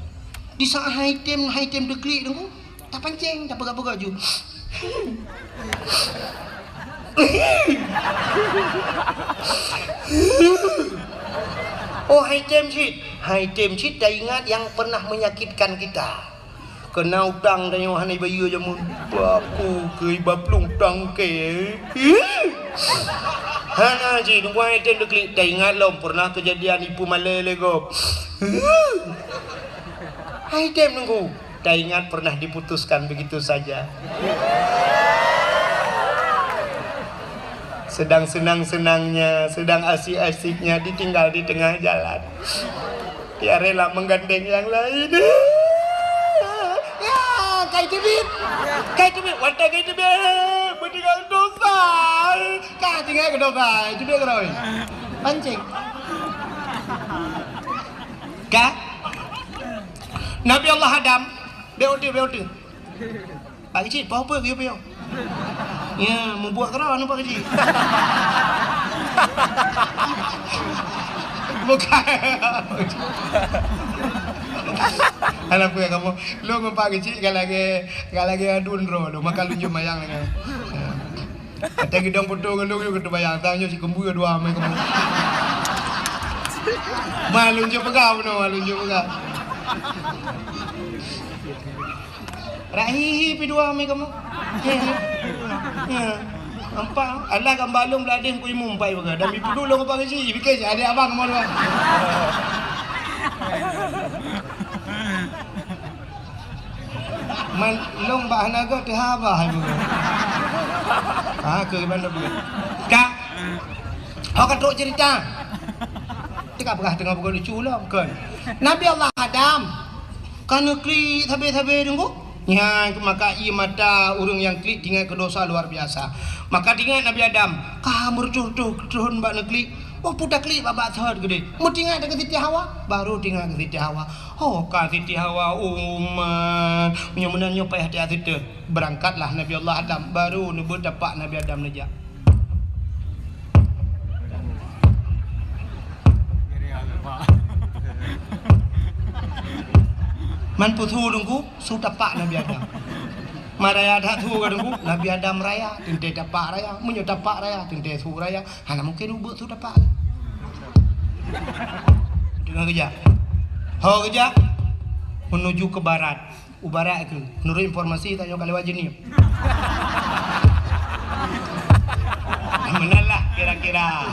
Di saat hai tem, hai tem teuklik teungku, tapancéng, tapeugah-peugah ju. Oh, hai tem cit, hai tem cit taingat nyang pernah menyakitkan kita. Keuna utang tanyoe hana ibayeue jameun. Bapu keu iba plueng utang keu. Hana jih, dua item teuklik. Taingat lom pernah keujadian ipeue malée lé gob. Hai tem nunggu. Taingat pernah diputuskan begitu saja. Sedang senang-senangnya, sedang asik-asiknya ditinggal di tengah jalan. Ia rela menggandeng yang lain. Ya, kai teubiet. Kai teubiet. Watèe kai teubiet, beutinggai dosa. Ka tinggai keu dosa. Teubiet keudroe. Pancing. Ka? Nabi Allah Adam, beuti, beuti. Pak Keuchik, poh peue geuyue piôh? Ya, mubuet keudroe aneuk Pak Keuchik. Bukan. Hana peue kamoe. Lôn ngon Pak Keuchik ka lagèe, ka lagèe aduen droe lôn, maka lôn jeuet mayang lagèe. Ya. Watèe geudong poto ngon lôn, yue keutu bayang, tang nyoe si keumbeue dua amai kamoe. Ma lôn jeuet peugah bunoe, ma lôn jeuet peugah. Rak hihi pi dua mi kamoe. He, he. Ya. Nampak? Alah gamba lôn beuladeh ku imum pai baga. Dan mi puduk lôn apa keuchik. Pikir si adik abang kamoe dua. Man lôn bak hana gèt teuhaba hai baga. Ha, keu bandum. Ka. Ho ka trok cerita. Teuka peugah teungoh bukan lucu lom, kon. Nabi Allah Adam. Ka neuklik sabe-sabe teungku. Nyan maka ie mata ureuëng nyang klik tingat keu dosa luar biasa. Maka tingat Nabi Adam, ka meureutoh-reutoh keuthon bak neuklik. Oh, puta klik bak-bak thot geude. Meutingat keu Siti Hawa, baru tingat keu Siti Hawa. Oh, ka Siti Hawa umat. Meunyoe meunan nyoe payah tiat siteue. Beurangkatlah Nabi Allah Adam, baru neubeutapak Nabi Adam neujak. Man peue su teungku, su tapak Nabi Adam. Man raya that su ka teungku, Nabi Adam raya, teuntèe tapak raya. Meunyoe tapak raya, teuntèe su raya. Hana mungken ubeuet su tapak. Deungon geujak. Ho geujak menuju ke barat. U barat keuh, menurut informasi tanyoe ka lewat Jeunieb. Meunan lah kira-kira.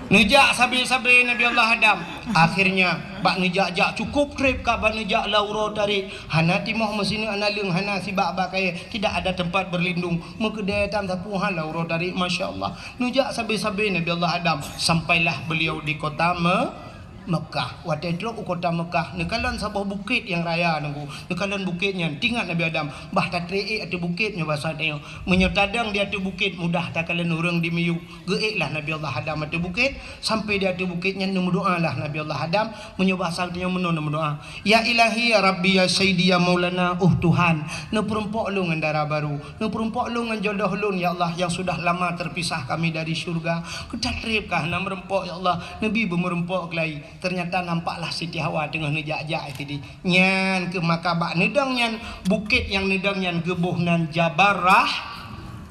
Neujak sabe-sabe Nabi Allah Adam. Akhirnya, bak neujak-jak cukup trép ka bak neujak lam uroe tarék. Hana timoh meusineuk naleueng, hana sibak bak kayèe, tidak ada tempat berlindung. Meukeudèe tam sapeue han lam uroe tarék, masya Allah. Neujak sabe-sabe Nabi Allah Adam. Sampailah beliau di kota Me-, Mekah. Watèe trok u kota Mekah, neukalon saboh bukét nyang raya teungku. Neukalon bukét nyan, tingat Nabi Adam, bah tatré ék ateueh bukét nyoe basa tanyoe. Meunyoe tadong di ateueh bukét, mudah takalon ureuëng di miyueb. Geuék lah Nabi Allah Adam ateueh bukét, sampai di ateueh bukét nyan neumeudoa lah Nabi Allah Adam, meunyoe basa tanyoe meunoe neumeudoa. Ya Ilahi, ya Rabbi, ya Sayyidi, ya Maulana, oh Tuhan, neupeureumpok lôn ngon dara barô, neupeureumpok lôn ngon jodoh lôn, ya Allah, yang sudah lama terpisah kami dari syurga. Keu tatrép ka hana meureumpok, ya Allah, neubi beumeureumpok keulai. Ternyata nampaklah Siti Hawa teungoh neujak-jak sideh. Nyan keuh maka bak neudong nyan, bukét nyang neudong nyan geuboh nan Jabal Rah-,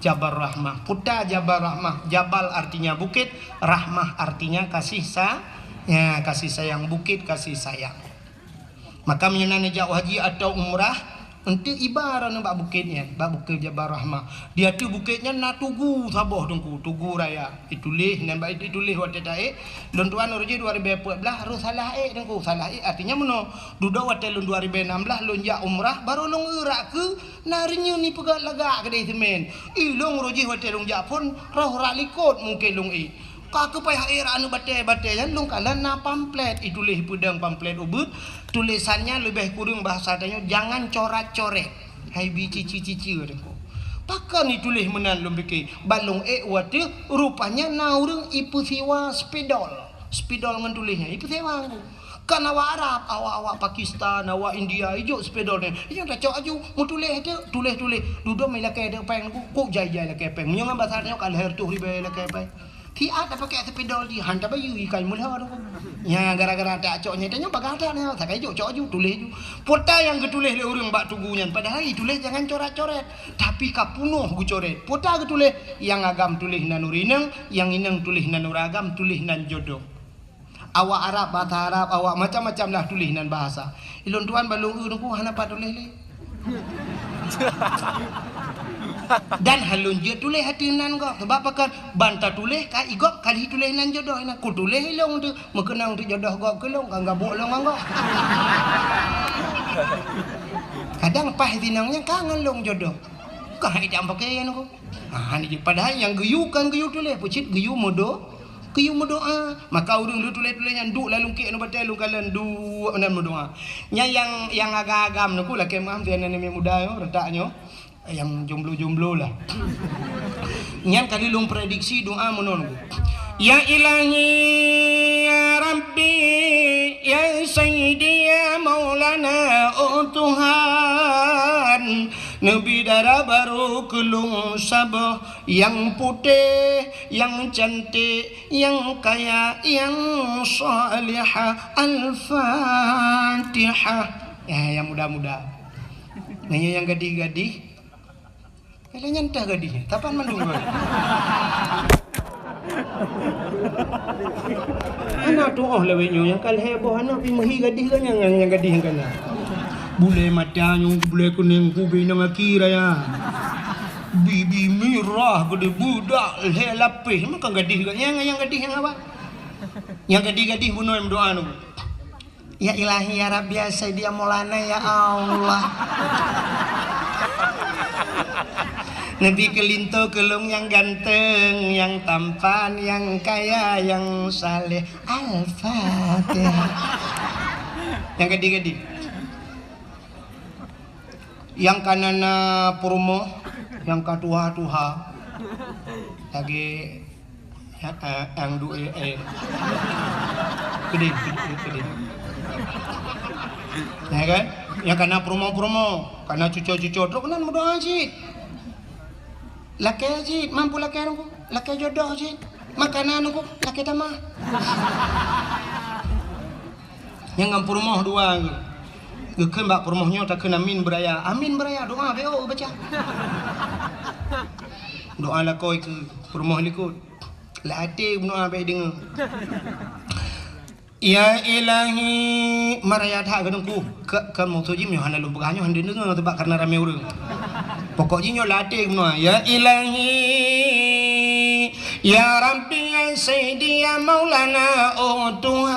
Jabal Rahmah. Peue ta Jabal Rahmah, Jabal artinya bukét, Rahmah artinya kasih sa-, ya, kasih sayang, bukét kasih sayang. Maka meunyoe na neujak haji atau umrah, eunteuk iba droeneuh bak bukét nyan, bak bukét Jabal Rahmah. Di ateueh bukét nyan na tugu saboh teungku, tugu raya. Ituléh, nyan bak ituléh watèe taék, lôn tuan uroe jih dua ribèe peuet blah, roh salah ék teungku, salah ék artinya meunoe. Dudoe watèe lôn dua ribèe nam blah lôn jak umrah, barô lôn eu rak keue, na reunyeun ipeugöt lagak keudéh seumén. Ilôn uroe jih watèe lôn jak phôn, roh rak likôt mungken lôn ék. Ka keuh payah ék rak aneuk batèe-batèe nyan, lôn kalon na pamflet, ituléh peudong pamflet ubeuet, tulésan nyan leubeh kureueng bahasa tanyoe, jangan corat-coret. Hai bi cici-cici teungku. Pakon ituléh meunan lôn pike, ban lôn ék u ateueh, rupanya na ureuëng ipeusiwa spidol. Spidol ngon tuléh nyan ipeusiwa teungku. Kan awak Arab, awak-awak Pakistan, awak India, ijok spidol nyan. Ijok tacok aju, meutuléh teuk, tuléh-tuléh. Dudoe mé lakèe teuk péng teungku, kok jai-jai lakèe péng. Meunyoe ngon basa tanyoe ka lhèe reutôh ribèe lakèe péng. Siat dak pakai spidol di han tabayeue ikai meulhô tu. Nya gara-gara tak cok nyan tanyoe bagah that nyoe, sakai jok cok ju tuléh ju. Pota nyang geutuléh lé ureuëng bak tugu nyan padahai tuléh jangan coret-coret, tapi ka punoh geucoret. Pota geutuléh nyang agam tuléh nan ureuëng inong, nyang inong tuléh nan ureuëng agam, tuléh nan jodoh. Awak Arab, bahasa Arab, awak macam-macam lah tuléh nan bahasa. Ilôn tuan balong eu nungku hana pat tuléh lé. Dan halôn jeuet tuléh hati nan gob. Sebab pakon ban tatuléh ka igop ka dituléh nan jodoh inan. Ku tuléh ilong tu meukeunong tu jodoh gob keu long ka gabuk long ngon gob. Kadang pah sinong nyan ka ngon long jodoh. Ka hai dang pakai nyan ku. Ha ni padahal nyang geuyue kan geuyue tuléh peucit geuyue modo. Keu yue meudoa, maka ureuëng lheueh tuléh-tuléh nyan duek lam lungkek ngon batée lôn kalon duek meunan meudoa. Nyan nyang nyang agam-agam nyoe ku lakée meuam sinan aneuk muda nyoe reutak nyoe nyang jomblo-jomblo lah. Nyan kali lôn prediksi doa meunan nyoe. Ya Ilahi, ya Rabbi, ya Sayyidi, ya Maulana, oh Tuhan, neubi dara barô keu lôn saboh nyang putéh, nyang cantik, nyang kaya, nyang salihah. Al-Fatihah. Eh, nyang muda-muda. Nanya nyang gadih-gadih. Kalian nyan tah gadih. Tapan mandum gadih. Anak tuoh lawét nyoe nyang ka lhée boh anak pi meuhi gadih geuh nyang nyang gadih nyang kana. Bulée mata nyoe bulée kunéng kubi nang aki raya. Bibi mirah geude budak lhée lapéh meukan gadih geuh nyang nyang gadih nyang awak. Nyang gadih-gadih bunoe meudoa nyoe. Ya Ilahi, ya Rabbi, ya Sayyidi, ya Maulana, ya Allah. Neubi keu linto keu lôn nyang ganteng, nyang tampan, nyang kaya, nyang saleh. Al-Fatihah. Nyang gadih-gadih. Nyang kana na peurumoh, nyang ka tuha-tuha. Lagée Ya, eh, ang duek, eh. Keudeh, keudeh, keudeh. Ya kan? Nyang kana peurumoh-peurumoh, kana cuco-cuco, trok nan meudoa cit. Lakée cit, mampu lakée rungku, lakée jodoh cit. Makanan rungku, lakée tamah. Nyang ngon peurumoh dua geuh. Geukheun bak peurumoh nyoe takheun amin beuraya. Amin beuraya, doa B O baca. Doa lakoe keu peurumoh likot. Lam até meudoa bék deungoe. Ya Ilahi, maraya that keu teungku. Ka, ka maksud jih nyoe hana lôn peugah nyoe hana deungoe teubak karena ramé ureuëng. Pokok jih nyoe lam até meudoa. Ya Ilahi, ya Rabbi, ya Sayyidi, ya Maulana, oh Tuhan.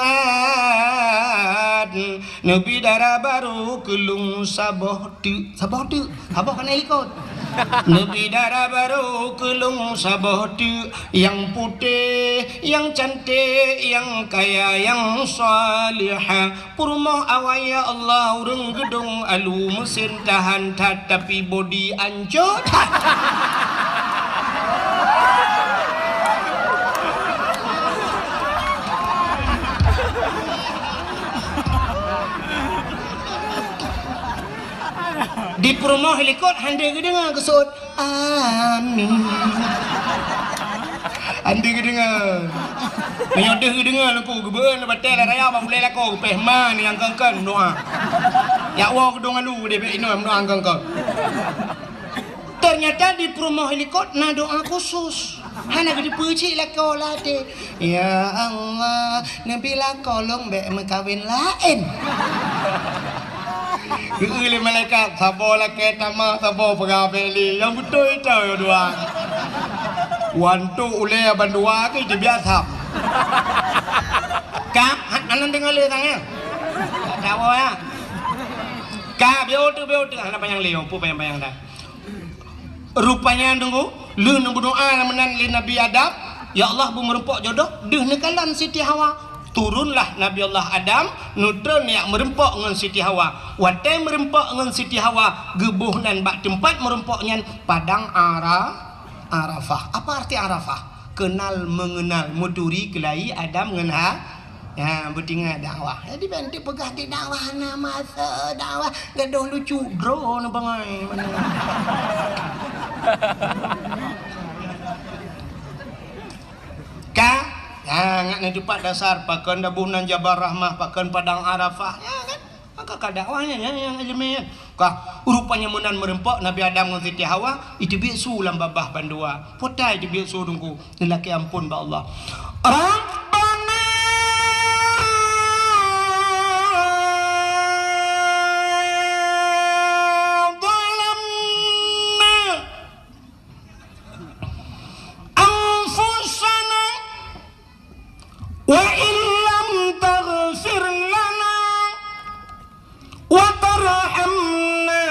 Neubi dara barô keu lôn saboh teuk, saboh teuk, saboh kana likot. Neubi dara barô keu lôn saboh teuk, nyang putéh, nyang cantik, nyang kaya, nyang salihah. Peurumoh awai ya Allah ureuëng geudong alu meusén tahan that tapi bodi ancô that. Di peurumoh likot hana geudeungoe geuseuôt amin. Hana geudeungoe. Meunyoe deuh geudeungoe leuku geubeueun batée lam raya bak ulée lakoe geupéh ma nyang kongkon doa. Yak woe geudong alu deh bék inoe doa kongkon. Ternyata di peurumoh likot na doa khusus. Hana geuteupeue cit lakoe lam até. Ya Allah, neubi lakoe lôn bék meukawen laén. Geueu lé malaikat, saboh lakée tamah, saboh peugah bék lé. Nyang beutôi itoe dua. Wantok ulée bandua keu jibiasa. Ka, hana deungoe lé sang nyan. Tak tahu ya. Ka, biôh tu, biôh tu. Hana panyang lé, peue panyang-panyang dah. Rupanya nunggu, lheueh neumeudoa meunan lé Nabi Adam, "Ya Allah, beumeureumpok jodoh," deuh neukalon Siti Hawa. Turunlah Nabi Allah Adam, neutron jak meureumpok ngon Siti Hawa. Watée meureumpok ngon Siti Hawa, geuboh nan bak teumpat meureumpok nyan Padang Ara-, Arafah. Apa arti Arafah? Kenal mengenal, meuturi keulayi Adam ngon Ha-, Ya, beutingat dakwah. Jadi, ban dipeugah di dakwah, na masa dakwah, gadoh lucu, droe na bangai. Mana? Ah, ngat na teupat dasar, pakon daboh nan Jabal Rahmah, pakon Padang Arafah, ya kan? Maka ka dakwah nyan, nyan, nyang ileumèe nyan. Ka, rupanya meunan meureumpok Nabi Adam ngon Siti Hawa, iteubiet su lam babah bandua. Peue ta iteubiet su Teungku, neulakèe amphon bak Allah. Rabbana zalamna anfusana wa illam taghfir lana wa tarhamna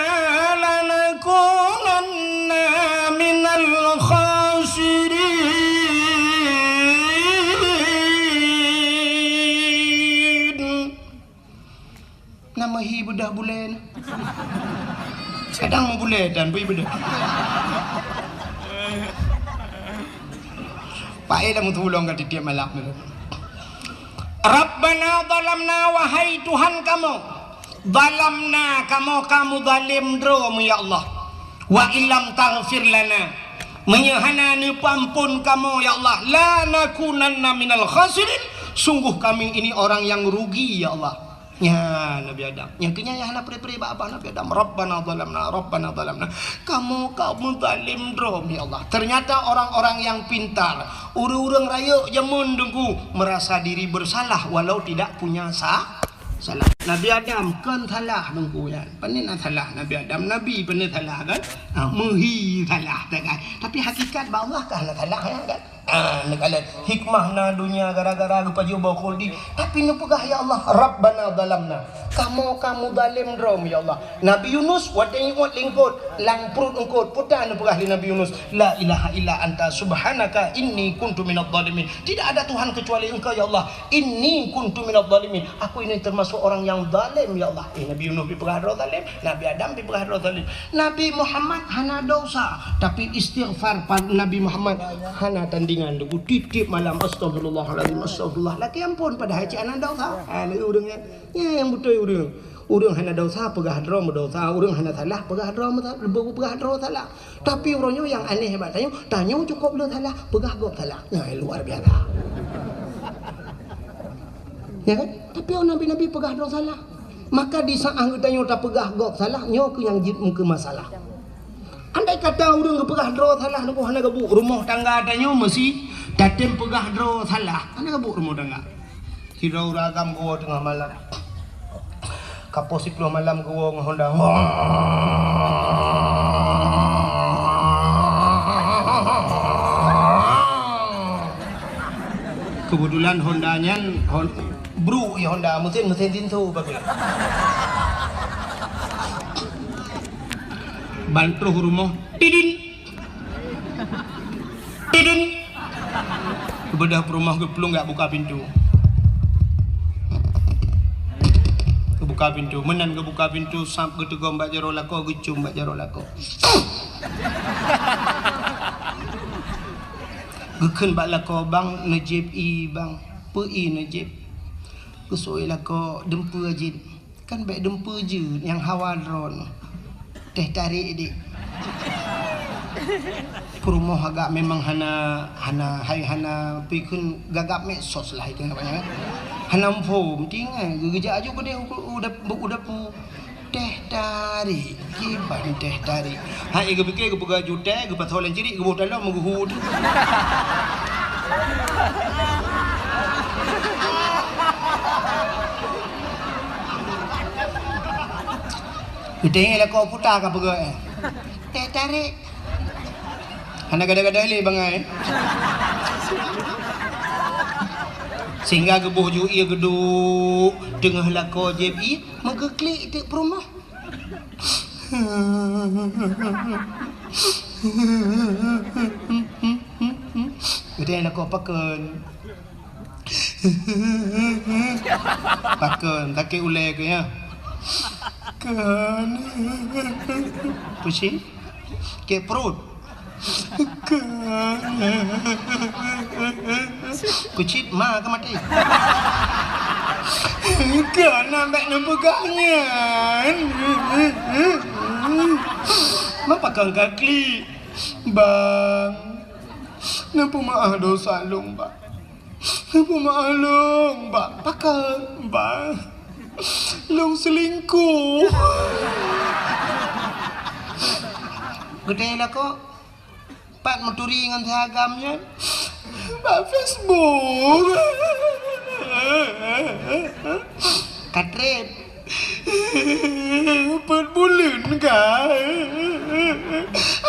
lanakunanna minal khasirin. Na meuhi beudah bulèe na. Kadang meubulèe dan bui beudah. Paéh dah meutulông ka tiep-tiep malam tu. Rabbana zalamna, wahai Tuhan kamoe, zalamna, kamoe ka meuzalém droe mu, ya Allah. Wa illam taghfir lana, meunyoe hana neupeuamphon kamoe, ya Allah, lanakunanna minal khasirin, sungguh kami ini orang yang rugi, ya Allah. Nyan Nabi Adam. Nyang keunyan nyang hana pre-pre bak babah Nabi Adam. Rabbana zalamna, Rabbana zalamna. Kamoe ka meuzalém droe mu, ya Allah. Ternyata orang-orang yang pintar, ureueng-ureueng rayeuk jameun Teungku, merasa diri bersalah walau tidak punya sa-, salah. Nabi Adam kon salah Teungku nyan. Pane na salah Nabi Adam, Nabi pane salah kan? Ha, meuhi salah dah kan. Tapi hakikat bak Allah ka hana salah ya kan? Ah, neukalon hikmah na donya gara-gara geupajoh boh khuldi. Tapi neupeugah, "Ya Allah, Rabbana zalamna." Kamoe ka meuzalém droe mu, ya Allah. Nabi Yunus watèe iôt lingkot lam pruet eungkot, peue ta neupeugah lé Nabi Yunus, "La ilaha illa anta subhanaka inni kuntu minadh dhalimin." Tidak ada Tuhan kecuali Engkau, ya Allah. "Inni kuntu minadh dhalimin." Aku ini termasuk orang yang zalim, ya Allah. Eh, Nabi Yunus dipeugah droe zalim. Nabi Adam dipeugah droe zalim. Nabi Muhammad hana dosa, tapi istighfar pa-, Nabi Muhammad hana tandingan. Tiep-tiep malam, "Astagfirullahalazim, astagfirullah." Lakèe amphon padahai cit hana dosa. Ha, ni ureueng nyan. Nyan nyang beutôi ureueng. Ureueng hana dosa peugah droe meudosa, ureueng hana salah peugah droe meusa-, peugah droe salah. Tapi uroe nyoe nyang aneh bak tanyoe, tanyoe cukôp le salah, peugah gob salah. Nyan luar biasa. Ya kan? Tapi nabi-nabi peugah droe salah. Maka di saat geutanyoe tapeugah gob salah, nyoe keuh nyang jeuet meukeumeusalah. Andai kata ureueng geupeugah droe salah, nyoe hana geubuet rumoh tangga tanyoe meusi tatem peugah droe salah, hana geubuet rumoh tangga. Sidroe ureueng agam geuwoe teungoh malam. Ka poh siploh malam geuwoe ngon honda. Keubeutulan honda nyan hon-, bruk ie honda, meusén, meusén tinso bagoe. Ban troh rumoh, tidin. Tidin. Geubeudôh peurumoh geuplueng geujak buka pintoe. Geubuka pintoe, meunan geubuka pintoe, sab geuteugom bak jaroe lakoe, geucôm bak jaroe lakoe. Geukheun bak lakoe, "Bang, neujieb ie, Bang." "Peue ie neujieb?" Geuseuôt lakoe, "Dumpeue jieb." "Kan bèk dumpeue jeuet nyang hawa droeneuh. Teh tarék deh." Peurumoh agak memang hana, hana, hai hana, peue kheun gagap medsos lah itu namanya, kan. Hana muphom, tinggai geugeujak aju keudeh u, u dap-, u dapu. Teh tarék, kiban teh tarék. Hai geupike geupeugah jutée, geupasoe lam cirik, geuboh talong meugeuhu tu. Geutanyong lakoe puta ka peugah, eh. Teh tarék. Hana gada-gada lé bangai. Sehingga geuboh ju ie geuduek teungoh lakoe jieb ie, meugeuklik teuk peurumoh. Geutanyong lakoe pakon. Pakon, sakét ulée keuh nyan. Kon. Pusing. Sakét pruet. Kon. Keucit ma ka maté. Kon, bèk neupeugah nyan. Ma pakon ka klik. Bang, neupeumeu'ah dosa lôn, Bang. Peumeu'ah lôn, Bang. Pakon, Bang? Lôn seulingkuh. Geutanyoe lakoe, pat meuturi ngon si agam nyan? Bak Facebook. Ka treb. Peuet buleuen ka.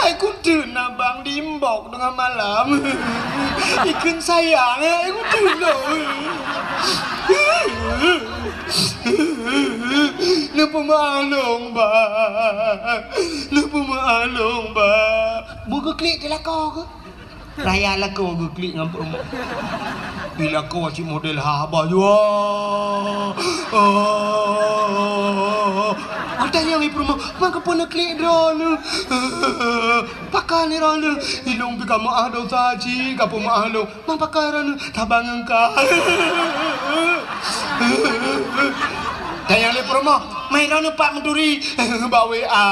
Hai kuteun abang di inbox teungoh malam. Ikheun sayang, hai kuteun lôn. Neupeumeu'ah lôn, Bang. Neupeumeu'ah lôn, Bang. Beu geuklik di lakoe keuh. Raya lakoe geuklik ngon peurumoh. Di lakoe cit model haba jua. Oh. Watèe nyan di peurumoh, "Man keupeue neuklik droeneuh? Pakon droeneuh? Ilôn pih ka meu'ah dosa cit, ka peumeu'ah lôn. Man pakon droeneuh? Saban ngon ka." Tanyong lé peurumoh, "Man droeneuh pat meuturi?" "Bak W A."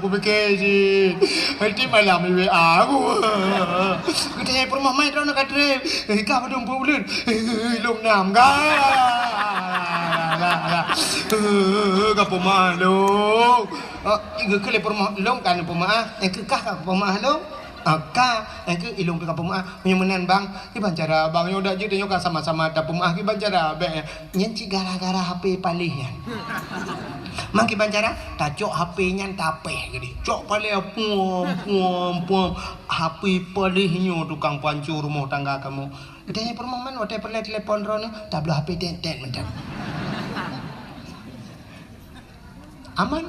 Kupike cit. Tiep malam di W A ku. Geutanyong peurumoh, "Man droeneuh ka treb?" "Ka padum peuet buleuen?" "Lôn nam ka." Ka peumeu'ah lôn. Oh, geukheun lé peurumoh, "Lôn ka neupeumeu'ah." "Nyang keu kah ka peumeu'ah lôn?" "Ah, ka." "Nyang keu ilôn pih ka peumeu'ah." "Meunyoe meunan, Bang, kiban cara, Bang? Nyoe dak jeuet nyoe ka sama-sama tapeumeu'ah, kiban cara bèk nyan?" "Nyan cit gara-gara H P paléh nyan." "Man kiban cara?" "Tacok H P nyan tapéh keudéh. Cok paléh puom, puom, puom. H P paléh nyoe tukang panco rumoh tangga kamoe." Geutanyong peurumoh, "Man watèe peureulèe telepon droeneuh?" "Tabloe H P tét-tét mantong." Aman.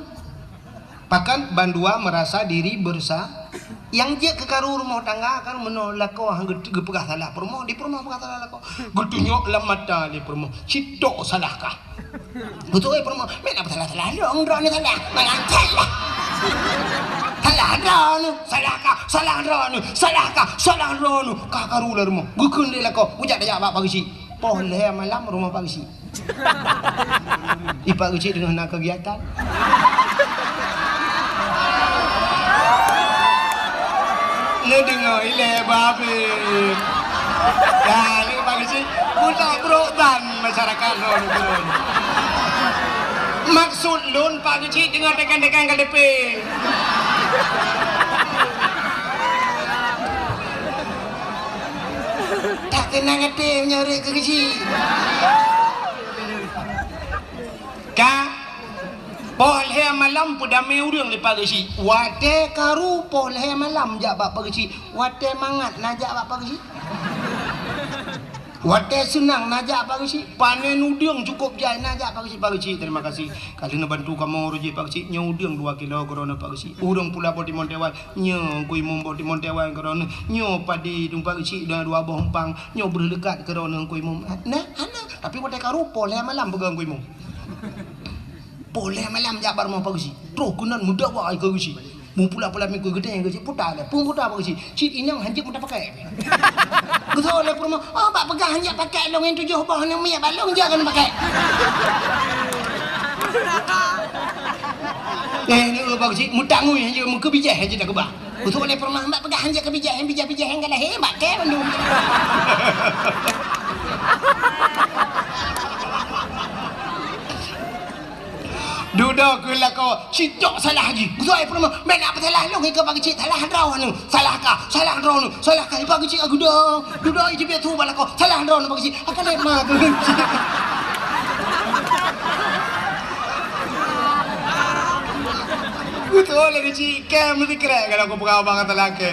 Pakon bandua meurasa diri beureusa. Nyang jeuet keu karu rumoh tangga kan meunoe lakoe han geu-, geupeugah salah peurumoh, di peurumoh peugah salah lakoe. Geutunyok lam mata lé peurumoh, "Cit tok salah kah?" Beutôi peurumoh, "Meunan salah-salah lôn, droeneuh salah. Meunan salah. Salah droeneuh, salah kah, salah droeneuh, salah kah, salah droeneuh." Ka karu lam rumoh. Geukheun lé lakoe, "Kujak tajak bak Pak Geuchik." Poh lhèe malam rumoh Pak Geuchik. Di Pak Geuchik teungoh na keugiatan. Neudeungoe ilèe babeh. Dah, lé Pak Geuchik, buta brok ban masyarakat lôn. Maksud lôn Pak Geuchik teungoh tekan-tekan K T P. Tak keunong até meunyoe rhot keu Geuchik. Ka poh lhèe malam peudamé ureueng lé Pak Geuchik. Watèe karu poh lhèe malam jak bak Pak Geuchik. Watèe mangat na jak bak Pak Geuchik. Watèe seunang na jak Pak Geuchik. Panen udeueng cukôp jai na jak Pak Geuchik. "Pak Geuchik, terima kasih. Ka lheueh neubantu kamoe reuji Pak Geuchik, nyoe udeueng dua kilo keudroe Pak Geuchik. Ureueng pula boh timon teuwai, nyoe Teungku Imum boh timon teuwai keudroe. Nyoe padi Teungku Pak Geuchik dua, dua boh umpang, nyoe breuh leukat keudroe Teungku Imum." Nah, hana. Tapi watèe karu poh lhèe malam peugah Teungku Imum. Poh lhèe malam jak bak rumoh Pak Geuchik. Troh keunan meudawa keu Geuchik. Meupula-pula miku geutanyoe Geuchik puta lé. Peue puta Pak Geuchik? Cit inong hanjeuet meuta pakèk. Geutôh lé peurumoh, "Oh, bak peugah hanjeuet pakèk lôn nyang tujoh boh nyoe miet bak lôn jak keuneuk pakèk." Eh, ni Pak Geuchik meutangui hanjeuet meukeubijèh hanjeuet takeubah. Geutôh lé peurumoh, "Bak peugah hanjeuet keubijèh, nyang bijèh-bijèh nyang galak hé bak kèe bandum." Dudoe keu lakoe, "Cit tok salah jih." Geutôh lé peurumoh, "Meunan peusalah lôn, ikeu Pak Geuchik salah droeneuh. Salah kah, salah droeneuh, salah kah." Pak Geuchik ka geudong, dudoe jibiet su bak lakoe, "Salah droeneuh Pak Geuchik." Ka lheueh ma Pak Geuchik. Geutôh lé Geuchik, kèe meusikrek kalau kupeugah bak kata lakèe.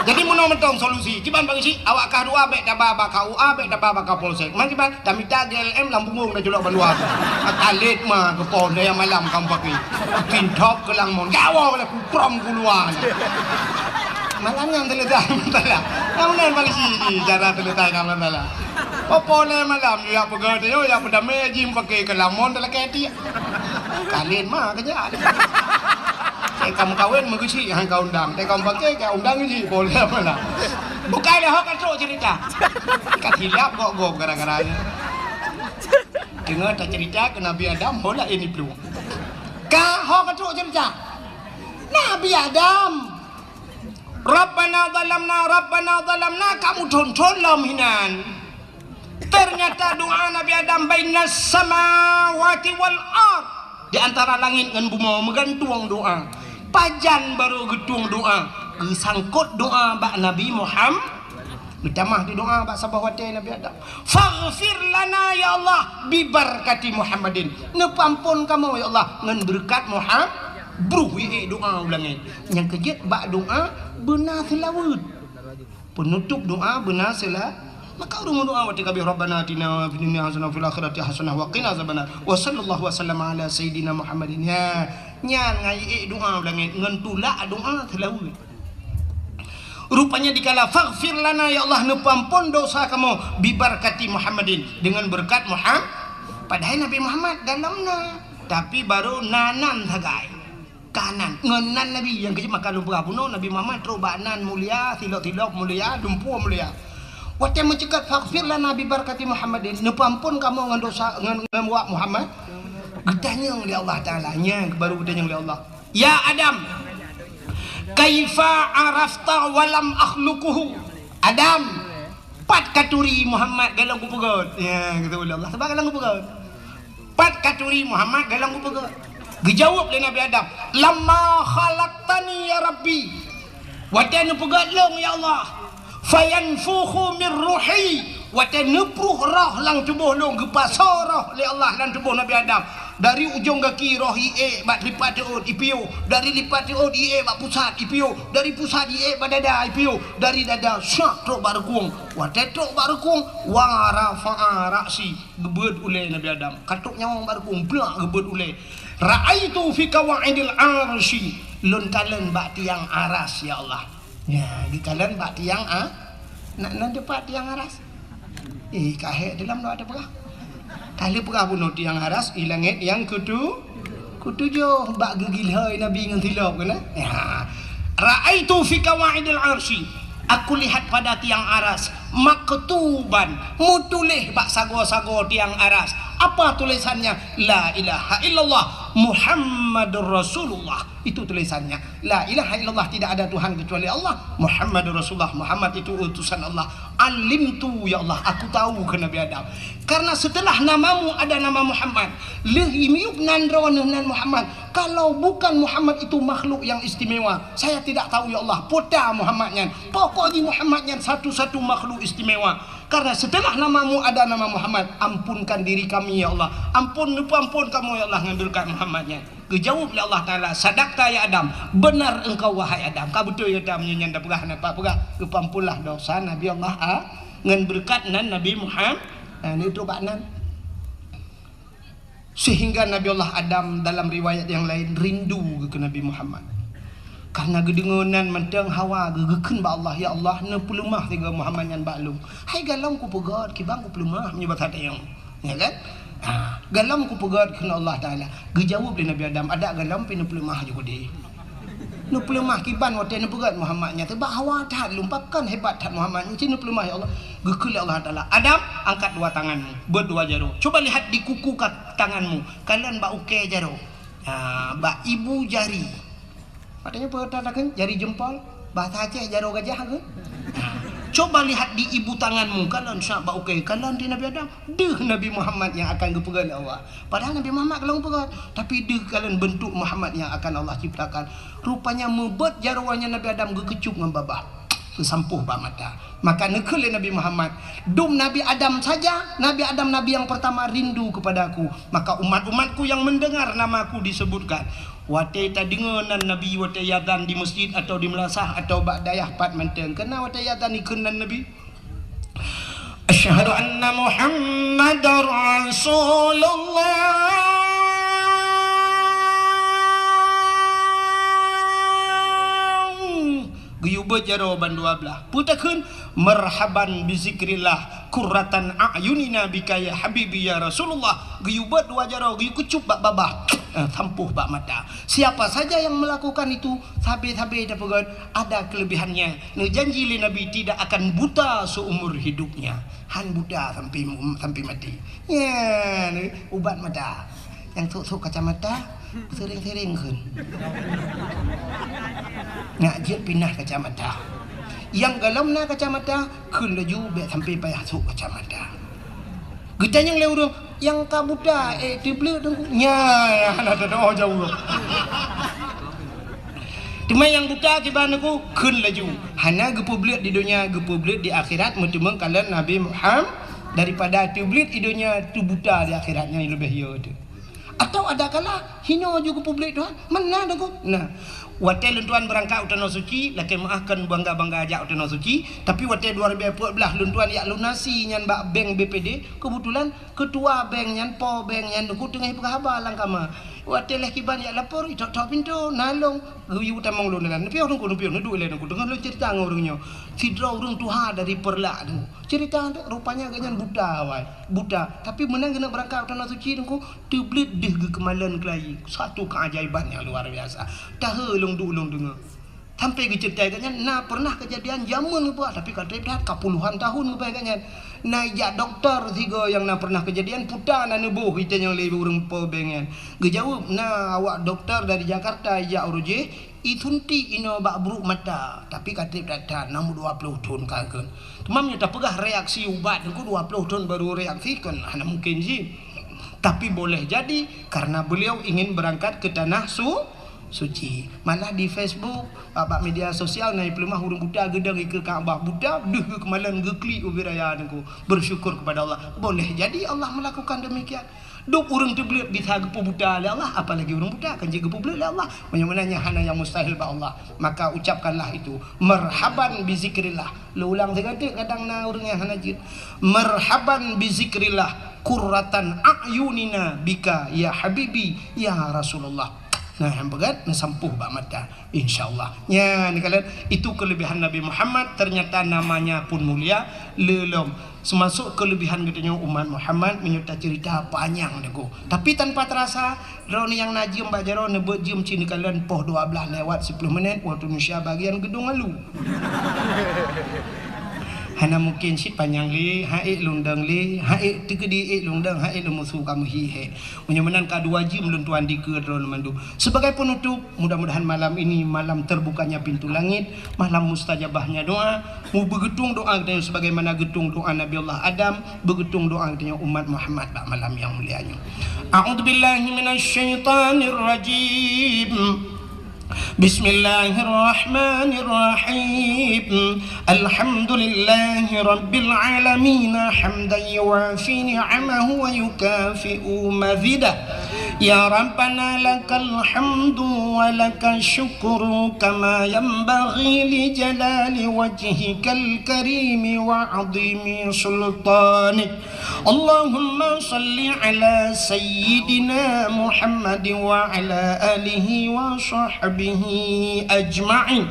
Jadi meunoe mantong solusi. Kiban Pak Geuchik, awak kah dua bèk taba bak K U A, bèk taba bak Kapolsek. Man kiban, tamita G L M lam punggong taculok bandua tu. Ka lheueh ma keu poh lhèe malam ka mupakè. Tin thop keu lam mon. Gawoe lé kuprom keuluwa. Malam nyan teuletai masalah. Nyang meunan Pak Geuchik jih cara teuletai ka masalah. Poh lhèe malam, jak peugah teuh, jak peudamé jih mupakè keu lam mon talakèe tiek. Ka lheueh ma keujak. Teuka meukawen Pak Geuchik han ka undang. Teuka mupakè ka undang jih, poh lhèe malam. Bukai lé ho ka trok cerita. Ka silap gob-gob gara-gara nyan. Teungoh tacerita keu Nabi Adam, ho laén jiplueng. Ka ho ka trok cerita. Nabi Adam. "Rabbana zalamna, Rabbana zalamna," kamu thon-thon lom hinan. Ternyata doa Nabi Adam bainas samawati wal ard, di antara langit ngon bumoe meugantung doa. Pajan barô geutueng doa, geusangkot doa bak Nabi Muhammad. Meutamah di doa bak saboh watée Nabi Adam. "Faghfir lana ya Allah bibarakati Muhammadin." Neupeuampon kamoe ya Allah ngon beureukat Muhammad. Bruh ié doa u langét. Nyang keujeuet bak doa beuna seulaweuet. Peunutôp doa beuna seula-, maka ureuëng meudoa watée ka habéh, "Rabbana atina fid dunya hasanah wa fil akhirati hasanah wa qina azabannar." Wa sallallahu wa sallama ala sayyidina Muhammadin. Ya, nyan ngai ék doa u langét ngon tulak doa seulaweuet. Rupanya dikala, "Faghfir lana, ya Allah, neupeuampon dosa kamoe, bibarakati Muhammadin, dengan berkat Muhammad." Padahai Nabi Muhammad dalam na, tapi barô na nan sagai. Ka nan, ngon nan Nabi nyang keujeuet maka lôn peugah bunoe, Nabi Muhammad trok bak nan mulia, silop-silop mulia, lumpur mulia. Watée meuceukat, "Faghfir lana bibarakati Muhammadin," neupeuampon kamoe ngon dosa, ngon, ngon wak Muhammad. Geutanyong lé Allah Taala, nyan baru geutanyong lé Allah, "Ya Adam, kaifa arafta wa lam akhluquhu?" Adam, pat katuri Muhammad golom kupeugét? Ya, geutanyong lé Allah, sabab golom kupeugét. Pat katuri Muhammad golom kupeugét? Geujaweueb lé Nabi Adam, "Lamma khalaqtani ya Rabbi." Watée neupeugét lôn, ya Allah, "Fayanfukhu mir ruhi." Watée neupruh roh lam tuboh lôn, geupasoe roh lé Allah lam tuboh Nabi Adam. Dari ujong gaki roh ié bak lipat teuôt ipiôh, dari lipat teuôt ié bak pusat ipiôh, dari pusat ié bak dada ipiôh, dari dada syak trok bak reukung. Watée trok bak reukung, wa rafa'a ra'si. Geubeuet ulée Nabi Adam. Ka trok nyawöng bak reukung, plak geubeuet ulée. "Ra'aitu fi qawaidil arsy." Lôn kalon bak tiang aras, ya Allah. Ya, geukalon bak tiang a-, na, na dipat tiang aras? Eh, ka hék dalam doa teupeugah. Ka lheueh peugah bunoe tiang aras, i langét nyang keutu-, keutujoh bak geugilhôi Nabi ngon silop keunan. Ya. "Ra'aitu fi qawaidil arsy." Aku lihat pada tiang aras, maktuban, meutuléh bak sagoe-sagoe tiang aras. Apa tulisannya? "La ilaha illallah Muhammadur Rasulullah." Itu tulisannya. "La ilaha illallah, tidak ada Tuhan kecuali Allah, Muhammadur Rasulullah, Muhammad itu utusan Allah." "Alimtu, ya Allah, aku tahu," kheun Nabi Adam. Karena setelah namamu ada nama Muhammad, lheueh miyueb nan droe neuh nan Muhammad. Kalau bukan Muhammad itu makhluk yang istimewa, saya tidak tahu, ya Allah, peue ta Muhammad nyan. Pokok jih Muhammad nyan satu-satu makhluk istimewa. Karena setelah namamu ada nama Muhammad, ampunkan diri kami, ya Allah. Ampun, neupeuampon kamoe, ya Allah, ngon beureukat Muhammad nyan. Geujaweueb lé Allah Taala, "Sadaqta ya Adam, benar engkau wahai Adam." Ka beutôi gata meunyoe nyan tapeugah, na pat peugah, geupeuampunlah dosa Nabi Allah a-, ngon beureukat nan Nabi Muhammad, na, neutrok bak nan. Sehingga Nabi Allah Adam dalam riwayat yang lain rindu keu Nabi Muhammad. Karena geudeungoe nan mantong hawa geu-, geukheun bak Allah, "Ya Allah, neupeuleumah sigoe Muhammad nyan bak lôn." Hai galom kupeugét, kiban kupeuleumah meunyoe basa tayong. Ya kan? Ha, galom kupeugét kheun Allah Taala. Geujaweueb lé Nabi Adam, "Adak galom pih neupeuleumah ju keudeh." Neupeuleumah kiban watée neupeugét Muhammad nyan, teuba hawa that lom, pakon hebat that Muhammad nyan, ci neupeuleumah, ya Allah. Geukheun lé Allah Taala, "Adam, angkat dua tanganmu, beuet dua jaroe. Coba lihat di kuku ka-, tanganmu, kalon bak ukée jaroe. Ha, bak ibu jari." Maksudnya peue takheun? Jari jempol. Bahasa Aceh jaroe gajah ke? Coba lihat di ibu tanganmu, kalon syak bak ukée, kalon di Nabi Adam. Deuh Nabi Muhammad nyang akan geupeugét lé Allah. Padahal Nabi Muhammad ka lheueh geupeugét, tapi deuh kalon beuntuk Muhammad nyang akan Allah ciptakan. Rupanya meubeuet jaroe nyan Nabi Adam geukeucup ngon babah, geusampôh bak mata. Maka neukheun lé Nabi Muhammad, "Dum Nabi Adam saja, Nabi Adam nabi yang pertama rindu kepada-Ku. Maka umat-umat-Ku yang mendengar nama-Ku disebutkan." Watée tadeungoe nan Nabi watée iazan di meuseujid atawa di meulasah atawa bak dayah pat mantong, keunan watée iazan ikheun nan Nabi, "Asyhadu anna Muhammadar Rasulullah." Geuyue beuet jaroe bandua blaih. Peue takheun? "Marhaban bi zikrillah, qurratan a'yunina bika ya habibi ya Rasulullah." Geuyue beuet dua jaroe, geuyue keucup bak babah. Eh, sampôh bak mata. Siapa saja yang melakukan itu, sabe-sabe tapeugét, ada kelebihannya. Neujanji lé Nabi tidak akan buta seumur hidupnya. Han buta sampai, sampai mati. Nyan, ubat mata. Nyang sôk-sôk kacamata, sering-sering kheun. Nak jeuet pinah kacamata. Nyang golom na kacamata, kheun laju bèk sampai payah sôk kacamata. Geutanyong lé ureueng, "Nyang ka buta, eh, teubleuet Teungku?" Nyan, hana teudoa jaweueb. Teuma nyang buta kiban Teungku, kheun laju. Hana geupeubleuet di donya, geupeubleuet di akhirat, meuteumèe kalon Nabi Muhammad, daripada teubleuet di donya, teubuta di akhirat, nyan leubeh yo teuh. Atawa adakala hino ju geupeubleuet Tuhan? Meunan Teungku. Nah, watèe lôn tuan beurangkat u Tanoh Suci, lakèe meu'ah kon bangga-bangga jak u Tanoh Suci, tapi watèe dua ribèe peuet blah lôn tuan jak lunasi nyan bak bank B P D, keubeutulan keutua bank nyan, po bank nyan Teungku teungoh peugah haba lam kama. Watèe lheuh kiban jak lapor, ithok-thok pintoe, na lôn, geuyue tamong lôn dalam. Neupiôh Teungku, neupiôh, neuduek ilèe Teungku. Deungon lôn ceurita ngon ureueng nyoe. Sidroe ureueng tuha dari Peureulak Teungku. Ceurita Teungku, rupanya gobnyan buta awai. Buta. Tapi meunan geuneuk beurangkat u Tanoh Suci Teungku, teubleuet deuh geukeumalon keulayi. Satu keajaiban nyang luar biasa. Tahe lôn duek lôn deungoe. Sampai geuceurita gobnyan, na pernah keujadian jameun geupeugah, tapi ka trép that, ka puluhan tahun geupeugah gobnyan. Na ijak dokto sigoe nyang na pernah keujadian, peue na neuboh itanyong lé ureueng po bank nyan. Geujaweueb, na awak dokto dari Jakarta ijak uroe jih, isuntik inoe bak brôk mata, tapi ka trép that-that, na meu dua ploh thon ka kheun. Teuma meunyoe tapeugah reaksi ubat Teungku dua ploh thon baru reaksi, kan hana mungkin jih. Tapi boleh jadi karena beliau ingin berangkat ke tanah su-, suci. Malah di Facebook, bak, bak media sosial na ipeuleumah ureueng buta geudong ikeue Ka'bah buta, deuh geukeumalon geuklik ubé raya Teungku. Bersyukur kepada Allah. Boleh jadi Allah melakukan demikian. Dum ureueng teubleuet bisa geupeubuta lé Allah, apalagi ureueng buta kan jeuet geupeubleuet lé Allah. Meunyoe meunan nyan hana nyang mustahil bak Allah, maka ucapkanlah itu, "Marhaban bi zikrillah." Lôn ulang sigoe teuk, kadang na ureueng nyang hana jeuet. "Marhaban bi zikrillah, qurratan a'yunina bika ya habibi ya Rasulullah." Nah, nyang peugét neusampôh bak mata. Insya Allah. Nyan, kalon, itu kelebihan Nabi Muhammad, ternyata namanya pun mulia, lé lom. Seumasok kelebihan geutanyoe umat Muhammad, meunyoe taceurita panyang Teungku. Tapi tanpa terasa, droeneuh nyang na jeuem bak jaroe neubeuet jeuem cit neukalon poh dua blah lewat siploh menit, waktu Indonesia bagian geudong alu. Hana mungkin cit panyang lé, han ék lôn dong lé, han ék teukeudi ék lôn dong, han ék lôn musu kamoe hi hék. Meunyoe meunan ka dua jeuem lôn tuan dikeue droeneuh mandum. Sebagai penutup, mudah-mudahan malam ini malam terbukanya pintu langit, malam mustajabahnya doa. Mubeugeutung doa geutanyoe sebagaimana geutung doa Nabi Allah Adam, beugeutung doa geutanyoe umat Muhammad bak malam nyang mulia nyoe. A'udzubillahi minasyaitonirrajim. Bismillahirrahmanirrahim. Alhamdulillahi rabbil alamin, hamdan yuwafi ni'amahu wa yukafi'u mazidah. Ya Rabbana lakal hamdu wa lakal syukru kama yanbaghi li jalali wajhikal karimi wa azimi sultanik. Allahumma salli ala sayyidina Muhammad wa ala alihi wa sahbihi ajma'in.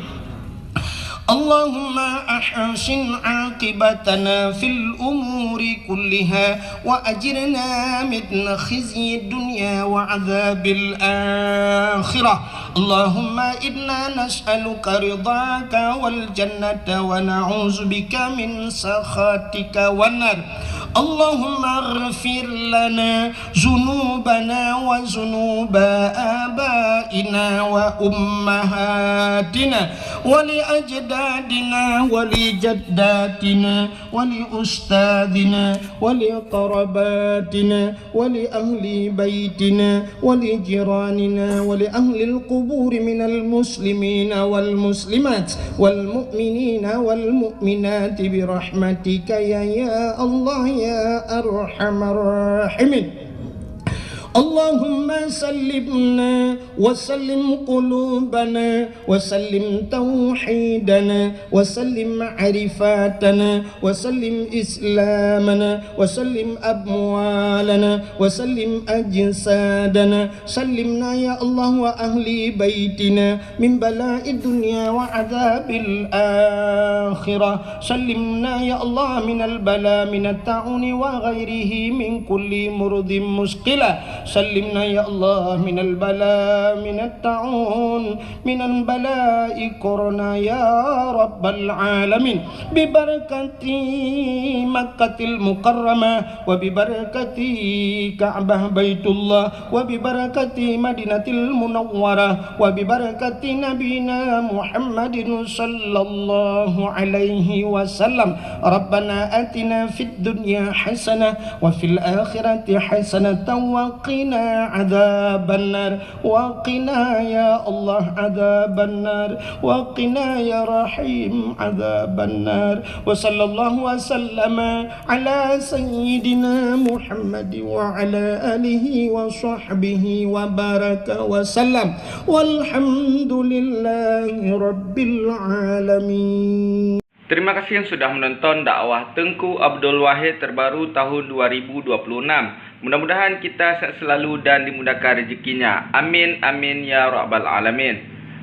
Allahumma ahsin aqibatana fil umuri kulliha wa ajirna min khizyid dunya wa adzabil akhirah. Allahumma inna nas'aluka ridhaka wal jannata wa na'udzubika min sakhatika wan nar. Allahumma ighfir lana dzunubana wa dzunuba abaina wa ummahatina wa li ajdadina wa li jaddatina wa li ustadzina wa li qarabatina wa li ahli baitina wa li jiranina wa li ahlil quburi minal muslimina wal muslimat wal mu'minina wal mu'minati bi rahmatika ya, ya Allah ya arhamar rahimin. Allahumma sallimna wa sallim qulubana wa sallim tauhidana wa sallim ma'rifatana wa sallim islamana wa sallim amwalana wa sallim ajsadana. Sallimna ya Allah wa ahli baitina min bala'id dunya wa adzabil akhirah. Sallimna ya Allah minal bala minat ta'uni wa ghairihi min kulli murdhim musqilah. سلمنا يا الله من البلاء، من الطاعون، من البلاء كورونا يا رب العالمين. ببركة مكة المكرمة، وببركة كعبة بيت الله، وببركة مدينة المنورة، وببركة نبينا محمد صلى الله عليه وسلم. ربنا آتنا في الدنيا حسنة وفي الآخرة حسنة وقنا عذاب النار. وقنا يا الله عذاب النار. وقنا يا رحيم عذاب النار. وصلى الله وسلم على سيدنا محمد وعلى آله وصحبه وبارك وسلم. والحمد لله رب العالمين. Terima kasih yang sudah menonton dakwah Teungku Abdul Wahid terbaru tahun dua ribu dua puluh enam. Mudah-mudahan kita sehat selalu dan dimudahkan rezekinya. Amin, amin, ya rabbal alamin.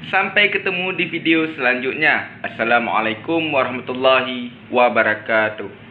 Sampai ketemu di video selanjutnya. Assalamualaikum warahmatullahi wabarakatuh.